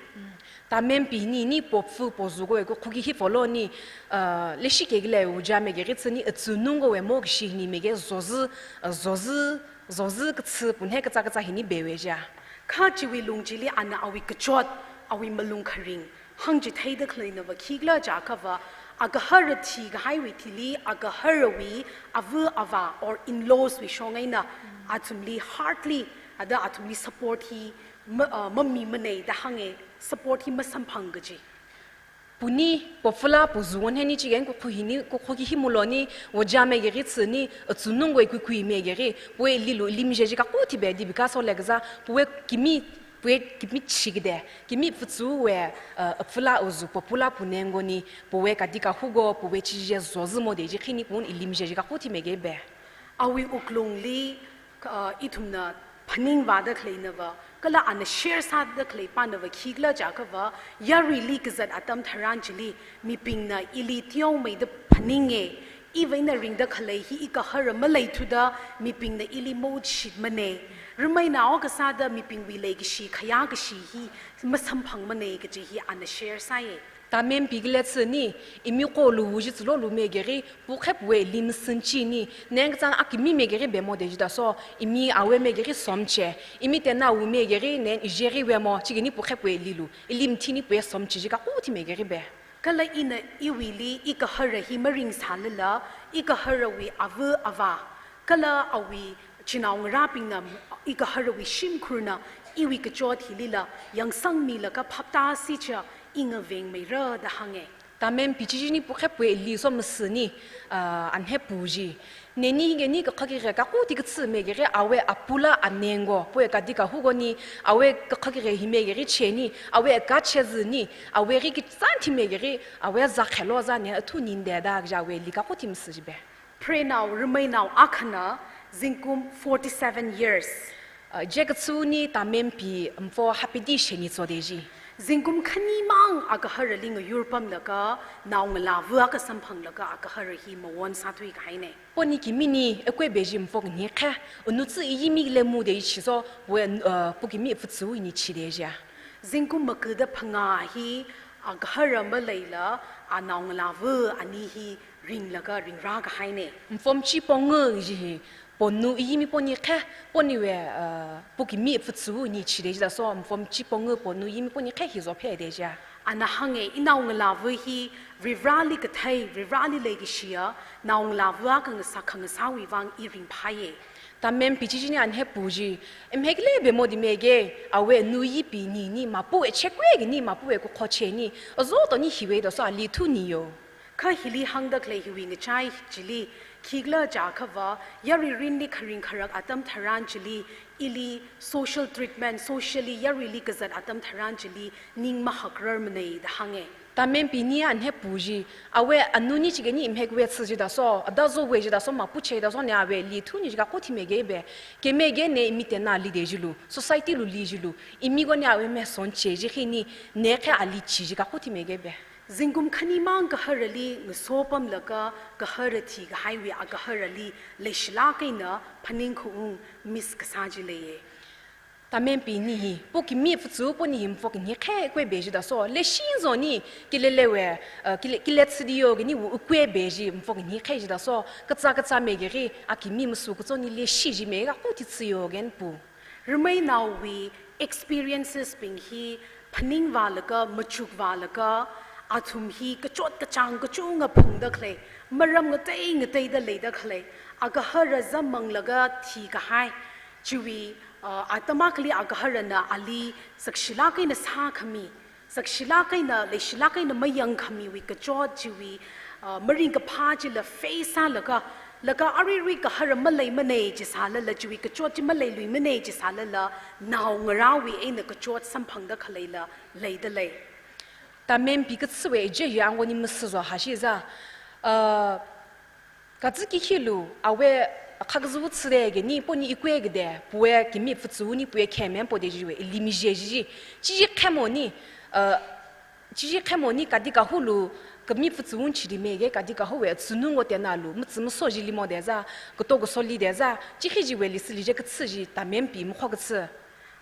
Tamempi ni, ni pofu pozu ko eko khuki hi follow ni, uh, leshi kekle ujā megeri tsini, uh, tsunung ko we mo kishi ni mege zozi, uh, zozi, zozi katsi punhe katsa katsa hini bewe ja. Kha chiwui lung chili ana awui kachot, awui malung kharing hāngchitheida khaleina va khikhala jiakhava, agahara thikahaiwui thili, agaharawui ava avā or in-laws wui shong eina athumli hardly, ada athumli support hi ma-, uh, mamimanei da hānge, support hi masamphang kaji. Puni, pofula, pozu won heni chigen kukhu hini, kukhu ki hi mulo ni, ojā megeri tsini, uh, tsunung ko we kuikui megeri, puwe lilu, limje ji kakuthi be di bika so le kaza, puwe kimi, puwe kimi chigde, kimi futsu we, uh, fula uzu, popula punengo ni, puwe kadika hugo, puwe chije zozi mo de ji khini pun ilimje ji kakuthi mege be. Awui wuklungli, ka, uh, ithumna phaningvāda khaleina va, kala ana share sāda khalei pana va khikhala jiakhava, yaruili kazat atam tharan chili, mibingna ili teomeida phaninge, iva ina ringda khalei hi i gahara maleithuda, mibingna ili mautshitmanei. Rimeina o kasāda mibingwui leikashi, khayā kashi hi masamphangmanei kaji hi ana share sāye. Tamempi kile tsini, imi kolu wuji tsulo lu megeri, pukhep we lim sinchi ni, neng kazang akimi megeri be mo de ji da so, imi awe megeri somche, imi tena wu megeri, neng ijeri we mo, chigini pukhep we lilu, ilim thini puwe somche ji kakuthi megeri be. Kala ina iwuili, i gahara hi maring sālala, i gaharawui ava avā, kala awui chinao ngarābingna, i gaharawui shimkhurna, iwui kachot hilila, yangsangmilaga phaptasi cha, i ngavengmeira da hānge. Tamempi chiji ni pukhep we li so masini, ah, anhe puji. Neni geni kakhaki re kakuthi katsi megeri, awe apula anengo, puwe kadika hugo ni, awe kakhaki re hi megeri cheni, awe kache zini, awe ri kitsan thi megeri, awe zakhelo zane athu ninde da ja we li kakuthi masiji be. Prenao, rimeina o akhana, zingkum forty-seven years. Uh, je katsu ni Tamempi mfo hapidi sheni tso de ji. Zingkum khani mang agaharali ngayur pamlaga, naongalāva kasamphanglaga agahara hi mawon sāthui kahaine. Poni kimi ni, ekwe be ji mfo kani khe, unu tsi iyimi le mu de ji so, we, uh, pu kimi futsu ni chi de ji a. Zingkum makuda phangā hi, agahara maleila, anaongalāva ani hi ringlaga ringra kahaine. Mfom chi pongu ji hi, ponu iyimi poni khe, poni we, uh, pu kimi futsu ni chi de ji da so, mfom chi pongu ponu iyimi poni khe hi zo phe de ji a. Ana hānge, inaongalāva hi, Varivarali kathei, Varivarali leikashiya, naongalāva khangasā khangasāwui vang i ringphāye. Tamempi chiji ni anhe puji, emhekle be mo di mege, awe nuipi ni ni mapu e chekwe ni mapu e kukhoche ni, azo to ni hiwe da so ali thu ni yo. Kha hili hāngda khalei hiwui ngachai chili, khikhala jiakhava, yarui rinli kharing kharak atam tharan chili, ili social treatment, socially yaruili kazat atam tharan chili, ning mahakrarmanei da hānge. Tamempi ni anhe puji, awe anu ni chigeni imhek we tsi ji da so, ada zo we ji da so, mapu che da so ne awe li thu ni ji kakuthi mege be, ke mege ne imi tena li de ji lu, society lu li ji lu, imi go ne awe me son che ji khi ni, ne khe ali chi ji kakuthi mege be. Zingkum khani mang gaharali ngaso pamlaga gahara thikahaiwui agaharali leishilak eina phaningkhaung miss kasā ji leiye. Tamempi ni hi, pu kimi futsu poni hi mfok ni khe kwe be ji da so, leishi zo ni, kile le we, uh, kile, kile tsidi yo gini wu kwe be ji mfok ni khe ji da so, katsa katsa megeri, akimi masu kutso ni leishi ji mega kuti tsi yo gen pu. Rimeinaowui experiences bing hi phaningvālaga, machukvālaga, athum hi kachot kachāng kachunga phungda khalei, maram ngatei ngateida leida khalei, agahara zammanglaga thikahai, chiwui, uh, atam akhali agaharana ali sakshilak eina sākhami, sakshilak eina, leishilak eina mayangkhamiwui kachot chiwui, uh, maringkaphā chila face sālaga, laga aruirui gahara maleimanei chisālala, chiwui kachot chi maleiluimanei chisālala, naongarāwui eina kachot samphangda khaleila leida lei. Tamempi katsiwe je yangwani masizo hashi za, uh, kaziki hilu, awe Khak zu tsu de ge ni, po ni ikwe ge de, puwe kimi pfutsu ni, puwe khemen po de ji we, ili mi je ji. Chi ji khemo ni, uh, chi ji khemo ni kadi kahulu, kimi pfutsu chi di me ge, kadi kahu we, tsunu ngo te na lu, mutsu muso ji limo de za, kato kaso li de za, chi khi ji we li sili je katsu ji, ta mempi mkho katsu.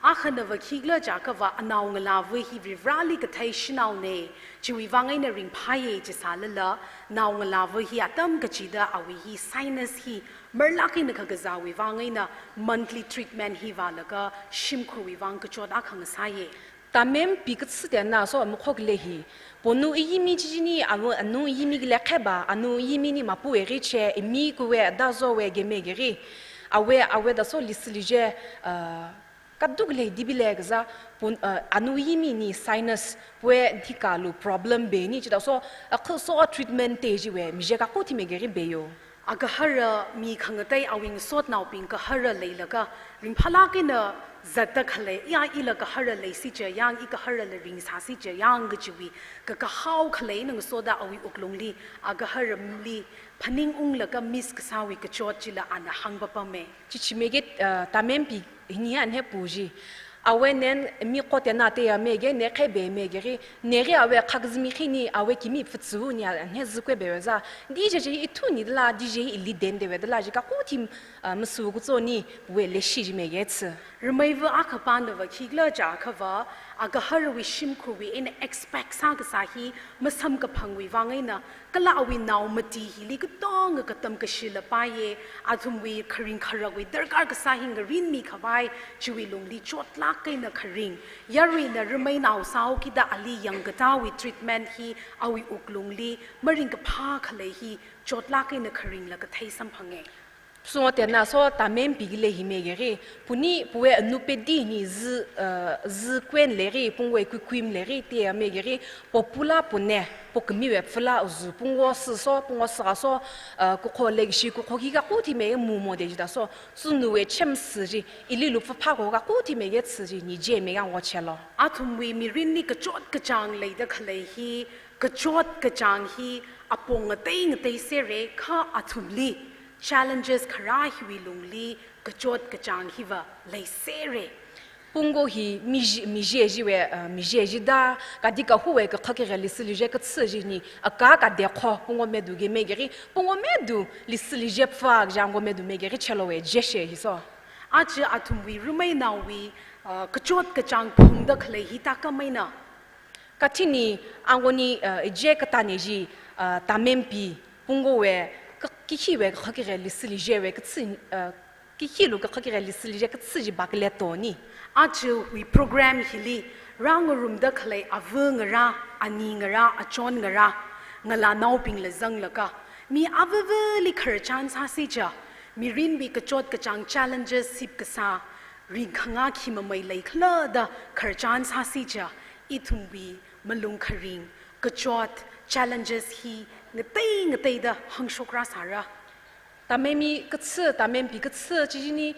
Akhana va khikla ja kava anao ngala va hi Varivarali kathei shanao ne, chiwi vang eina ringphāye chi sālala, nao ngala va hi atam kachida awi hi sinus hi marlak eina khakazāwi vang eina monthly treatment hi vālaga shimkhurwi vang kachot akha ngasāye. Ta mempi katsu te na so mkhok le hi. Ponu iyimi chi ji ni, anu, anu iyimi le kheba, anu iyimi ni mapu e ri che, imi kuwe, da zo we ge me ge ri. Awe, awe da so li sili je, uh, kaduk le dibi le kaza, pun, uh, anu iyimi ni sinus, puwe dika lu problem be ni, chida so, uh, kho so treatment te ji we, mi je kaku thi me ge ri be yo. Agahara mi khangatei awing sot naobing kahara leilaga, ringphālak eina zata khalei, ya ila kahara lei si je yang, i kahara le ring sā si je yang ga chiwi, ka kahao khalei nang soda awi uklungli, agahara li, phaning unglaga miss kasāwi kachot chila ana hang ba pa me. Chi chi me ge, uh, ta mempi hini an he pu ji. Awe nen mi ko te na te ya me ge, ne khe be me ge ri, ne ri awe khak zimi khi ni, awe kimi pfutsu ni a ne zikwe be we za. Di je je i thu ni dala, di je i li den de we dala, ji kaku thi, uh, musu ku tso ni, we le shi ji me ge tsu. Ramai va akha pa na va khikla ja kava, agahara wi shimkhurwi eina expect sā kasā hi, masam kaphangwi vang eina, kala awi nao mati hili katonga katam kashila paye, athumwi kharing kharakwi darkar kasā hi ngarin mi khavai, chiwi lungli chotlak eina kharing. Yarui na ramai nao sao kida ali yang katawi treatment hi awi uklungli, maring kaphā khalei hi, chotlak eina kharing la kathei samphange. So te na so ta mempi le hi me ge ri, puni puwe anu pe di ni zi, uh, zi kwen le ri, pungwe kuikwim le ri, te ya me ge ri, po pula pune, po kami we pfula uzu, pungwo si so, pungwo si so, uh, kukho le shi, kukho ki kaku thi me mu mo de ji da so, sunu we chem si ji, ili lu pfa pha ko kaku thi me ge tsi ji, ni je me ga ngo che lo. Athumwi mirin ni kachot kachāng leida khalei hi, kachot kachāng hi, apong ngatei ngatei sere kha athumli, challenges khara hiwi lungli, kachot kachāng hiva leisere. Punggo hi mi ji, mi je ji we, uh, mi je ji da, kadi kahu we kakhak kire li sili je katsu ji ni, aka kade kho, punggo medu ge me ge ri, punggo medu li sili je pfa, jang go medu me ge ri che lo we, je she hi so. Achi athumwi ramai nawi, uh, kachot kachāng phungda khalei hi ta kamai na. Kathi ni, ango ni, uh, je kata ne ji, uh, ta mempi, punggo we, ka, ki hi we, kakhak kire li sili je we, katsu, uh, ki hi lu kakhak kire li sili je, katsu ji bak le to ni. Achi wi program hili, rang rumda khalei avu ngara, ani ngara, achon ngara, ngala naobing la zang laka. Mi avu vu li kharchan sā si ja, mirin bi kachot kachāng challenges sip kasā, ring khanga khi mamai lei khala da kharchan sā si ja, ithumwi malung kharing, kachot, challenges hi ngatei ngatei da hangshok ra sāra. Ta mempi katsu, ta mempi katsu, chi ji ni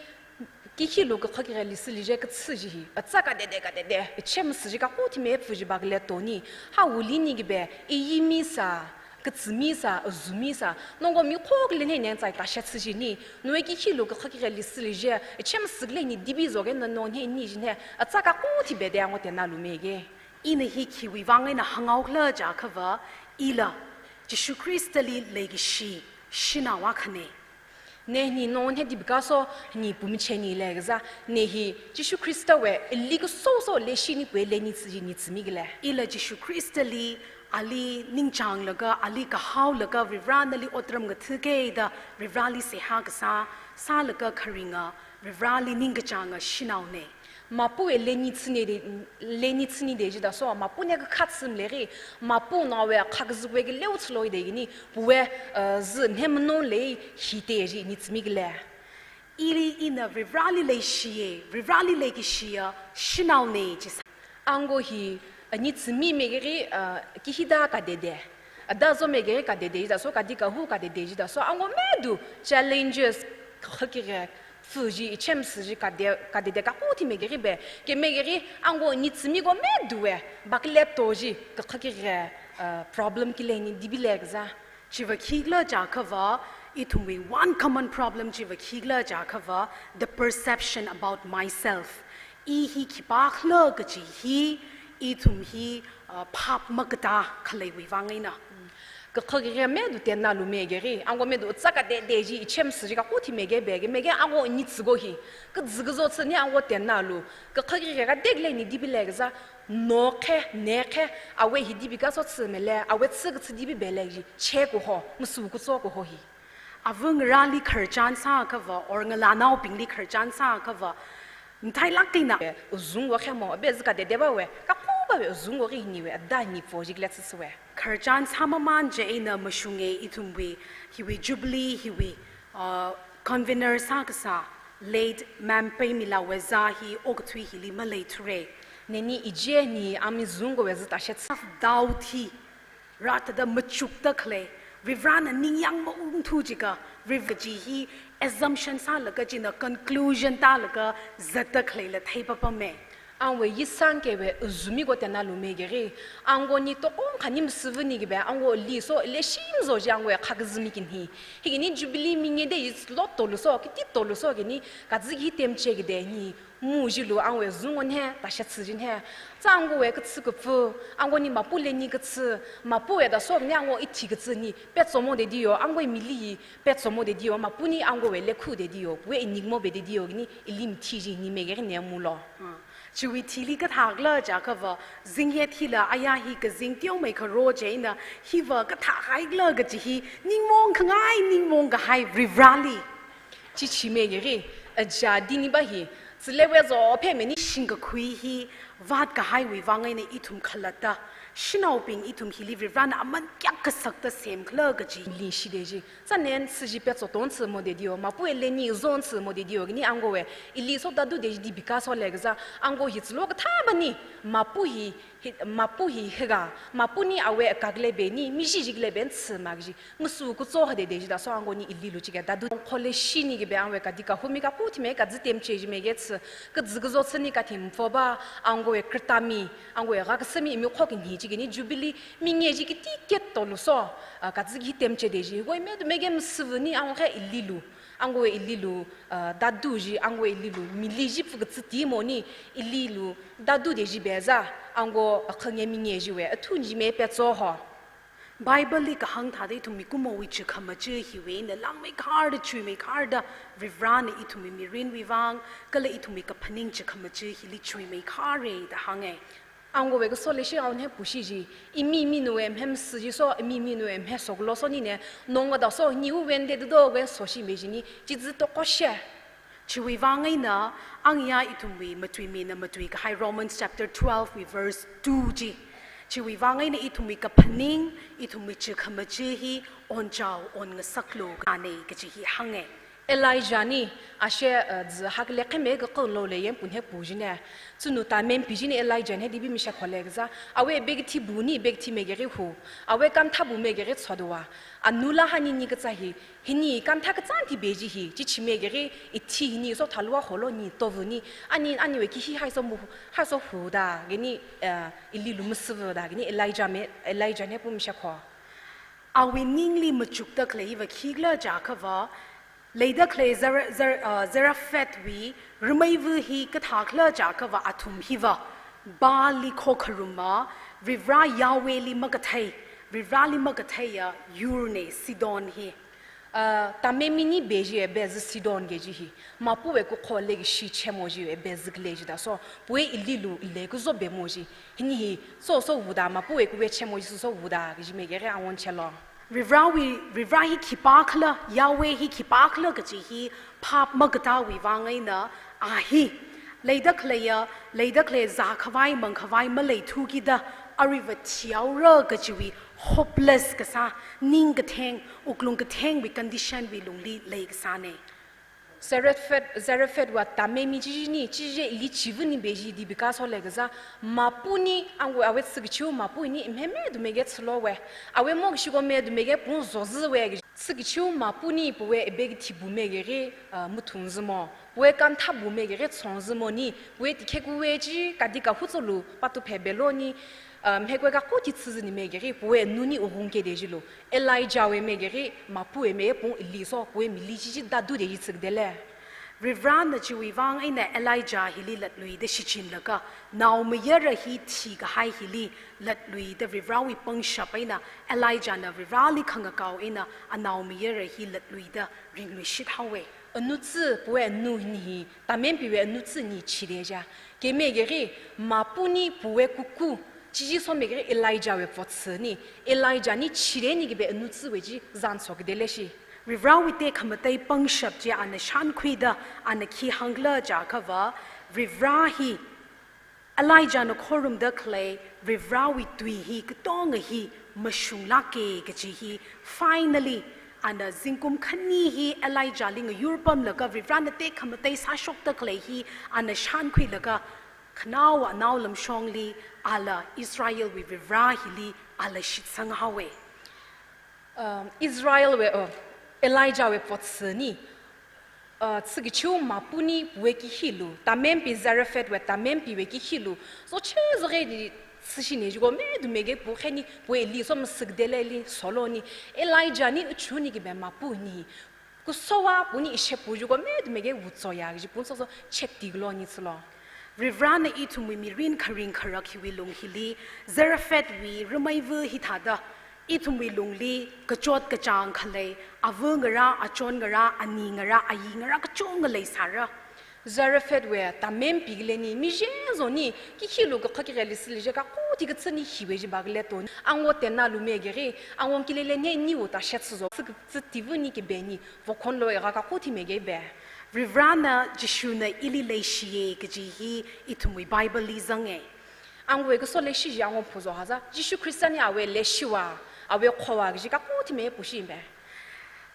ki hi lu kakhak kire li sili je katsu ji hi. Atsa kadede kadede, chem si ji kaku thi me pfu ji bak le to ni. Ha uli ni ge be, i yi mi sa, katsu mi sa, azu mi sa, nongo mi khok le ne ne tsai ta sha tsi ji ni, nue ki hi lu kakhak kire li sili je, chem si le ni dibi zo ge na non he ni ji ne, atsa kaku thi be de ango te na lu me ge. Ina hi khiwi vang eina hangao khala ja kava, ila, Jishu Khristali leikashi, shanao akhane. Ne ni non he dibka so, ni pum che ni le gaza, ne hi, Jishu Khrista we, ili ka so so le shi ni pwe le ni tsi ji ni tsi mi gale. Ila Jishu Khristali, ali ningchang laga, ali kahao laga, Varivarana li otram ga thi ke da, Varivarali seha kasā, sā laga kharinga, Varivarali ningkachanga shanao ne. Mapu e le ni tsi ni de, le ni tsi ni de ji da so, mapu ne kakhat sim le ri, mapu na we khak zu we ge leu tsi loi de ni, pu we, uh, zu ne mano le hi te ji ni tsi mi gale. Ili ina Varivarali leishi ye, Varivarali leikashi ya, shanao ne ji sa. Ango hi, uh, ni tsi mi me ge ri, uh, ki hi da kadede. Ada zo me ge ri kadede ji da so, kadi kahu kadede ji da so, ango medu challenges khak kire, pfu ji, chem si ji kade, kadede kaku thi me ge ri be, ke me ge ri, ango ni tsi mi go medu we, bak le to ji, kakhak kire, uh, problem ki le ni dibi le gaza. Chiva khikla ja kava, Ithumwui one common problem chiva khikhala jiakhava, the perception about myself. I hi khipākhala kaji hi, ithum hi, uh, phap makatā khaleiwui vang eina. Kakha kire medu tennalu megeri, ango medu tsaka de de ji, ichem siji kakuthi mege bege, mege ango ni tsigo hi. Kazikazo tsini ango tennalu. Kakha kire ka deklei ni dibi lei kaza, no khe, ne khe, awe hi dibi kaso tsimele, awe tsi katsi dibi bele ji, che kuho, musu kuso kuho hi. Avungrali kharchan sākhava, or ngalānaobingli kharchan sākhava, mthailak kaina. Uzung wo khemo, be zika de de ba we, kakuba we uzung wo ri ni we, ada ni fo jik let sisi we. Kharchan sāmaman je eina mashunge ithumwui, hiwui Jubilee, hiwui, uh, convener sākasā, late Ma'am Paimila Weza hi okathui hili maleithure. Neni ije ni ami zung wo we zita shet. Self-doubt hi, rātada machukda khalei, Varivarana ningyāng maungthu jiakha, Varivara ji hi assumption sālaga china conclusion tālaga zatda khaleila theipapame. Angwe yisang kewe uzumi go tennalu megeri, ango ni tokong khani msivu ni kibe, ango li so, le shim zo ji angwe khakazumi kin hi. Hikini Jubilee minge de is lot tolu so, kiti tolu so kini, kazi hi temche kide ni, mu jilu angwe zung won he, ta shet si jin he. Tsa ango we katsi kapfu, ango ni mapu le ni katsi, mapu we da so ni ango ithi katsi ni, petso mo de diyo, ango mili, petso mo de diyo, mapu ni ango we le khu de diyo, we inik mo be de diyo, ni ilim thi ji ni megeri ne mulo. Ah, chiwui thili kathakhala jiakhava, zingye thila aya hi kazing teomei kharo je eina, hiva kathahaikhala kaji hi, ningmong khangai, ningmong kahai Varivarali. Chichi megeri, aja dini ba hi, tsilewe zo phe meni. Shingkakhui hi, vat kahaiwui vang eina ithum khalatta, shanaobing ithum hili Varivarana aman kyak kasakta semkhala kaji. Li shi de ji, tsanen siji petso ton si mo de diyo, mapu e le ni zon si mo de diyo, ni ango we, ili so dadu de ji dibi kaso le kaza, ango hi tsilo kathaba ni, mapu hi, hi, mapu hi higa, mapu ni awe akak le be ni, mi ji jik le ben si ma ji. Musu kuso hade de ji da so ango ni ililu chike dadu. Khole shi ni kibe angwe kadi kahumi kakuthi me kazi temche ji mege tsi. Kazikazo tsini kathim fo ba ango we kritami, ango we gakasami mi khok ni chikini Jubilee minge ji kiti ket tolu so. Ah, kazi hi temche de ji. Woi medu mege msivu ni ango khe ililu. Ango we ililu, ah, dadu ji, ango we ililu. Mili ji fu katsiti mo ni ililu. Dadu de ji beza. Ango akhange minge ji we. Athun ji me petso ho. Bible li kahāng thāda ithum mikumowui chikhamachi hiwui eina langmeikharda chuimeikharda Varivarana ithumwui mirinwui vang, kala ithumwui kaphaning chikhamachi hili chuimeikhare da hānge. Ango we kaso le shi aun he pushi ji, imi minu we mhem si ji so, imi minu we mhe sok lo so ni ne, nong ga da so ni u wen de do we so shi me ji ni, ji zi to ko she. Chiwui vang eina, angya ithumwui matuimina matui kahai Romans chapter twelve wui verse two ji. Chiwui vang eina ithumwui kaphaning, ithumwui chikhamachi hi onchao, onngasaklu kane kaji hi hānge. Elijah ni, ashe, eh, zi hak le kheme ga kong lo le yen pun he pu ji ne. Tsunu ta men pi ji ne Elijah ne dibi mi sha khole gaza. Awe beg thi bu ni, beg thi megeri hu. Awe kam tha bu megeri tsodwa. Anula hani ni katsa hi, hini kamtha kachan ti beji hi, chichi megeri, ithi hini so thalua holo ni tovu ni, ani, ani we ki hi hai so mu, hai so hu da, gini, eh, ililu msivu da, gini Elijah me, Elijah ne pum shakho. Awui ningli machukda khalei hiva khikhala jiakhava, leida khalei Zara-, Zar-, eh, Zarephath wui, rimeivu hi kathakhala jiakhava athum hiva, Baal li khokharuma, Varivara Yahweh li makathei, Varivara li makatheiya yur ne Sidon hi. Ah, tame mini beji e bezi Sidon ge ji hi. Mapu we ku kho le shi chemo ji e bezi le ji da so. Pue ililu le ku zo be mo ji. Hini hi so so wu da mapu we ku we chemo ji so so wu da ge ji megere awon chelo. Varivara wui, Varivara hi khipākhala, Yahweh hi khipākhala kaji hi phap makatawui vang eina a hi. Leida khaleiya, leida khalei zākhavai, mangkhavai maleithu kida, ariva thiaora kajiwui hopeless kasā, ning katheng, wuklung kathengwui condition wui lungli lei kasā ne. Zarephath, Zarephath wa tame mi chiji ni, chiji ili chivu ni beji dibi kaso le kaza, mapu ni, angwe awe tsukichiu mapu ni, mheme du mege tsulo we. Awe mok shiko me du mege pun zozi we. Tsukichiu mapu ni, puwe ebeg thibu megere, ah, muthun zimo. Puwe kamtha bu megere tsong zimo ni, puwe tikhe kuwe ji, kadi kahutsolu, patu phe belo ni, Um, hekwe kakuti tsizini megeri, puwe nuni uhung kede jilu. Elijah we megeri, mapuwe me pung ili so, puwe mili chichi dadu de jitsik dele. Varivarana chiwui vang eina Elijah hili latluida shichinlaga, naomayara hi thikahai hili latluida Varivarawui pangshap eina, Elijahna Varivarali khangakao eina, anaomayara hi latluida ringluishit haowe. Anutsi, puwe anu ni hi, Tamenpiwe anutsi ni chide ja. Kemegeri, mapuni puwe kuku, chichi somegeri Elijah we potsi ni, Elijah ni chide ni kibe anutsi we chi zanso kidele shi. Varivarawui tekhamatei pangshap chi ana shankhuida, ana khi hāngkhala jiakhava, Varivara hi, Elijahna khorumda khalei Varivarawui tui hi katonga hi mashunglāke kaji hi, finally, ana zingkum khani hi Elijahli ngayurpamlaga Varivarana tekhamatei sāshokda khalei hi ana shankhuilaga, khanaowa anaolamshongli ala Israelwui Varivara hili ala shitsang haowe. Um, Israel we, uh, Elijah we potsi ni, uh, tsi kichiu mapuni puwe kihilu, Tamenpi Zarephath we Tamenpiwe kihilu, so che zore ni tsishine jiko me dumege pu kheni puwe ili so masik dele ili solo ni, Elijah ni uchu ni kibe mapu ni, kusowa puni ishe pu jiko me dumege wutsoya kichi pun so so check tiklo ni tsilo. Varivarana ithumwui mirin kharing kharak hiwui lung hili, Zarephathwui rameiva hithāda, ithumwui lungli kachot kachāng khalei, ava ngarā, achon ngarā, ani ngarā, ayi ngarā kachunga leisāra. Zarephath we Tamenpi kile ni, mi jeng zo ni, kihilu kakha kireli sili je kakuti katsi ni hiwe ji ba kile to. Angwo tena lumegeri, angwo kilele ne ni uta shet sizo. Sik-, tsitivu ni kibe ni, vokhonlo ega kakuti mege be. Varivarana Jishuna ili leishiye kaji hi ithumwui Bible li zange. Angwe kaso leishi ji angwo phuzo haza, Jishu Khrista ni awe leishiwa, awe khowa kaji kakuti me pushi me.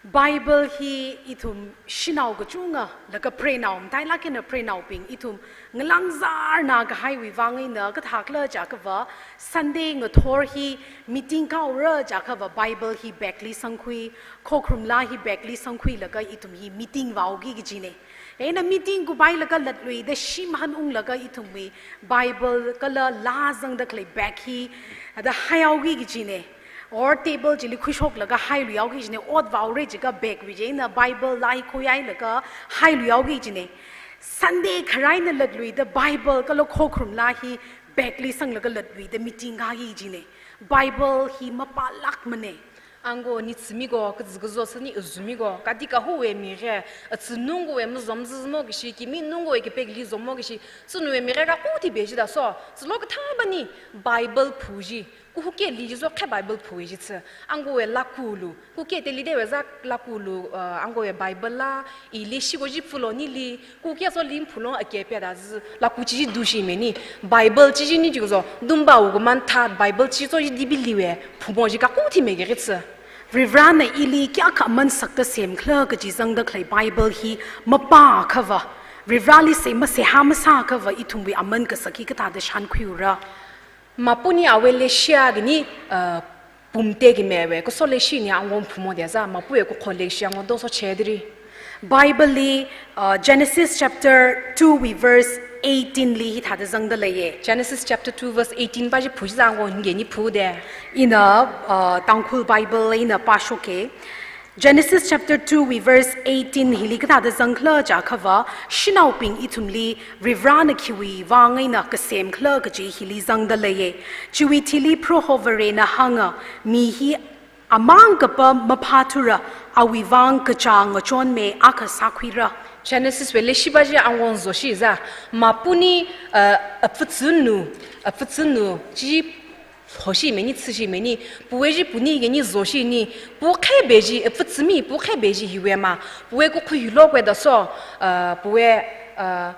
Bible hi ithum shanao kachunga, laga preinao, matailak eina preinaobing, ithum ngalangzarna kahaiwui vang eina kathakla jiakhava, Sunday ngathor hi meeting kaora jiakhava Bible hi bag li sangkhui, khokharum laa hi bag li sangkhuilaga ithum hi meeting vaoki kajine. Eina meeting kupailaga latluida shim hanunglaga ithumwui Bible kala laa zangda khalei bag hi, ada haihaoki kajine. Or table chili khuishoklaga hailuihaoki kajine. Ot vaore jiakha bag wui eina Bible laa hi khuihailaga hailuihaoki kajine. Sunday kharā eina latluida Bible kala khokharum laa hi bag li sanglaga latluida meeting kāki kajine. Bible hi mapālakmane. Angwo ni tsimi ko, kazikazo sini uzumi ko, kadi kahuwe mire, atsinung kowe mazom zizmo kishi, kiminung kowe kipekli zomo kishi, tsinwe mire kakuti be jida so, tsilo kathāba ni Bible phu ji, kuhuke li jizo khe Bible phu ji tsi, angwo we lakulu, kuke teli de we za lakulu, uh, angwo we Bible la, ili shiko ji phulo nili, kuke so lim phulong ake peda zi, laku chi ji dushi meni, Bible chi ji ni jizo, dumba u kuman tha, Bible chi so ji dibi liwe, phumo ji kakuti megeri tsi. Varivarana ili kayākha aman sakta semkhala kaji zangda khalei Bible hi mapākhava, Varivarali se maseihā masākhava ithumwui aman kasak hi kathāda shankhuiura. Mapuni awe leishiya kini, uh, pumte kimewe, kaso leishi ni angwo phumo de za, mapuwe kukho leishi angwo doso chedri. Bible li, uh, Genesis chapter two wui verse eighteen li hithāda zangda leiye. Genesis chapter two verse eighteen pa ji phu ji za angwo nge ni phu de. Ina, uh, Tangkhul Bible ina pāshoke. Genesis chapter two wui verse eighteen hili kathāda zangkhala jiakhava, shanaobing ithumli Varivarana khiwui vang eina kasemkhala kaji hili zangda leiye. Chiwui thili Proho Varena hānga, mi hi amang kapa maphāthura, awui vang kachāng ngachonme akha sākhuira. Genesis wui leishipa ji angwo zoshi za, mapuni, uh, apfutsunu, apfutsunu, chi hoshi meni, tsishi meni, puwe ji puni keni zoshi ni, pu khe be ji, e, pfutsumi, pu khe be ji hiwe ma, puwe kukhui lokwe da so, uh, puwe, uh,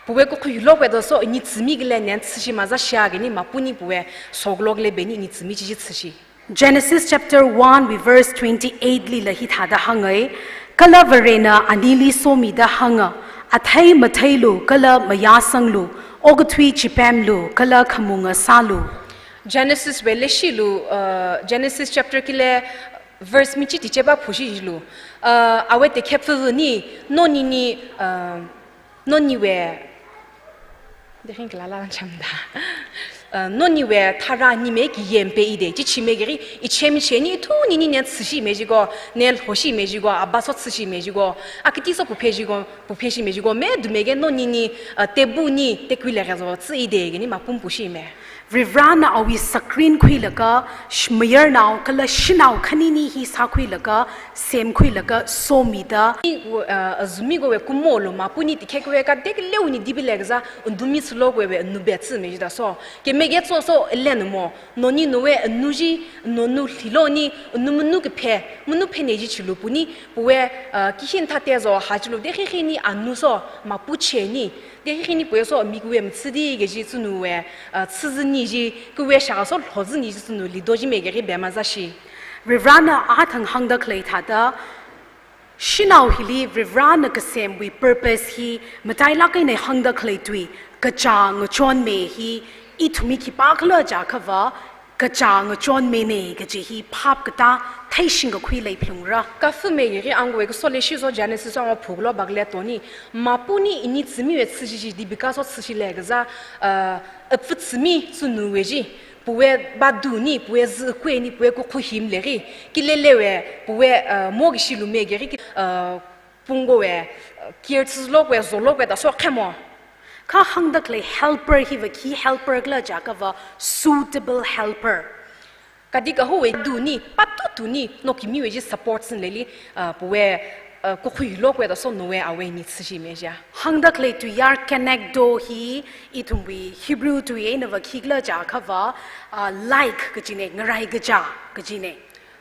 puwe kukhui lokwe da so, ni tsumi kile nen tsishi maza shia keni mapuni puwe, soklok le beni ni tsumi chi ji tsishi. Genesis chapter one wui verse twenty-eight lila hithāda hāngai, kala Varena anili somida hānga, athei matheilu, kala mayāsanglu, okathui chipemlu, kala khamunga sālu. Genesis wui leishilu, uh, Genesis chapter kile verse michi tiche pa phushi jilu. Uh, awe tekhepfu ni, noni ni, uh, noni we, dehin kalala chamda. Uh, noniwui tharā nime kiyem pe ide, chi chi megeri, ichemi cheni, ithumni nine tsushi meji ko, ne hoshi meji ko, abaso tsushi meji ko, akiti so pupeji ko, pupeshi meji ko, me dumege nonini, uh, tebu ni, tekui le gazo, tsu ide, geni mapum pushi me. Varivarana awui sakrin khuilaga, sh-, mayarnao kala shanao khanini hi sākhuilaga, semkhuilaga, somida. Ni, uh, azumi ko we kumo lo, mapuni tikhe ko we ka dek leu ni dibi le gaza, undumi sulo ko we, we nube tsu meji da so. Ke mege tso so, le numo. Noni nowe, nuji, nonu lilo ni, nu munu ke phe, munu phe ne ji chilu puni, puwe, uh, kihin thate zo, ha chilu de hi hi ni, anu so, mapu cheni. De hi hi ni puwe so, mi kuwe mtsidi, ge ji tsunu we, uh, tsuzi ni ji, kuwe sha so, lozi ni ji tsunu, lido ji megeri be maza shi. Varivarana athang hāngda khalei thāda, shanao hili Varivarana kasemwui purpose hi, matailak eina hāngda khalei tui, kachā ngachon me hi, ithumwui khipākhala jiakhava, kachā ngachon me ne, kaji hi phap kata, theishing kakhui lei phlungra. Kafu megeri angwe kasole shizo Genesis ang phuklo bakle toni, mapuni ini tsumi we tsushi ji, dibi kaso tsushi le gaza, uh, apfu tsumi tsunu we ji, puwe badu ni, puwe zikwe ni, puwe kukhu him leri, kilele we, puwe, uh, mo kishi lume geri, ki-, uh, pungo we, uh, kir tsulo we, zolo we, da so khemo. Kha hāngda khalei helper hi va khi helper khala jiakhava suitable helper. Kadi kahu we du ni, patu tu ni, no kimi we ji support sin leli, uh, puwe, uh, kukhu lo we, da so no we awe ni tsushi me ja. Hāngda khalei tuiyar kenegdo hi, ithumwui Hebrew tui eina va khikhala jiakhava, uh, like kaji ne, ngarai kaja kaji ne.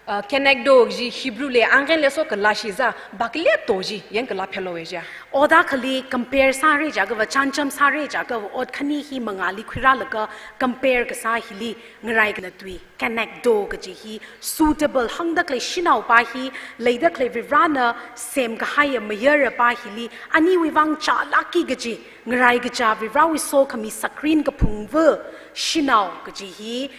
Uh, kenegdo ji Hebrew le angren le so kala shi za, bakle to ji, yen kala phelo we ja. Oda khali compare sāre jiakhava, chancham sāre jiakhava, ot khani hi mangāli khuirālaga compare kasā hili ngarai kana tui. Kenegdo kaji hi suitable hāngda khalei shanao pa hi, leida khalei Varivarana semkahaiya mayara pa hili, aniwui vang chālaki kaji, ngarai kaja Varivarawui sokhami sakrin kaphungva shanao kaji hi,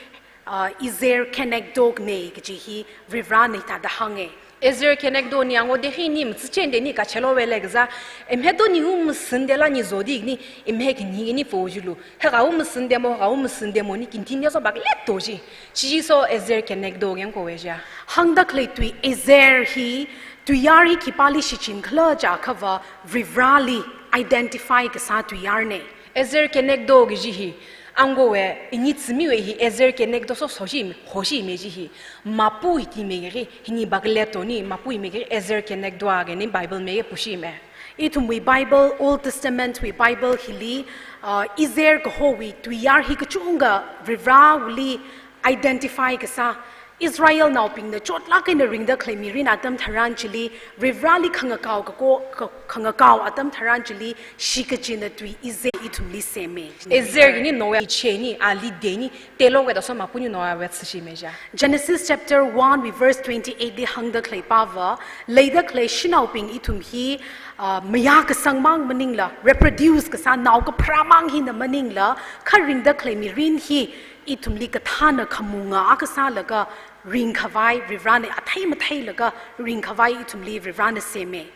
uh, Ezer Kenegdo ne kaji hi Varivarana hithāda hānge. Ezer Kenegdo ni ango de hi ni mtsi chen de ni kachelo we le gaza, em he do ni um sin de la ni zodi ni, em he ki ni ni fo jilu. He ga um sin de mo, ga um sin de mo ni kintin ya so bakle to ji. Chi ji so Ezer Kenegdo ngen ko we ja. Hāngda khalei tui Ezer hi, tuiyar hi khipāli shichin khala jiakhava Varivarali identify kasā tuiyar ne. Ezer Kenegdo kaji hi, ango we, ini tsumi we hi, Ezer Kenegdo so so ji, hoshi me ji hi, mapu hi ti megeri, hini bakle to ni, mapu hi megeri, Ezer Kenegdo a ge ni Bible me pushi me. Ithumwui Bible, Old Testament wui Bible hili, uh, Ezer kahowui tuiyar hi kachungkha Varivarawuili identify kasā, Israelnaobingna chotlak eina ringda khalei mirin atam tharan chili, Varivarali khangakao kako, ka-, khangakao atam tharan chili, shikachina tui Ezer ithumli seme. Ezer ni no we cheni, ali de ni, telo we da so mapuni no we tsushi me ja. Genesis chapter one wui verse twenty-eight li hāngda khalei pa va, leida khalei shanaobing ithum hi, ah, maya kasang mang maningla, reproduce kasā nao kapharā mang hina maningla, kha ringda khalei mirin hi, ithumli kathāna khamunga akha sālaga ringkhavai Varivarana athei matheilaga ringkhavai ithumli Varivarana seme.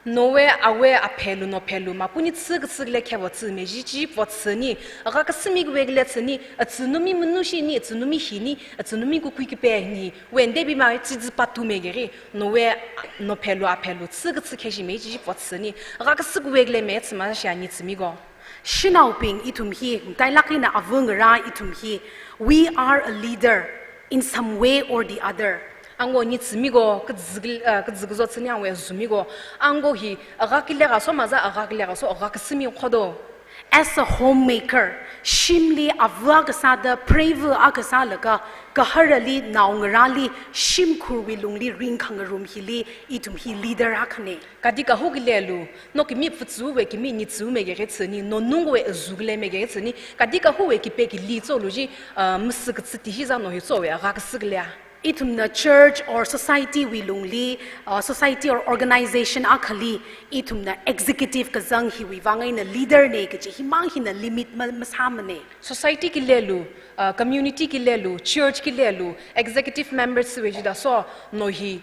No we, awe, aphelu, nophelu, mapuni tsu katsu kale khevo tsu me, ji ji vo tsu ni, aga kasimi kwe kale tsu ni, atsu numi manushi ni, atsu numi hi ni, atsu numi kukui kape ni, wen debi ma tsi tsi patu megeri, no we, nophelu, aphelu, tsu katsu kheshi me, ji ji vo tsu ni, aga kasu kwe kale me, tsu ma shia ni tsu mi go. Shanaobing ithum hi, matailak eina ava ngarā ithum hi, we are a leader in some way or the other. Ango ni tsumi go, kazig, uh, kazig zo tsuni ango ya zumi go. Ango hi, aga kile ga so maza, aga kile ga so, aga kasimi khodo. As a homemaker, shimli ava kasāda, preiva kasālaga, kaharali, naongarali, shimkhurwui lungli ringkhangarum hili, ithum hi leader akhane. Kadi kahu kile lu, no kimi pfutsu we kimi nitsu megeri tsuni, no nung we azu kale megeri tsuni, kadi kahu we kipe kili tso lu ji, ah, masi katsi ti hi za no hi tso we aga kasi kale a. Ithumna church or society wui lungli, ah, society or organization akhali, ithumna executive kazang hiwui vang eina leader ne kaji himang hina limit ma, masāmane. Society kile lu, ah, community kile lu, church kile lu, executive members we ji da so, no hi,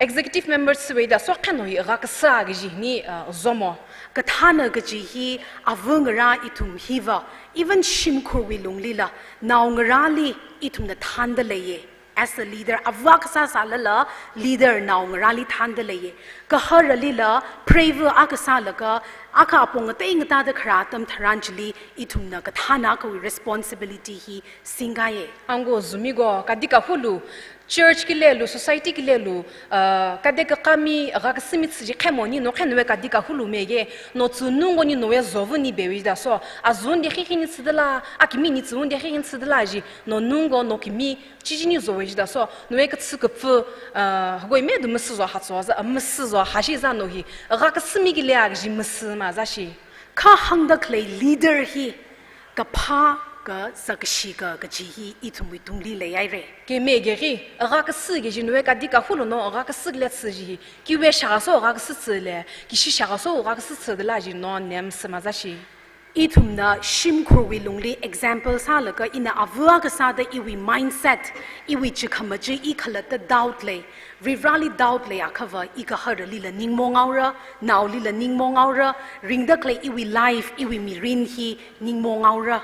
Executive member sāwui da so khano hi rākasā kaji ni, uh, zomo. Kathāna kaji hi ava ngarā ithum hiva, even shimkhurwui lunglila, nao ngarāli ithumna thānda leiye. As a leader, ava kasā sālala, leader nao ngarāli thānda leiye. Kaharalila, preiva akha sālaga, akha apong ngatei ngatāda kharā atam tharan chili, ithumna kathāna akhawui responsibility hi singkaiye. Ango zumi go, kadi kahulu, church kilelu, society kilelu, uh, kade kakami, rākasā mi tsi ji khemo ni, no khano wui kadi kahulu mege, no tsunung go ni no wui zovu ni bewi da so, azun de khikhi ni tsidala, akimi ni tsun de khikhi ni tsidala ji, no nung go, no kimi, chiji ni zowe ji da so, no wui katsi kapfu, uh, hagoi me du masi zo ha zo za, masi zo ha shi za no hi, rākasā mi kile a ji masi ma za shi. Kha hāngda khalei leader hi, kaphā, kazakkashi ka, kaji hi ithumwui tungli leihaire. Keme geri, rākasā kaji no wui kadi kahulu no, rākasā kile tsi ji hi, kiwui shākha so rākasā tsile, kishi shākha so rākasā tsidala ji no nem sāma za shi. Ithumna shimkhurwui lungli example sālaga ina ava kasāda iwui mindset, iwui chikhamaja i khalatta doubt lei, Varivarali doubt leiakhava i kaharalila ningmo ngaora, naolila ningmo ngaora, ringda khalei iwui life, iwui mirin hi ningmo ngaora.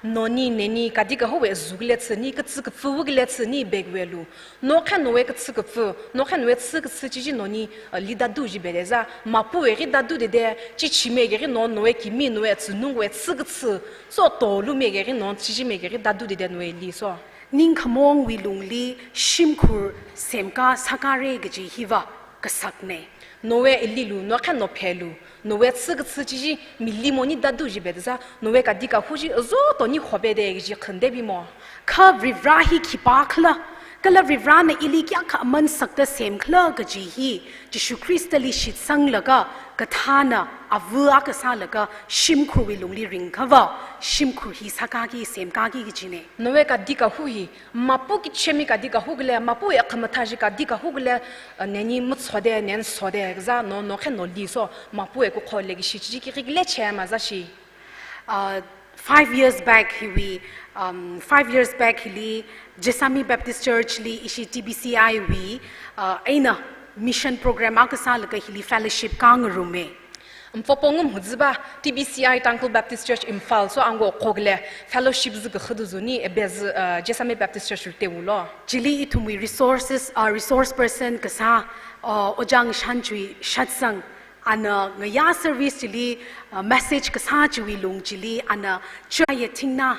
No ni, ne ni, kadi kahuwui zu kile tsi ni, katsi kapfu kile tsi ni, bek welu. No khano wui katsi kapfu, no khano wui tsi katsi chiji no ni, uh, li dadu ji bede za, mapuwui ri dadu dede, chi chi me geri no, no wui kimi, no wui tsunung wui tsi katsi, so tolu me geri no, chiji me geri dadu dede no wui li so. Ningkhamongwui lungli shimkhur semka sākare kaji hiva kasakne. No wui ililu, no khano phelu, no wui tsi katsi chiji, mili mo ni dadu ji bede za, no wui kadi kahu ji, zo to ni ho bede ji khande bimo. Kha Varivara hi khipākhala, kala Varivarana ili kayākha aman sakta semkhala kaji hi, Jishu Khristali shitsanglaga, kathāna ava akha sālaga, shimkhurwui lungli ringkhava, shimkhur hi sākaki, semkaki kajine. No wui kadi kahu hi, mapu kichemi kadi kahu kile, mapuwui akhamathā ji kadi kahu kile, uh, ne ni machode, nen sode, kaza no, no khano li so, mapuwui kukho le kishi chiji kiri kile che ma za shi. Uh, five years back hiwui, um, five years back hili, Jessami Baptist Church li ishi T B C I wui, uh, eina mission program akha sālaga hili fellowship kangarume. Mfopongum huziba, T B C I Tangkhul Baptist Church Imphal so ango khokle, fellowship zi kahudu zu ni, ebe zi, uh, Jessami Baptist Church te wulo. Chili ithumwui resources, uh, resource person kasā, uh, Ojang Shanjui Shatsang, ana ngayā service chili, uh, message kasā chiwui lung chili, ana chaya thingna,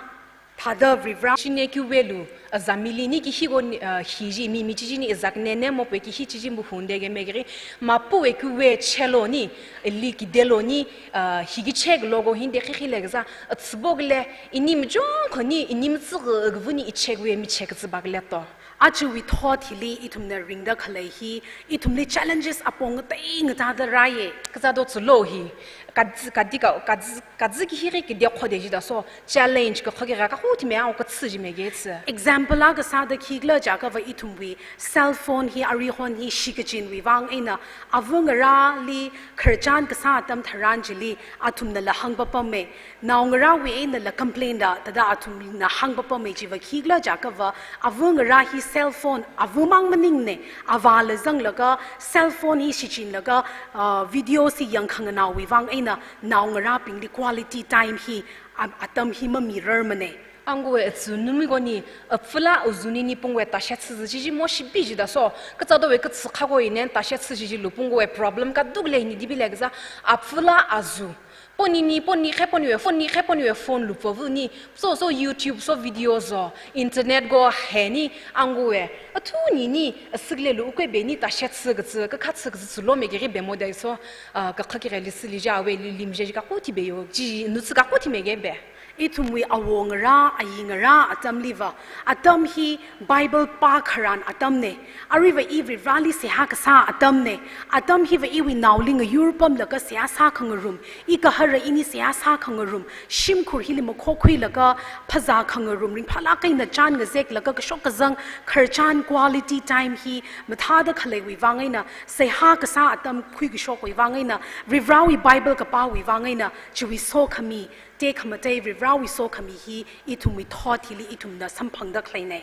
thāda Varivara. Chine kiwui lu, azamili ni kihi go ni, uh, hi ji mi, mi chiji ni izak ne ne mo pwe kihi chiji mbu hunde ge me geri, mapuwui kiwui chelo ni, ili kidelo ni, uh, hi kichek logo hinde khi khi le kaza, atsibo kile, ini mjong kho ni, ini mtsi ge, gvu ni ichek wui mi chek tsiba kile to. Achiwui thot hili ithumna ringda khalei hi, ithumli challenges apong ngatei ngatāda rāye. Kaza do tsulo hi, kadzi, kadi ka, kadzi, kadzi kihiri kide khode ji da so, challenge kakho kira kahu thime a o katsi ji me ge tsi. Example akha sāda khikhala jiakhava ithumwui cell phone hi, arihon hi, shikachinwui vang eina, ava ngarāli khararchan kasā atam tharan chili, athumnala hāngpapame, nao ngarāwui einala complain da, thāda athumna hāngpapame chiva khikhala jiakhava, ava ngarā hi cell phone, avamang maningne, avāla zanglaga, cell phone hi shichinlaga, uh, video si yangkhanganaowui vang eina, nao ngarābingli quality time hi, a-, atam hi mamirarmane. Anguwui atsu numi go ni, apfula uzu ni ni pungwui tashat si zi chiji mo shibi ji da so, kaza dowui katsi kha go inen tashat si ji lu pungwui problem kaduk le ni dibi le kaza, apfula azu. Poni ni, poni khe poniwui, phone ni khe poniwui, phone lu phovu ni, so, so YouTube, so video zo, internet go he ni, anguwui, athu ni ni, asik le lu ukwe be ni tashat si katsi, kakhat si katsi tsulo me geri be mo da so, ah, kakha kire li si li ja we li lim je ji kakuthi be yo, ji nutsi kakuthi me ge be. Ithumwui awo ngarā, ayi ngarā atamliva, atam hi Bible pā kharan atamne, ariva i Varivarali seihā kasā atamne, atam hiva iwui naoli ngayur pamlaga seihā sākhangarum, i kahara ini seihā sākhangarum, shimkhur hili makhokhuilaga phazā khangarum, ringphālāk eina chān ngazeklaga kashok kazang khararchan quality time hi mathāda khaleiwui vang eina, seihā kasā atam khuikashokwui vang eina, Varivarawui Bible kapāwui vang eina, chiwui sokhami, tekhamatei Varivarawui sokhami hi ithumwui thot hili ithumna samphangda khaleine.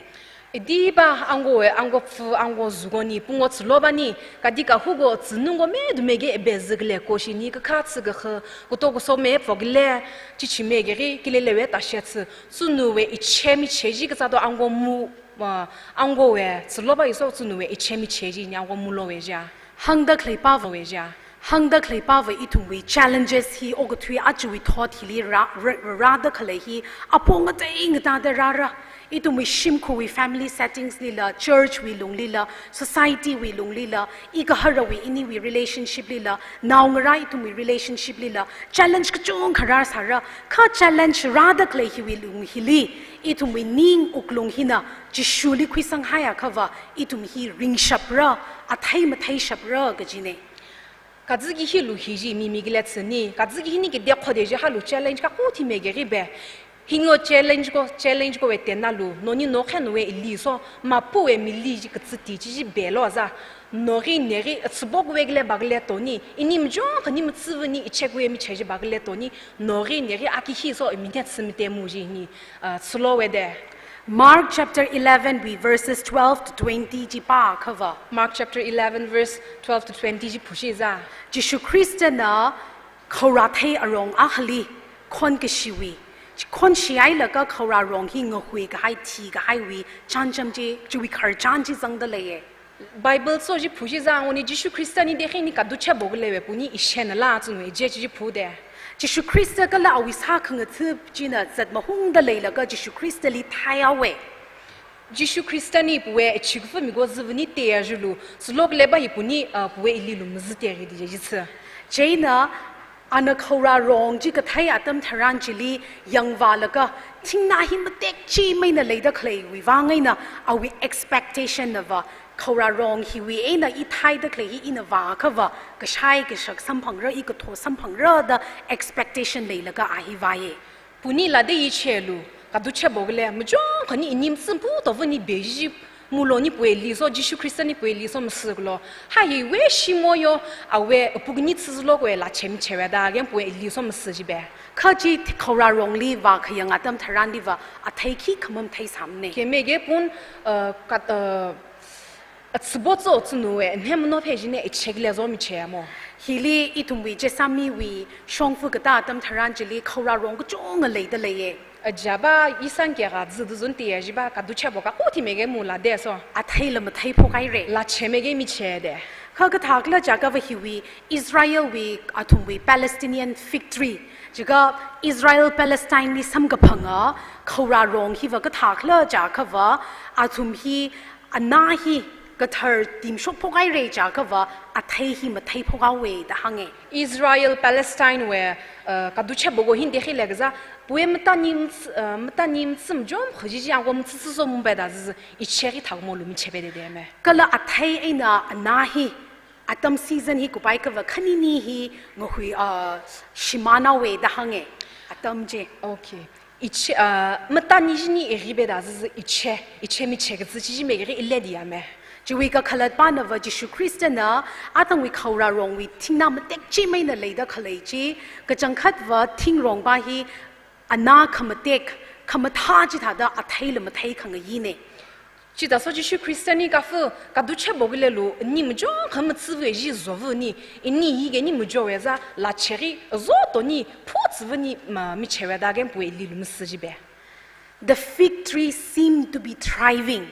Idipa angkowui, angkophu, angkozukoni, pungko chilopani, kadi kahuko, chinungko medu meke ebe zikle koshini, kakha chikakha, kuto kuso me pokile, chichi mekeri, kilele we tashe chi, chinuwui iche miche ji kazāto angko mu, ma, angkowui, chilopa iso chinuwui iche miche ji ni angko mulo we ja. Hāngda khaleipa va we ja. Hāngda khaleipa va ithumwui challenges hi okathui achuwui thot hili rā, rā, rāda khalei hi apong ngatei ngatada rāra. Ithumwui shimkhurwui family settings lila, church wui lunglila, society wui lunglila, ikaharawui iniwui relationship lila, naongarā ithumwui relationship lila, challenge kachungkha rāsāra. Kha challenge rāda khalei hiwui lung hili, ithumwui ning wuklung hina, Jishuli khuisanghaiakha va, ithum hi ringshapra, athei matheishapra kajine. Kaziki hilu hi ji mi mi kile tsini, kaziki hini kide khode ji halu challenge kakuthi mekeri be. Hingo challenge ko, challenge kowui tennalu, noni nokhen we ili so, mapuwui mili ji katsiti ji ji belo za. Nori neri, atsibok we kile bakle toni, ini mjong kani matsivuni, ichek we miche ji bakle toni, nori neri aki hi so, imite tsimite mu ji ni, ah, chilo we de. Mark chapter eleven wui verses twelve to twenty ji pākha va. Mark chapter eleven verse twelve to twenty ji phushi za. Jishu Khristana khaorā thei arong akhali khonkashiwui, khonshihailaga khaorā rong hi ngahui kahai thikahaiwui chānjam ji, chiwui khararchan ji zangda leiye. Bible so ji phushi zanguni Jishu Khristani de khini kadu chebo kile we puni ishenala chunwe je ji phude. Jishu Khrista kala awui sākhangatha china zat mahungda leilaga Jishu Khristali thaiawe. Jishu Khristani puwe chikfu miko zivuni teya julu, sulok leba hi puni, ah, puwe ililu mziteri di jitsa. China, ana khaorā rong ji kathei atam tharan chili yangvālaga, thingna hi matek chi maina leida khaleiwui vang eina awui expectation na va, khaorā rong hiwui eina i thaida khalei hi ina vākha va, kashai kashak samphangra, i katho samphangra da expectation leilaga a hi vāye. Puni lade ichelu, kadu chebo kile, mjong kani inim simpu to vuni beji, muloni puwe liso, Jishu Khristani puwe liso msuklo. Hayi we shimoyo, awe pugni tsizlo kwe la chem chewe da, gen puwe liso msuji be. Kha ji khaorā rongli va khayang atam tharanli va, athei khikha mamthei samne. Kemege pun, uh, kat, uh, atsibo tso tsinuwe, nhem no phe jine ichek le zo miche mo. Hili ithumwui jesamiwui shongfa katā atam tharan chili khaorā rong kachunga leida leiye. Ajaba isan kya ga zidu zun tiya jiba kadu chebo kakuthi mege mu lade so. Athei la mathei phokhaire. La che mege miche de. Kha kathākhala jiakha va hiwui Israelwui athumwui Palestinian fig tree. Jiakha Israel Palestineli samkaphanga khaorā rong hi va kathākhala jiakha va athum hi anā hi kathar timshok phokhaire jiakha va athei hi mathei phokhaowe da hānge. Israel Palestine wui, uh, kadu chebo ko hindi khi le kaza, puwe matanim, uh, matanim tsim jom khuji ji angom tsitsi so mumbai da zi, icheri thak mo lumi chebe de de me. Kala athei eina anā hi, atam season hi kupai kava khanini hi ngahui, uh, shimānawe da hānge. Atam je. Okay. Iche, ah, matani jini iribe da zizi iche, iche miche kazi chi ji megeri ile diya me. Chiwui kakhalatpana va Jishu Khristana atangwui khaorā rongwui thingna matek chi maina leida khalei chi, kachangkhat va thingrong ba hi anā khamatek, khamathā chithāda athei la mathei khangayine. Chithāso Jishu Khristani kafu, kadu chebo kile lu, ni mjong khamatsiwe ji zovu ni, ini yi ge ni mjo we za, la cheri, zo to ni, phu tsivu ni, ma, michewe da gen puwe ili lu msi ji be. The fig tree seemed to be thriving.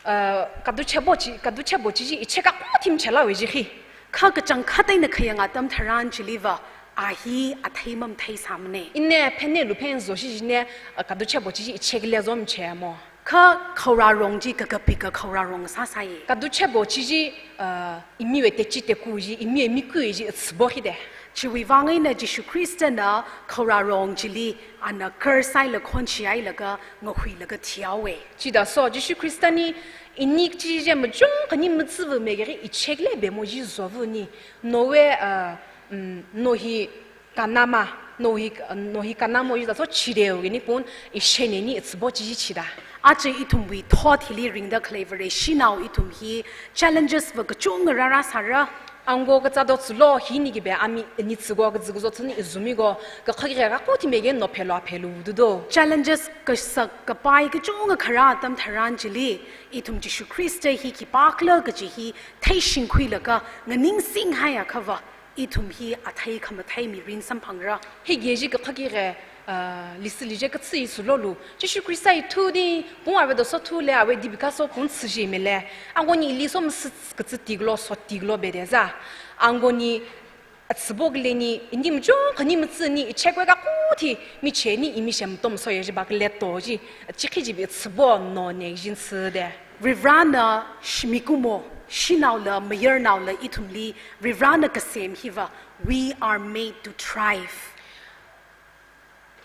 Uh, kadu chebo chi, kadu chebo chi ji, iche kakuthi mchela we ji khi. Kha kachangkhat eina khayang atam tharan chili va, a hi athei mamthei samne. Ine phene lu phen zo shi ji ne, uh, kadu chebo chi ji, iche kile zo mche mo. Kha khaorā rong ji kakapika khaorā rong sāsāye. Kadu chebo chi ji, uh, imiwe techi teku ji, imiwe miku ji, tsibo hi de. Chiwui vang eina Jishu Khristana khaorā rong chili ana karsai la khonshi ai laga ngahui laga thiawe. Chithāso Jishu Khristani inik chi je mjong kani mtsivu megeri ichek le be mo ji zovu ni. Nowe, uh, mm, no hi kanama, no hi, no hi kanamo ji da so chideo gini pun ishene ni tsibo chi ji chida. Ache ithumwui thot hili ringda khalei Vareshinao ithum hi challenges va kachunga rāra sāra. Angko kazā do tsilo, hi ni kibe ami ni tsiko, kazā kazo tsini izumi ko, kakha kire kaku thimege no phelo phelo dudo. Challenges kasak kapai kachunga kharā atam tharan chili, ithum Jishu Khrista hi khipākhala kaji hi theishingkhuilaga nganingsinghaiakhava, ithum hi athei khamathei mirin samphangra. Hi geji kakha kire, ah, lisi lije katsui sulolu. Jishu Khrista hi thu di, pung awe doso thu le, awe di bikaso pung tsuji mele. Angkoni ili so msi katsi tiklo, so tiklo bede za. Angkoni atsibok le ni, ini mjong kani mtsi ni, ichekwe kaku thi, miche ni, imi shem tom so ye ji bak le to ji. Chikhi ji bi atsibo no ne jin tsi de. Varivarana shimikumo, shinaola, mayarnaola ithumli, Varivarana kasem hiva, we are made to thrive.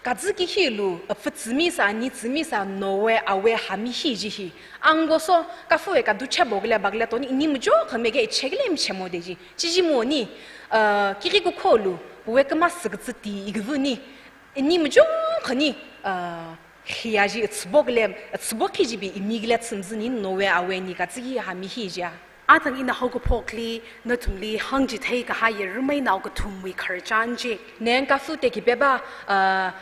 Kaziki hilu, apfitsimi sa, nitsimi sa, nowe, awe, hami hi ji hi. Angko so, kafu e kadu chebo kile bak le to ni, ini mjong khamege chekle mchemo de ji. Chiji mo ni, ah, kiri kukholu, puwe kama sikatsi ti igvu ni. Ini mjong kani, ah, Khiya ji atsibok le, atsibok khi ji bi imi kile tsumzi ni nowe awe ni kaziki hami hi ja. Atang ina haokaphokli, nathumli hāngchithei kahai ye rumai nao kathumwui khararchan ji. Neng kafu te kipe ba, ah,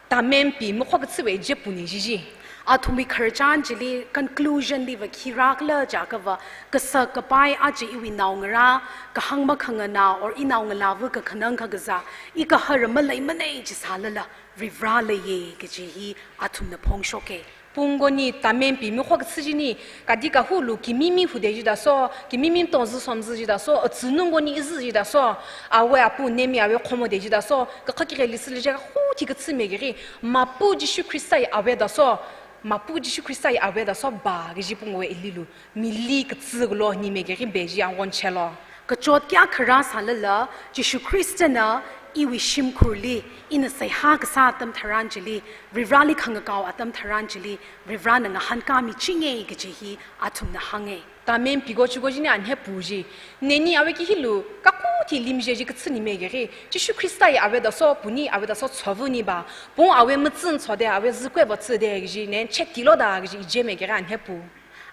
tamempi mukho katsiwe je puni ji ji. Athumwui khararchan chili conclusion liva khi rākhala jiakhava, kasak kapai aja iwui naongarā, kahāng makhangana or inao ngalāva kakhanang kakazā, i kahara maleimanei ji sālala, Varivara leiye kaji hi athumna phongshoke. Pung koni tamempi mukho katsiji ni, kadi kahulu kimimi hude ji daso, kimimi tongzi somzi ji daso, atsinung koni izi ji daso, awe apu nemi awe khomo de ji daso, kakha kire lisi lije kahu thi katsi megiri, mapu Jishu Khrista i awe daso, mapu Jishu Khrista i awe daso ba kaji pung we ililu. Mili katsi kulo ni megiri beji angkon chelo. Kachot kayākha rāsālala, Jishu Khristana iwui shimkhurli, ina seihā kasā atam tharan chili, Varivarali khangakao atam tharan chili, Varivarana ngahānkāmichinge kaji hi athumna hānge. Tamempi ko chuko ji ni anhe pu ji. Neni awe kihilu, kaku thi limje ji katsi ni megiri. Jishu Khrista i awe daso, puni awe daso chovu ni ba. Pung awe mutsin chode, awe zikwe ba tsi de ji, nen chek tilo da ji, ije megiri anhe pu.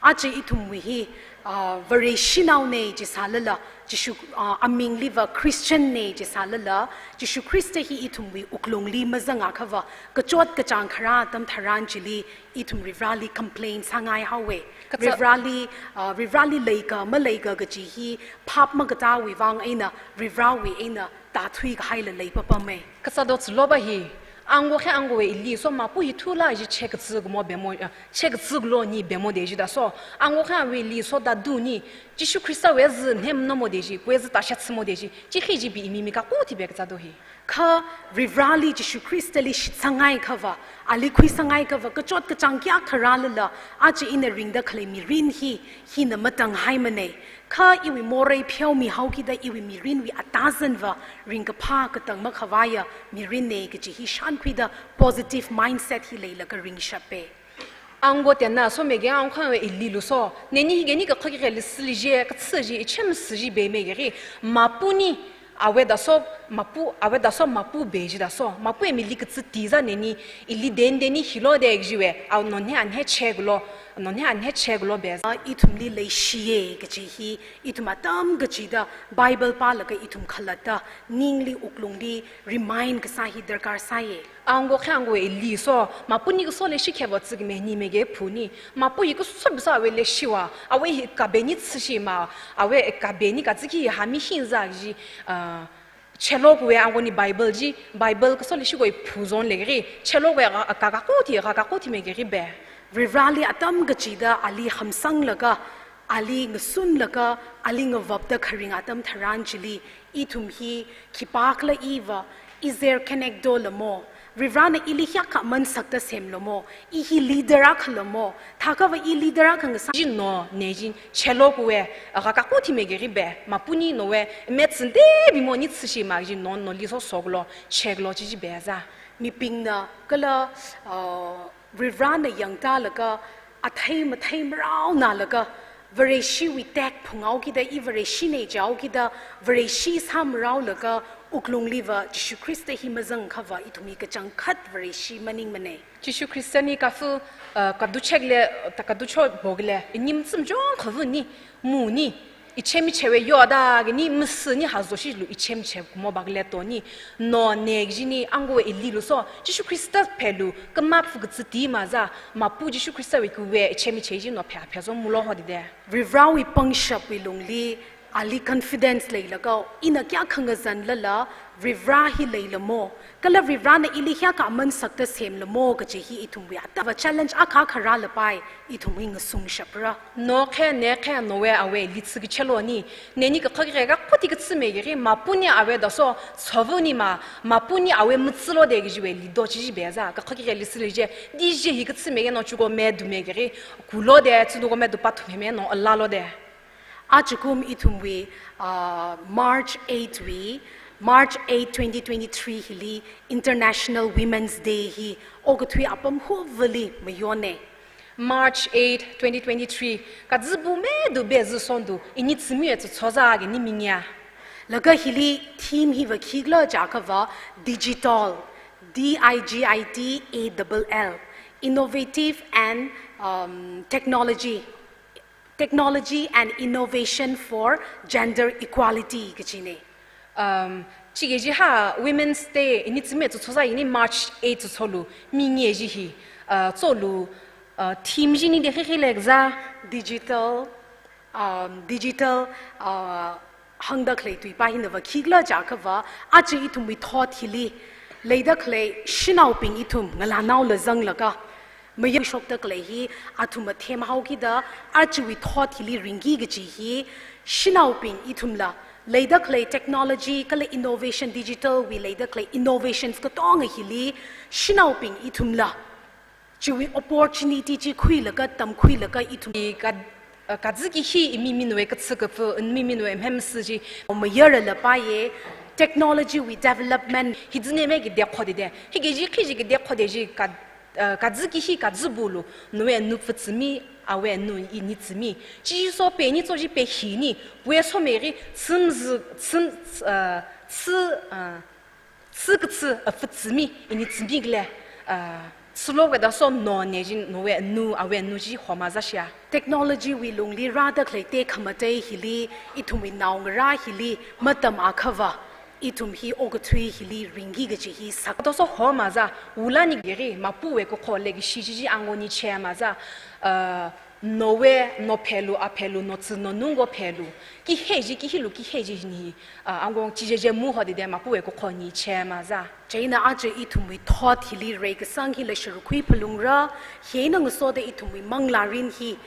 Aja ithumwui hi, ah, Vareshi naone ji sālala, Jishu, ah, aming liva Christian ne ji sālala, Jishu Khrista hi ithumwui wuklungli mazangakhava, kachot kachāng kharā atam tharan chili, ithum Varivarali complain sāngai haowe. Katsa- Varivarali, ah, Varivarali leika, maleika kaji hi, phap makatawui vang eina, Varivarawui eina, tāthui kahaila leipapame. Kasā do tsilo ba hi, angko khe angko we ili so mapu hi thula ji chek katsi kumo bemo, eh, chek katsi kulo ni bemo de ji daso. Angko khe awe ili so dadu ni, Jishu Khrista we zi nem nomo de ji, we zi tashat simo de ji, chikhi ji bi imi mi kaku thi be kasā do hi. Kha Varivarali Jishu Khristali shitsangaikhava, ali khuisangaikhava, kachot kachāng kayākha rālala, aja ina ringda khalei mirin hi, hina matanghaimanei. Kha iwui morei pheomi haokida iwui mirinwui atazanva ringkaphā katang makhavaiya mirinne kaji hi shānkhuida positive mindset hi leilaga ringshape. Angko tena so mege angkhan we ililu so. Neni hi geni kakha kire lisi lije, katsi ji, ichem si ji be megiri. Mapu ni, awe daso, mapu, awe daso, mapu be ji daso. Mapu e mili katsi tiza neni, ili den deni hilo de ji we. Au nonhe anhe chek lo, nonhe anhe chek lo be. Ah, ithumli leishiye kaji hi, ithum atam kachida Bible pālaga ithum khalatta, ningli wuklungli remind kasā hi darkar sāye. Angko khe angko we ili so, mapu ni kaso leishi khe bo tsi kime ni mege pu ni, mapu hi kaso bisa awe leishiwa, awe hi kabe ni tsishima, awe kabe ni kaziki hami hinza ji, ah, chelo kuwe angkoni Bible ji, Bible kaso leishi koi pu zon legiri, chelo kuwe ka, ka, kaku thi, ka, kaku thi megiri be. Varivarali atam kachida ali hamsanglaga, ali ngasunlaga, ali ngavapda kharing atam tharan chili, ithum hi khipākhala iva, izer khenek do lamo, Varivarana ili hiyākha mansakta semlo mo, i hi leader akha lo mo, thākhava i leader akha ngasā. Jin no, ne jin, chelo kuwe, aka kaku thi megiri be, mapu ni nowe, met sinde bimo ni tsishima jin no, noli so soklo, cheklo chi ji be za. Mibingna, kala, uh, Varivarana yangtalaga, athei mathei maraonalaga, Vareshiwui tek phunghaokida, i Vareshine jihaokida, Vareshi sāmaraolaga, wuklungliva, Jishu Khrista hi mazangkhava, ithum hi kachangkhat Vareshi maningmane. Jishu Khrista ni kafu, uh, kadu chekle, ta kadu chobokle, ini mtsim jong khavu ni, mu ni, Ichemicheiwui yoda kani masāni hazo shilu ichemichei kumo bak leto ni, no ne jini angowui ili luso, Jishu Khrista phelu, kama phu katsiti maza, mapu Jishu Khristawui kuwe ichemichei jino phe phe zo mulo ho dide. Varivarāwui pangshapwui lungli, ali confidence leilaga, ina kayākha ngazanlala, Varivarā hi leilamo, kala Varivarāna ili hiyākha aman sakta semlamo kaji hi ithumwui atam va challenge akha kharā lapai, ithumwui ngasungshapra. No khe, ne khe, nowui awui litsi kachelo ni, neni kakhak re ka khuti katsi megiri, mapuni awui daso, sovu ni ma, mapuni awui mutsi lo de kajiwui lido chi ji beza, kakhak re litsi lije, di je hi katsi mege no chuko me du megiri, kulo de, tsudu ko me du pathu me no ala lo de. Ajakum ithumwui, ah, March eight wui, March eight, twenty twenty-three hili International Women's Day hi okathui apam huvali mayone. March eight, twenty twenty-three, kazibu me du be zi sondu, ini tsimi e tsotsoza ge ni minya. Laga hili theme hi va khikla jakava digital, D I G I T A L L, innovative and, um, technology. Technology and Innovation for Gender Equality kachine. Um, chige ji ha Women's Day ini tsime tsotsoza ini March eight tsotsolu, minge ji hi, uh, tsolu, uh, theme ji ni de hi hi lekza. Digital, um, digital, uh, hangda khalei tuipa hina va khikla jakava, aja ithumwui thot hili, leida khalei shanaobing ithum ngalānao la zanglaga, mayang shokda khalei hi, athum athem haokida, achuwui thot hili ringki kaji hi, shanaobing ithumla, leida khalei technology, kala innovation digital wui leida khalei innovations katonga hili, shanaobing ithumla, chiwui opportunity chi khuilaga, tamkhuilaga ithum. I ka, uh, kaziki hi imi minwe katsi kafu, imi minwe mhemsi ji. Mayara lapaye, technology wui development. Hi zine me ki dekho de de. Hi ke ji khi ji ki dekho de ji ka, uh, kaziki hi kazibulu, nwe nu futsimi, awe nu ini tsimi. Chi so pe ni so ji pe hi ni, we so meri, tsim zi, tsim, uh, tsi, uh, tsi katsi, uh, futsimi, ini tsimi kle, uh, tsilo we da so no ne jin, no we nu, awe nu ji homa za shia. Technology wui lungli rāda khalei te khamatei hili, ithumwui naongarā hili, matam akhava, ithum hi okathui hili ringki kaji hi sak. To so homa za, wula ni giri, mapuwe ko kho legi shi ji ji ango ni che ma za, uh, nowe, no phelu, a phelu, no tsi, no nungo phelu. Ki he ji, ki hilu, ki he ji ni, uh, ango chi je je mu ho de de mapuwe ko kho ni che ma za. Chieina aja ithumwui thot hili reikasang hila sharukhui phalungra, hina ngasoda ithumwui manglārin hi,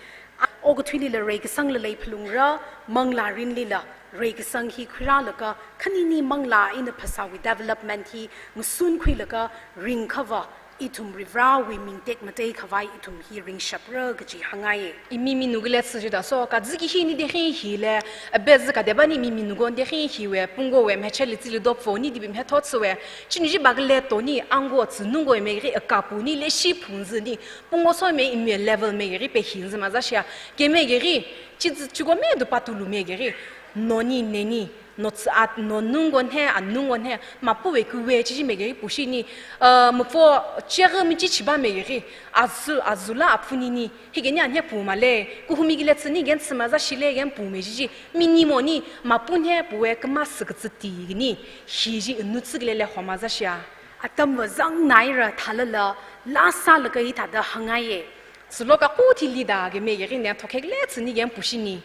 okathuili la reikasang la lei phalungra, manglārinli la reikasang hi khuirālaga, khanini manglā eina phasāwui development hi ngasun khuilaga, ringkhava, ithum Varivarāwui ming tekmatei khavai ithum hi ringshapra kaji hāngngaiye. Imi minu kile tsi ji da so, kaziki hi ni de hi hi le, abe zi ka de ba ni imi minu gon de hi hi we, pungo we, mhecheli tsili dopfo ni dibi mhetho tsi we, chini ji bak leto ni, ango tsi nungo me giri, akapu ni, le shi phun zi ni, pungo so me imi level me giri, pe hi zi ma za shia, ke me giri, chi zi, chi go me du patulu me giri, no ni, ne ni, no tsi at, no nungon he, a nungon he, mapuwe kuwe chi ji me giri pushi ni, uh, mupfo, chega mi chi chi ba me giri, azu, azula apuni ni, hi ke ni an he pu ma le, kuhumi kile tsi ni gen tsi ma za shi le gen pu me ji ji, mi ni mo ni, mapun he puwe kama si katsi ti ni, hi ji nu tsi kile le homa za shia. Atam va zangnaira thalala, lasa laga hi thāda hāngngaiye. Tsilo ka kuti li da ge me giri ne, thokhek le tsi ni gen pushi ni.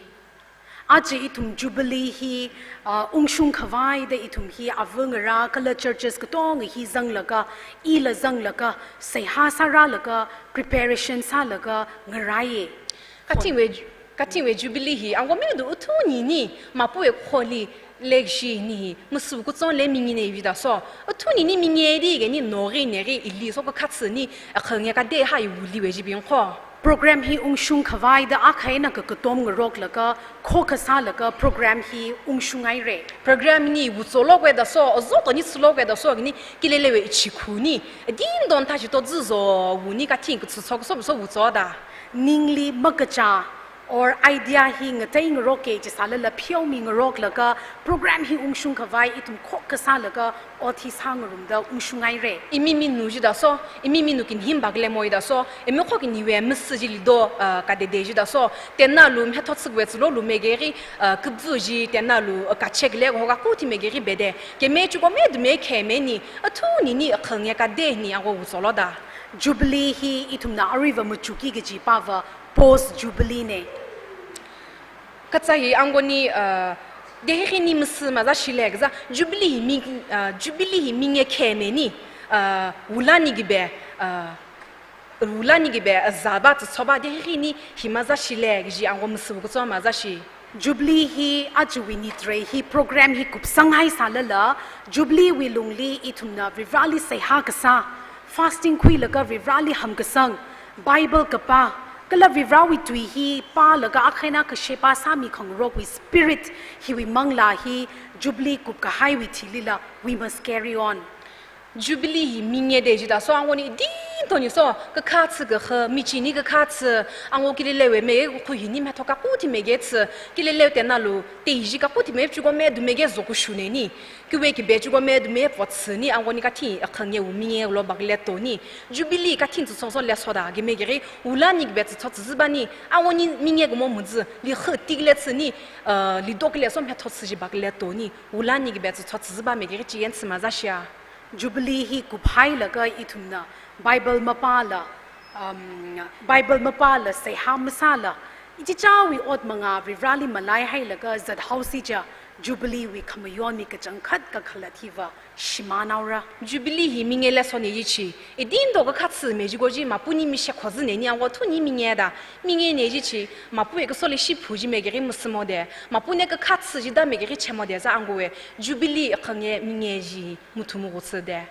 Aja ithum Jubilee hi, ah, ungshung khavai da ithum hi avāngarā kala churches katonga hi zanglaga, ila zanglaga, seihā sārālaga, preparation sālaga ngaraiye. Kathingwui, kathingwui Jubilee hi, ango me du uthu ni ni, mapuwe kholi, lekshi ni hi, musu kutsong le mingi ne vida so, uthu ni ni mingi di ge ni no ri ne ri ili so ka khatsi ni, akha nge ka de ha i wuli we ji bing kho. Program hi ungshung khavai da akha eina ka katom ngarok laga, kho kasā laga program hi ungshung ai re. Program ni wuzo lok we da so, ozo to ni tsi lok we da so, ni kilele we ichi khu ni, din don ta ji to zi zo, wu ni ka ting ka tsu so, so, so wuzo da. Ningli makacha, or idea hi ngatei ngaroka jisālala pheomi ngaroklaga program hi ungshung khavai ithum khokkha sālaga ot hi sāngarumda ungshungngaira. Imi minu jidaso, imi minu kinhim baklei moidaso, imi khok iniwui misi jili do, uh, kadede jidaso, tenalu mhethot sikwe tsilo lumegeri, uh, kupzu ji tenalu, uh, kachek le hoga kuti megeri bede, keme chuko me dume keme ni, athu nini akhang ya kade ni ango utsoloda. Jubilee hi ithumna aruiva machuki kaji pava post Jubilee na. Katsa hi angoni, uh, dehi ni misi mazashile kaza, Jubilee hi mi, uh, Jubilee hi minge keme ni, uh, wulani kibe, uh, wulani kibe, uh, zaba tsusoba dehi ni hi mazashile kaji ango misi kutso mazashi. Jubilee hi aja wini trei hi program hi kupsang haisālala, Jubilee wui lungli ithumna Varivarali seihā kasā, fasting khuilaga Varivarali hamkasang, Bible kapā, kala Varivarawui tui hi pālaga akhaina kashepa sāmi khangarokwui spirit hiwui manglā hi Jubilee kupkahaiwui thilila, we must carry on. Jubilee hi minge de jidaso angoni dintoni so, kakha tsi kakha, michini kakha tsi, ango kilele we me, khuhini mhethot kakuti mege tsi, kilele tenalu, teiji kakuti me, chuko me dumege zokushune ni. Kiwe kibe chuko me dume potsini, angoni kathi akhang ye u minge lo bakle toni. Jubilee kathi tsusoso lesoda, kimegeri, wulani kibe tsuso tsiba ni, angoni minge kumo muzi, li khutik le tsini, uh, li dok le so mhethot tsiji bakle toni. Wulani kibe tsuso tsiba megeri chiyen tsi mazashia. Jubilee hi kuphailaga ithumna Bible mapāla, um, Bible mapāla seihā masāla, ichichāwui ot manga Varivarali malaihailaga zathaosi ja, Jubilee wui khamayonmi kachangkhat kakhalat hiva shimānhaora. Jubilee hi minge lesson ne jichi, idinto kakha tsi me jiko ji mapuni mi shekhozi ne ni ango thuni mingeda, minge ne jichi, mapu e kasoli shiphu ji megeri musimode, mapune kakha tsi jida megeri chemode za ango e, Jubilee akhang ye minge ji. Muthu mugu tside.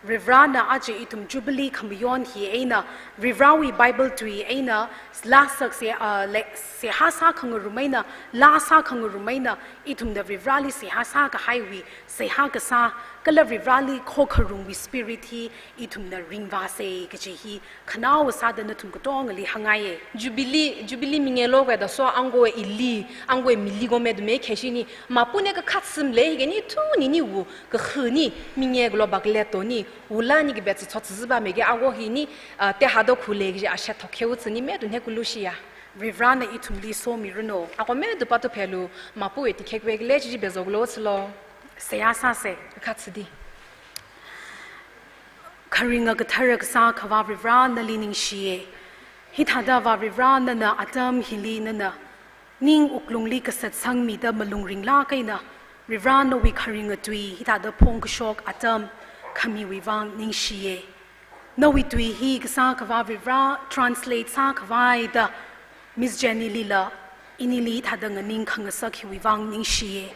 Varivarana aja ithum Jubilee khamayon hi eina, Varivarawui Bible tui eina, laa sak se, ah, le, seihā sākhangarum eina, laa sākhangarum eina, ithumna Varivarali seihā sākahaiwui, seihā kasā, kala Varivarali khokharumwui spirit hi ithumna ringvāsa kaji hi, khanao sāda nathum katongali hāngngaiya. Jubilee, Jubilee minge lo kwe daso ango e ili, ango e mili go me dume kheshi ni, mapune kakha tsi mle hi keni thuni ni wu, kakhani, minge glo bakle toni, wulani kibe tsuso tsiba mege ango hini, ah, tehado khule kaji ashe thokhe utsini me dun he kulushia. Varivarana ithumli somiranu. Ako me dupa tu phelu, mapu e tikhek we kile jiji bezoglo tsilo. Seihā sāsa. Kakha tsidi. Kharinga kathara kasā Akhava Varivara nali ningshiya. Hithāda Varivara nana atam hili nana ning wuklungli kasatsangmida malung ringlāk eina, Varivara nawui kharinga tui hithāda phongkashok atam khamiwui vang ningshiya. Nawui tui hi Kasā Akhava Varivara translate sākhavaida Miss Jenny lila, inili hithāda nganingkhangasak hiwui vang ningshiya.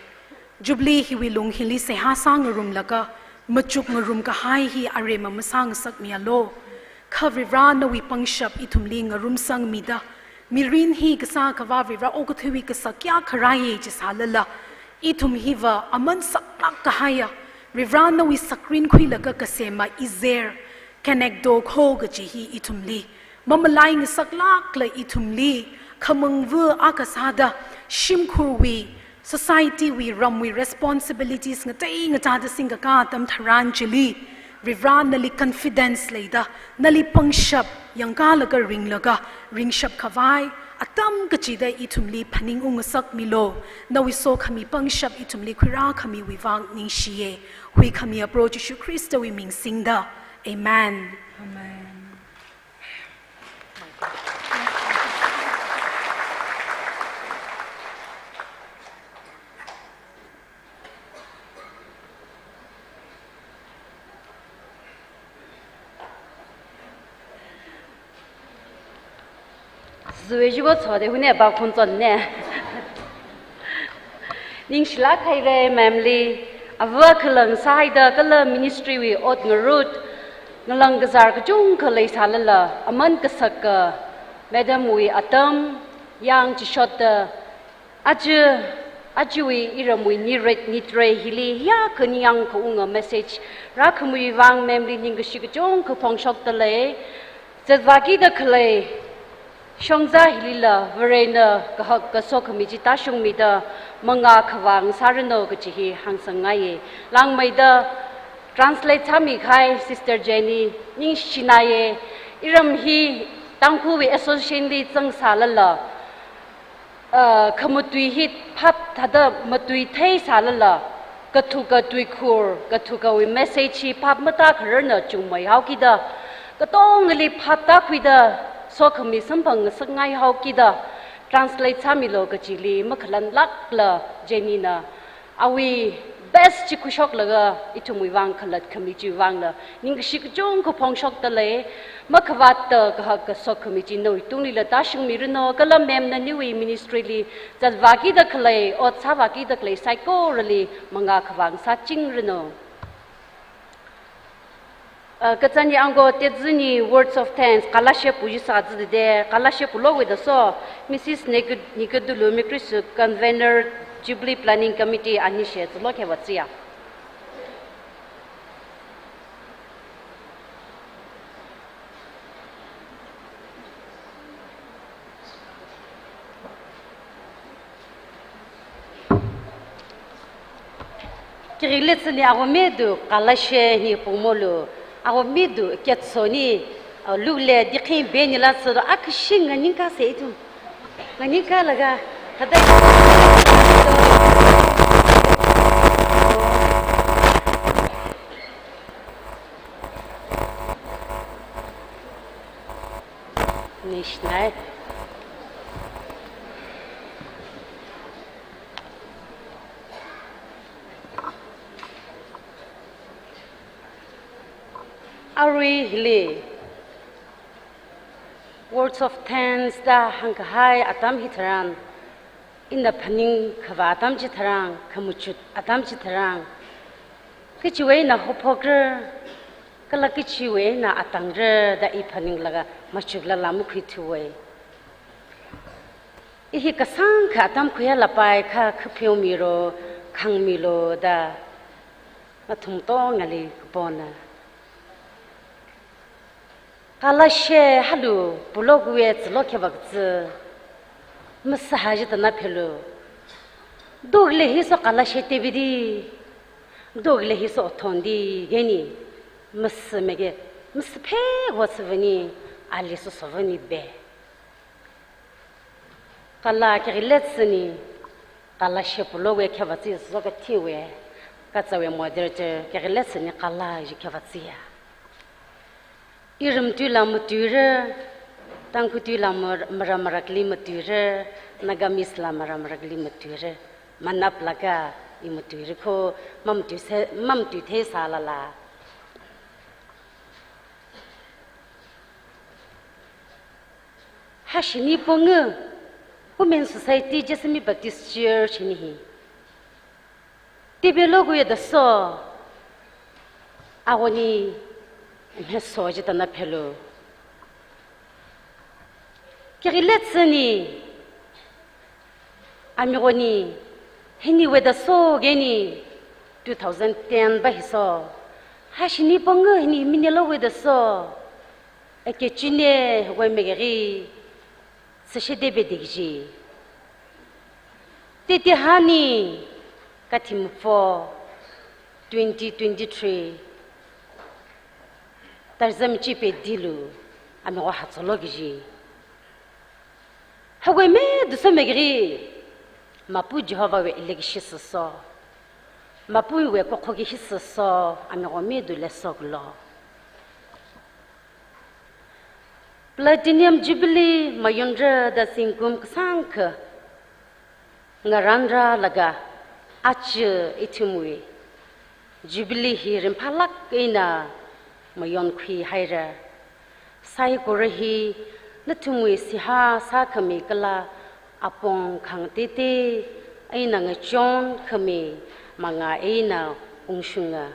Jubilee hiwui lung hili seihā sāngarumlaga, machukngarum kahai hi aremma masāngasakmialu. Kha Varivara nawui pangshap ithumli ngarumsangmida, mirin hi Kasā Akhava Varivara okathuiwui kasak kayākha rāya jisālala, ithum hiva aman saklāk kahaiya, Varivara nawui sakrin khuilaga kasema izer, kanekdo kho kaji hi ithumli mamalai ngasaklākla ithumli, khamangva akha sāda, shimkhurwui, society wui, ramwui responsibilities ngatei ngatada singkaka atam tharan chili, Varivara nali confidence leida, nali pangshap yangkalaga ringlaga, ringshap khavai atam kachida ithumli phaningungngasakmilu. Nawui sokhami pangshap ithumli khuirākhamiwui vang ningshiya. Huikhami Proho Jishu Khristawui ming singda. Amen. Amen. Zui jigo tsode hune ba khunchon ne. Ningshilāk haira ma'am li, ava khalang sāhaida kala ministry wui ot ngarut, ngalang kazar kachungkha leisālala, aman kasaka, madam wui atam, yang chishotda, aja, ajawui iramwui niret nitrei hili, hiyākha ningyāng kaunga message, rākhamui vang ma'am li ningkashi kachungkha phongshokda lei, zatvākida khalei, Shongza hilila Varena kahak kaso khami chi tāshungmida mangā khavā ngasāranu kaji hi hāngsangngaiye. Langmeida translate sāmikahai Sister Jenny ningshinaiye. Iram hi Tangkhulwui association li zangsālala, uh, khamatui hi phap thāda matui theisālala, kathuka tuikhur, kathukawui message hi phap matākhararna chungmeihaokida, katongali phap tākhuida, sokhami samphang ngasakngaihaokida, translate sāmilu kajili makhalanlākla Jenny na awui best chi khuishoklaga ithumwui vang khalat khami chiwui vangla ningkashi kachungkha phongshokdalei. Makhavātta kahak kaso khami chi nawui tunglila tāshungmiranu, kala ma'am naniwui ministry li zatvākida khalei, ot sāvākida khalei saikorali mangā khavā ngasāchingranu. Uh, kachānyi angko Tedzini words of thanks, kalāshe puji sāzide, kalāshe pulo wui daso, Missus Nik-, Nikadulu Mikrisu, convener, Jubilee Planning Committee, ani she zilo khe vatsiya. Kirilet sini ako medu kalāshe ni pungmolu, ako medu ketso ni, a, lule dikhin beni la sado akashin nganingkase ithum. Nganingkalaga, thada. Nishnai. Arui hili words of thanks da hāngkahai atam hitharan, ina phaning khavā atam chitharan, khamachut atam chitharan, kachiwui eina haophokra, kala kachiwui eina atangra da i phaninglaga machuklala makhuithuwe. I hi kasāngkha atam khuiya lapai kha khapheomilu, khangmilu da nathum katongali kapona. Kalāshe halu pulo kuwe zilo khe vakzi. Masaha jitana phelu. Dokle hiso kalāshe tebidi. Dokle hiso othon di geni. Masimege, masiphek wasivani, ali sosovani be. Kala kirilet sini, kalāshe pulo wui khe vatsi so kathiwui, katsawui moderator kirilet sini kala ji khe vatsiya. Iram tuila matuira, Tangkhul tuila mar-, mara marakli matuira, Nagamese la mara marakli matuira, manaplaga i matuira kho, mamatuise-, mamatuitheisālala. Hashini ponga, Women Society Jessami Baptist Church ni hi. Tebelo kuya daso, awoni, mheso jitana phelu. Kirilet sini, ami koni, hini wui daso geni, two thousand ten ba hiso. Hashini ponga hini minelo wui daso. Ake chine wui megeri, sashide bedikji. Tete hani, kathim four, twenty twenty-three. Tarzam chi pedilu, ami ko hatsolo kiji. Hagwe me duso megri, mapu Jehovah wui election siso. Mapu wui kokhoki hisiso, ami ko me dule soklo. Platinum Jubilee mayonra da zingkum kasāngkha ngaranra laga, aja ithumwui Jubilee hi ringphālāk eina mayonkhui haira. Saikora hi nathumwui seihā sākhami kala apong khangatei eina ngachonkhami manga eina ungshunga.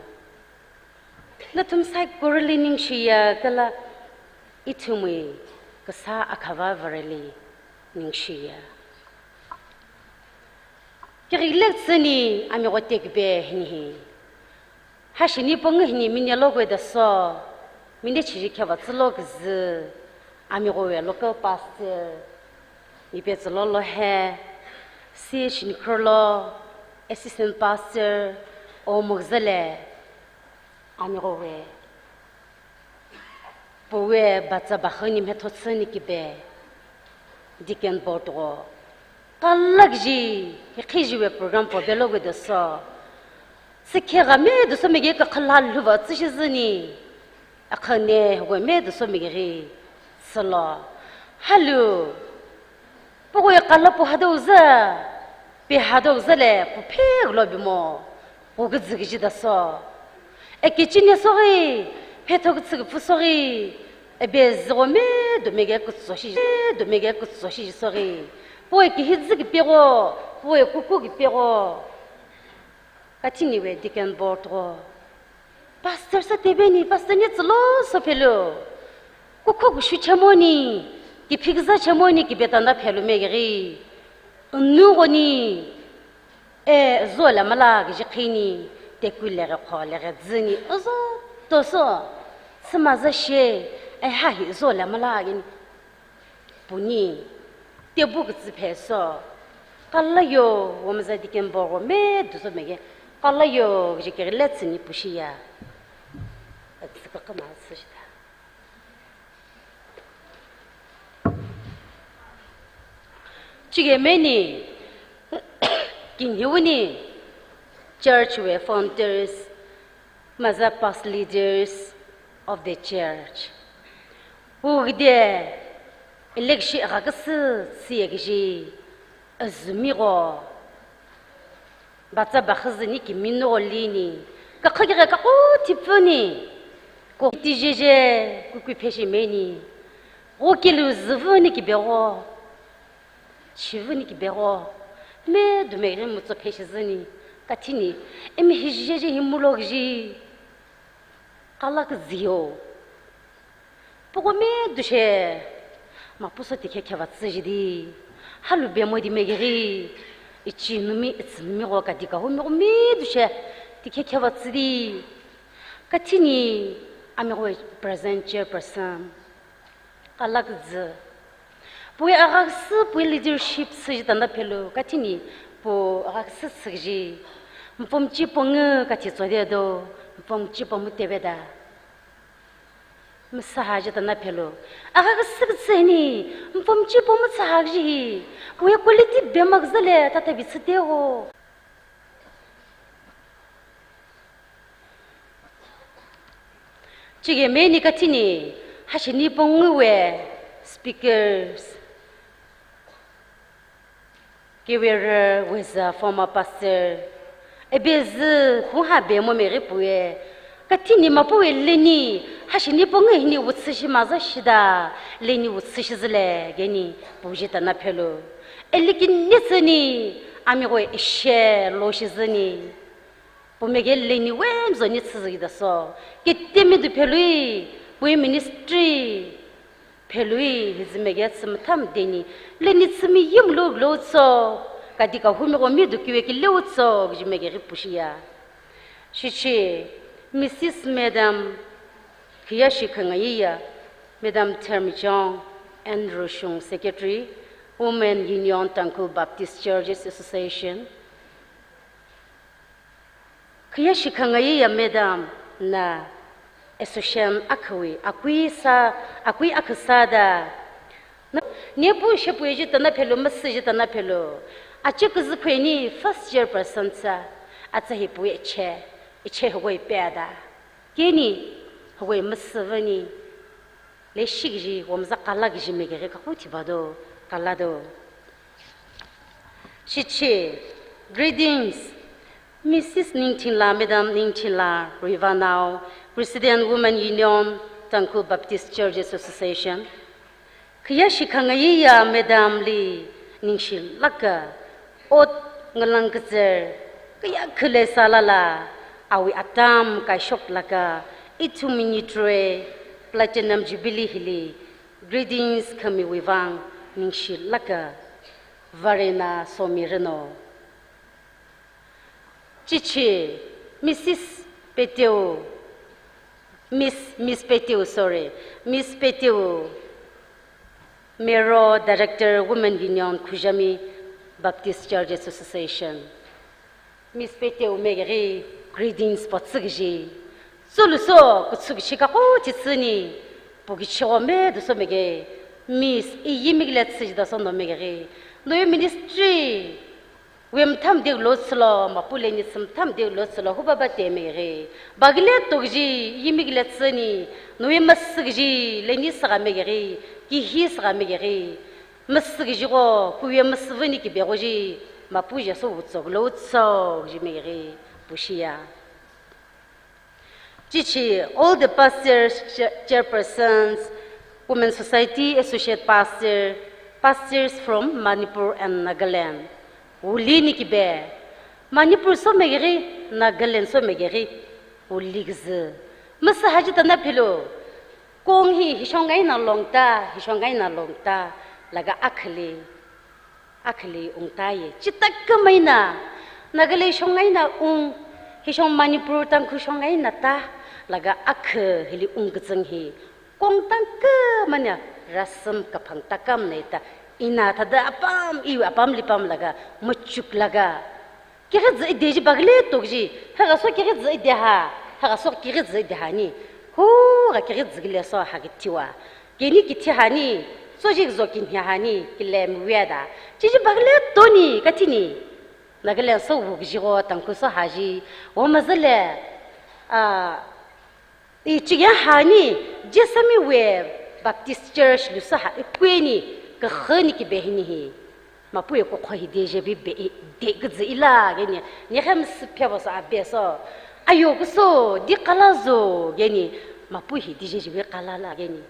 Nathum saikorali ningshiya kala ithumwui kasā Akhava Vareli ningshiya. Kirilet sini ami ko tekbe hini hi. Hashini pong hini minelo kwe daso, mine chiri khewa tsilo kazi, Amirawui local pastor, Mipe Tsulolo he, C H Nikhurlo, assistant pastor, Omukzale, amirawui, puwe batsa bahani methotsu ni kibe, deacon board wo, kalak ji, hikhi jiwe program po belo ge doso. Sikhe ga me doso mege kakhala luva tsi shi zini. Akhane hwe me doso mege ri. Silo. Halu. Puwe kala pu hado za. Pe hado za le pu phe lo bimo. Pu ge zi ge ji doso. E kichine sori. Phe thok tsi ge pu sori. E be zi wo me do mege kutso shi. Do mege kutso shi sori. Puwe ki hi zi ge pe wo. Puwe kuku ge pe wo. Kathini we deacon board wo. Pastor sa tebeni, pastor ni tsilo so phelo. Kuku kushu chemoni, ki phikza chemoni, ki betanda phelo megeri. Unu goni, e, zo la mala, ki jikhini, te kui lere kho lere zini, ozo, toso, sima za she, e, ha hi zo la mala, gini. Puni, tebu katsi pheso. Kalayo, wamza deacon board wo me doso mege. Kalayo, jikere letsini pushiya. Atsi kakama tsishita. Chige meni, kinhiwuni, church we founders, maza past leaders of the church. Ugde election akakasi siya kishi azumi ko. Batsa bakhazini kimino lini. Kakha kira kako tipuni. Ko tijeje kukui pheshi meni. Ko kilu zivuni kibero. Chivuni kibero. Me dumere mutso pheshi zini. Kathini. Emi hijeje himulok ji. Kalak ziyo. Poko me dushe. Mapuso tikhe khewa tsijidi. Halu bemo di megeri. Ichi numi, itsi numi ko kadika ho me ko me dushe. Tikhe khewa tsidi. Kathini, ami ko present chairperson. Kalak zi. Pui akak si, pui leadership si ji tanda phelo, kathini, pu akak si si ji. Mpom chi ponge kathi tsode do, mpom chi pom tebeda. Masaha ji tanda phelo. Akak si si ni, mpom chi pom saha ji. Pui quality bemak zale, tata bi si te ho. Chige meni kathini, hashini ponguwe speakers, kiwere weza former pastor, ebezi kuha bemo meri puye, kathini mapuwe leni, hashini pongu hini utsi shi maza shida, leni utsi shi zile, geni puji tanda phelo. Elikin nitsini, ami ko ishe lo shi zini. Pumege leni wemzoni tsizida so. Kitemi du phelui, pui ministry phelui, hizimege tsumtham deni. Leni tsumi yim lo lo tso. Kadika humi ko mi du kiwe ki lo tso, hizimege ri pushiya. Shichi, Missus Madam, khiya shikhangayiya, Madam Thermichong N Rushung, Secretary, Women Union Tangkhul Baptist Churches Association. Khiya shikhangayiya madam na association akhawui, akui sa, akui akha sāda. Na, nepu shepu ji tanda phelo, masi ji tanda phelo. Achi kazi khweni first chairperson sa, atsa hi pu iche, iche hogoi peda. Keni, hogoi masi vani. Leshi kiji, wamza kala kiji megere kakuthi bado, kala do. Shichi, greetings. Missus Ningthingla, Madam Ningthingla Ruivanao, President Women Union, Tangkhul Baptist Churches Association. Khiya shikhangayiya Madam li ningshilaka. Ot ngalang kazar, kayākha leisālala, awui atam kaishoklaga, ithum minitwe, Platinum Jubilee hili, greetings khamiwui vang, ningshilaka, Varena somirano. Chichi, Missus Peteu, Miss, Miss Peteu, sorry, Miss Peteu, Mero, Director, Women Union, Khujami Baptist Church Association. Miss Peteu megari, greetings potsi kaji. Soluso, kutsu kachi kako titsini, puki chome duso mege. Miss, iyi migle tsi jida so no megari. No ministry, wem tham dek lo tsilo, mapule ni tsum tham dek lo tsilo, huba ba te megari. Bagle tokji, iyi migle tsini, no wem masukji, leni saka megari, kihi saka megari. Masukji ko, kuwe masuvuni ki beko ji, mapu je so utsok lo utsok ji megari, pushiya. Chichi, all the pastors, chair-, chairpersons, Women Society, Associate Pastor, pastors from Manipur and Nagaland. Uli ni kibe, Manipur so megari, Nagaland so megari, uli kzi. Masa haji tana philo, kong hi, hishong ngai na longta, hishong ngai na longta, laga akhali. Akhali ungta ye, chitaka maina, Nagaland shong ngaina ung, hishong Manipur Tangkhul shong ngaina ta, laga akha hili ung kazang hi, kong tangka mana rasam kaphang takam nei ta, ina thada apam, iwi apam lipam laga, machuk laga, kiri zi ide ji bagle tokji, haka so kiri zi ide ha, haka so kiri zi ide ha ni, hu ka kiri zi le so ha kitiwa. Keni kithi hani, so jik zo kinhi hani, kilem weda. Chichi bagle toni, katini. Nagaland so wuk ji go, Tangkhul so haji, wo mazale, a, i chiya hani, jesami we Baptist Church lu so ha, i kweni, kahani ki behini hi. Mapuye ko kho hi de je bi be i, de kzi ila, keni. Ni hem si phe bo so a be so. Ayo kuso, di kala zo, keni. Mapu hi de je je bi kala la, keni.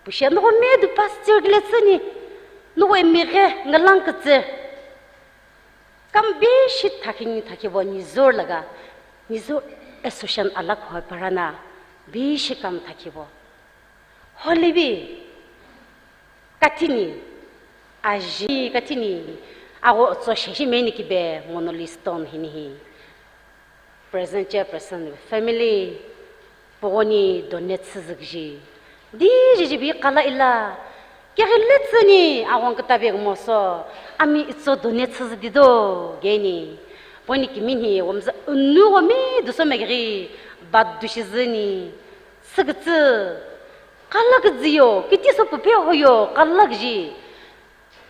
Pushe no me du pastor gile tsini. No we mi ge ngalang ketse. Kam bishi thaking thaki bo ni zor laga. Ni zor association alak hoi parana. Bishi kam thaki bo. Holibi. Katini. Aji katini. Ago tso sheshi meni kibe monolith stone hini hi. Present chairperson family, pogoni donate sazakji. Di jiji bi kala ila. Kiri letsani awang katabe moso. Ami itso donate sazadi do, keni. Poni kimi ni, wamza unu wami duso megri. Bat dushizini. Sagtsi. Kala kaziyo, kiti so pupe hoyo, kala kaji.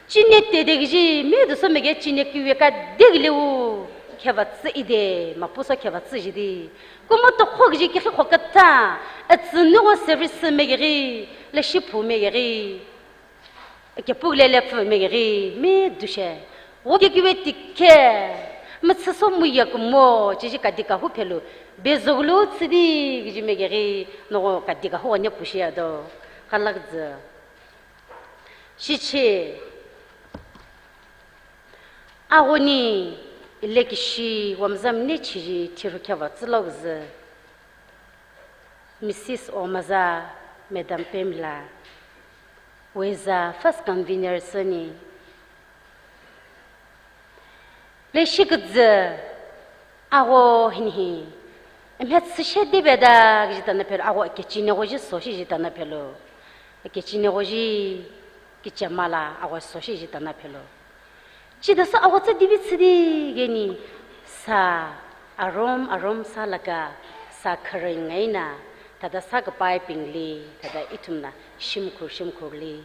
Chine te dek ji, me du so mege chine kiwe ka dek leu. Kheva tsi ide, mapu so kheva tsi jidi. Kuma to khok ji ki khok kata, atsi nu go service megeri, la shipu megeri. Ke puk le le pu megeri, me du she. Wo ke kiwe tik ke, ma tsi so muya kumo, chi ji ka di ka hu phelu. Be zoglu tsi di, ji megeri, no ka di ka hu ne pu shi ya do. Kalak zi. Shichi, agoni, ilekishi, wamzam ni chiji, thiru kya va tsilok zi. Missus Omaza, Madam Pamela, Weza, first convener sani. Leishi kazi, ago hini hi. Emhet sishe dibe da, kiji tana phelo, ago kechine goji soshi ji tana phelo. Kechine goji, kichemala, ago soshi ji tana phelo. Chida sa ago tsa dibi tsidi geni. Sa, arom, arom sa laga, sa kharing ngaina, tada sa kapai pingli, tada ithumna, shimkhur, shimkhurli.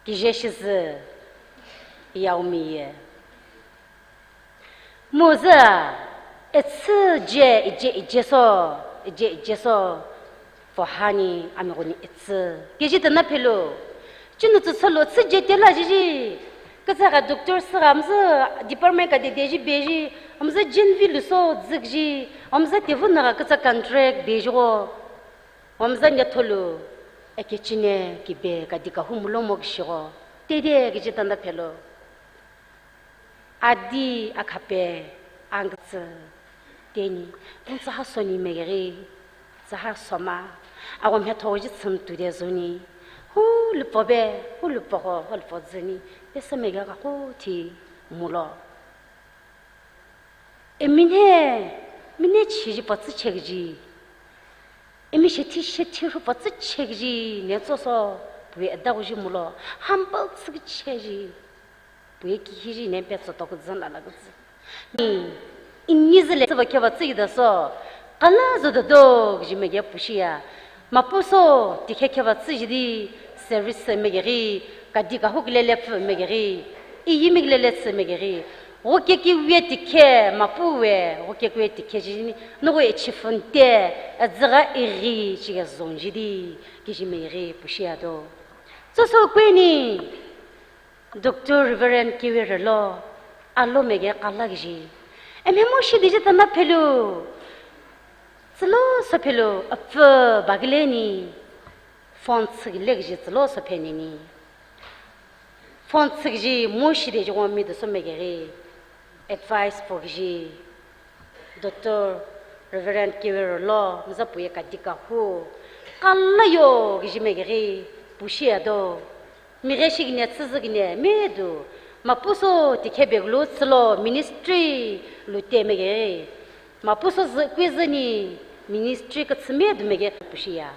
Kije shizi yaomiye. Muza, etsi je, ije, ije so, ije, ije so, fohani, amigoni etsi. Kiji tana phelo. Chinu tsu salo, tsi je tela jiji. Kaza ka doctor sira, amza department ka de, de ji beji, amza jinvi luso, zikji, amza tevu naga kaza contract beji go. Wamzan ya thulu, eke chine kibe ka di ka humlo mok shiro. Tede kiji tanda phelo. Adi akhape, angtsi, teni, tong tsaha soni megeri, tsaha soma, awam he thoji tsim tude zuni. Hu lupo be, hu lupo ho, hu lupo zuni, pesa mega ka ho ti mulo. E mine, mine chiji patsi chekji. Imi shithi shithi rupa tsi chek ji ne tsoso, pui ada uji mulo, humble tsi chek ji. Pui ki hi ji ne pet so tok zan la la zi. Ni, ini zile tsi ba kya ba tsi da so, kala zo da dog ji me ge pushi ya. Mapuso, ti kya kya ba tsi ji di, service me ge ri, kadi kahuk lele pfu me ge ri, i yimik lele tsi me ge ri. Woke ki we ti kya, mapu we, woke ki we ti kya ji ni, no we chi fun te, a zira i ri, chi ga zong ji di, ki ji me ri, pushi ya do. Tsoso kwe ni, Doctor Reverend Kiwi Ralo, alo me ge kala ki ji. Em he mo shi di ji ta na phelu. Tsilo sa phelu, a pfu ba ki le ni. Phone tsi ki le ki ji tsilo sa phe ni ni. Phone tsi ki ji mo shi di ji won mi do so me ge ri. Advice for ki ji. Doctor Reverend Kiwi Ralo, maza pui ka di kahu. Kala yo ki ji me ge ri, pushi ya do. Mi ge shi ki ne, tsi zi ki ne, me do. Mapuso ti kya be glo tsilo, ministry lu te me ge ri. Mapuso zi kwi zi ni, ministry ka tsi me do me ge pushi ya.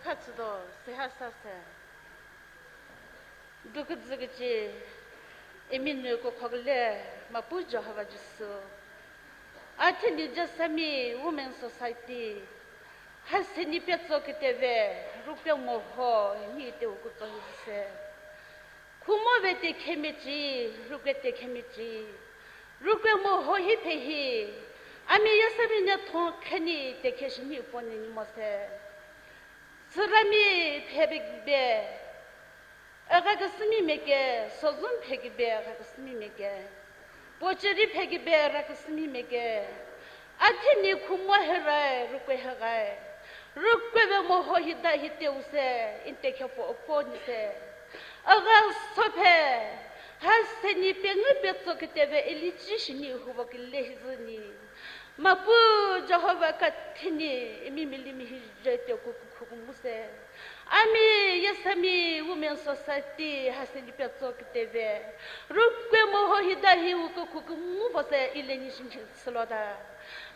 Kakha tsudo, seihā sāsa. Dukazikachi, imi nui kokhokle, Mapu Jehovah Jishu. Athini Jessami Women Society, haiseni petso kitewe, rukpe moho, mi te ukuto yuse. Khumo ve te khemichi, rukpe te khemichi. Rukpe moho hi phe hi, ami yasari ne thong khani te kheshini poni mose. Sirami phebik be, aga kasimi meke, sozun pheki be, aga kasimi meke. Pochari pheki be rakasmi meke. Athini khumo herai, rukwe hagai. Rukwe be moho hida hi teuse, inte khepo opo nise. Aga sophe, haseni pe ngu pe tso kete be ili chi shini hubo kile hizini. Mapu Jehovah kathini, imi milim hi je te ku ku ku muse. Ami, yes, ami, Women Society, haseni pe tso kete be. Rukwe moho hida hi u ku ku ku mu bo se ile ni shin shin silo da.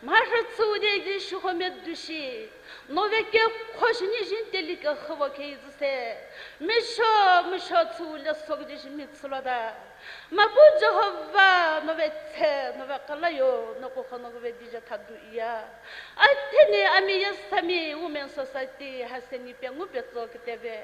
Mahra tsu de ji shuho me dushi. Nove ke khoshini jin teli ke khavo ke izuse. Misho, misho tsu le sok ji shi mi tsulo da. Mapu Jehovah, nove tse, nove kalayo, noko khono ve bija thadu iya. Athini ami yes ami Women Society, haseni pe ngu pe tso kete be.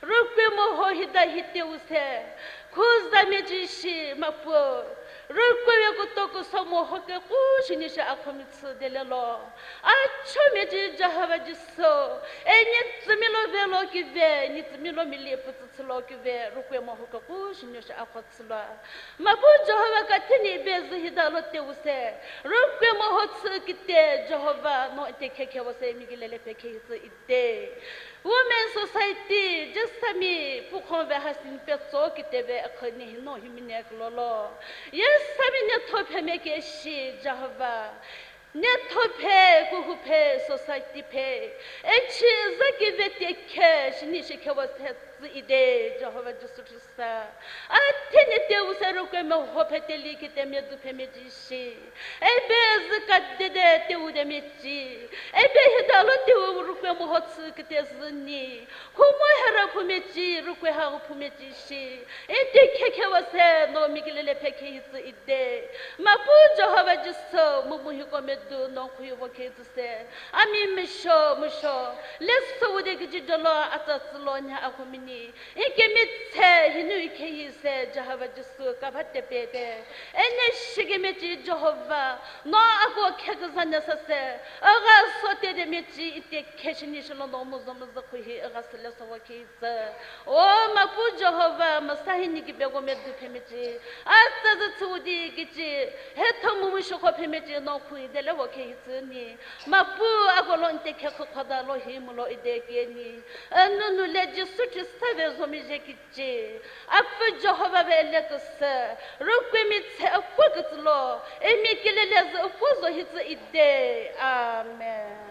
Rukwe moho hida hi teuse. Khuza me ji shi mapu. Rukwe ve kuto kuso moho ke kushini shi akhomi tsu delelo. Acho me ji Jehovah Jesu. E ni tsumilo velo ki ve, ni tsumilo mili putsu tsulo ki ve, rukwe moho ke kushini shi akho tsulo. Mapu Jehovah kathini be zi hida lo teuse. Rukwe moho tsu kete Jehovah no te khe khe wo se mi ki lele pe khe hi tsu ide. Women Society, jesami pukhon ve hasin pe tso kete be akhani hino himine klolo. Yesami ne thophe me ke shi Jehovah. Ne thophe, kuhuphe, society phe. Echi zaki ve te khe, shini shi khe wo se tsu ide, Jehovah Jesu Christ. Athini teuse rukwe moho phe teli kete me du phe me ji shi. Ebe zika dede teu de me ji. Ebe hidalo teu rukwe moho tsu kete zini. Khumo hera phu me ji, rukwe ha phu me ji shi. Ete khe khe wo se no mi ki lele phe khe hi tsu ide. Mapu Jehovah Jesu, mumu hi ko me du no khui wo khe tsu se. Ami misho, misho. Leso de ki ji dolo ata tsulo nya akhomini. Ike mitse hinu ike yise Jehovah Jesu kapha te pe te. Ene shike me ji Jehovah. No ako khe kazanya sa se. Aga so te de me ji ite khe shini shilo no muzo muzo khui hi aga sele so wa ki ze. O mapu Jehovah, masa hini ki be go me du phe me ji. Asa ze tsu di ki ji. He thomu mu shoko phe me ji no khui dele wo khe hi zini. Mapu ako lo nte khe kho khoda lo hi mulo ide ke ni. Anu nu le Jesu Christ ve zomi je ki ji. Apu Jehovah ve le kuse. Rukwe mitse akwa kutsulo. Emi ki lele ze akwa zo hi tsu ide. Amen.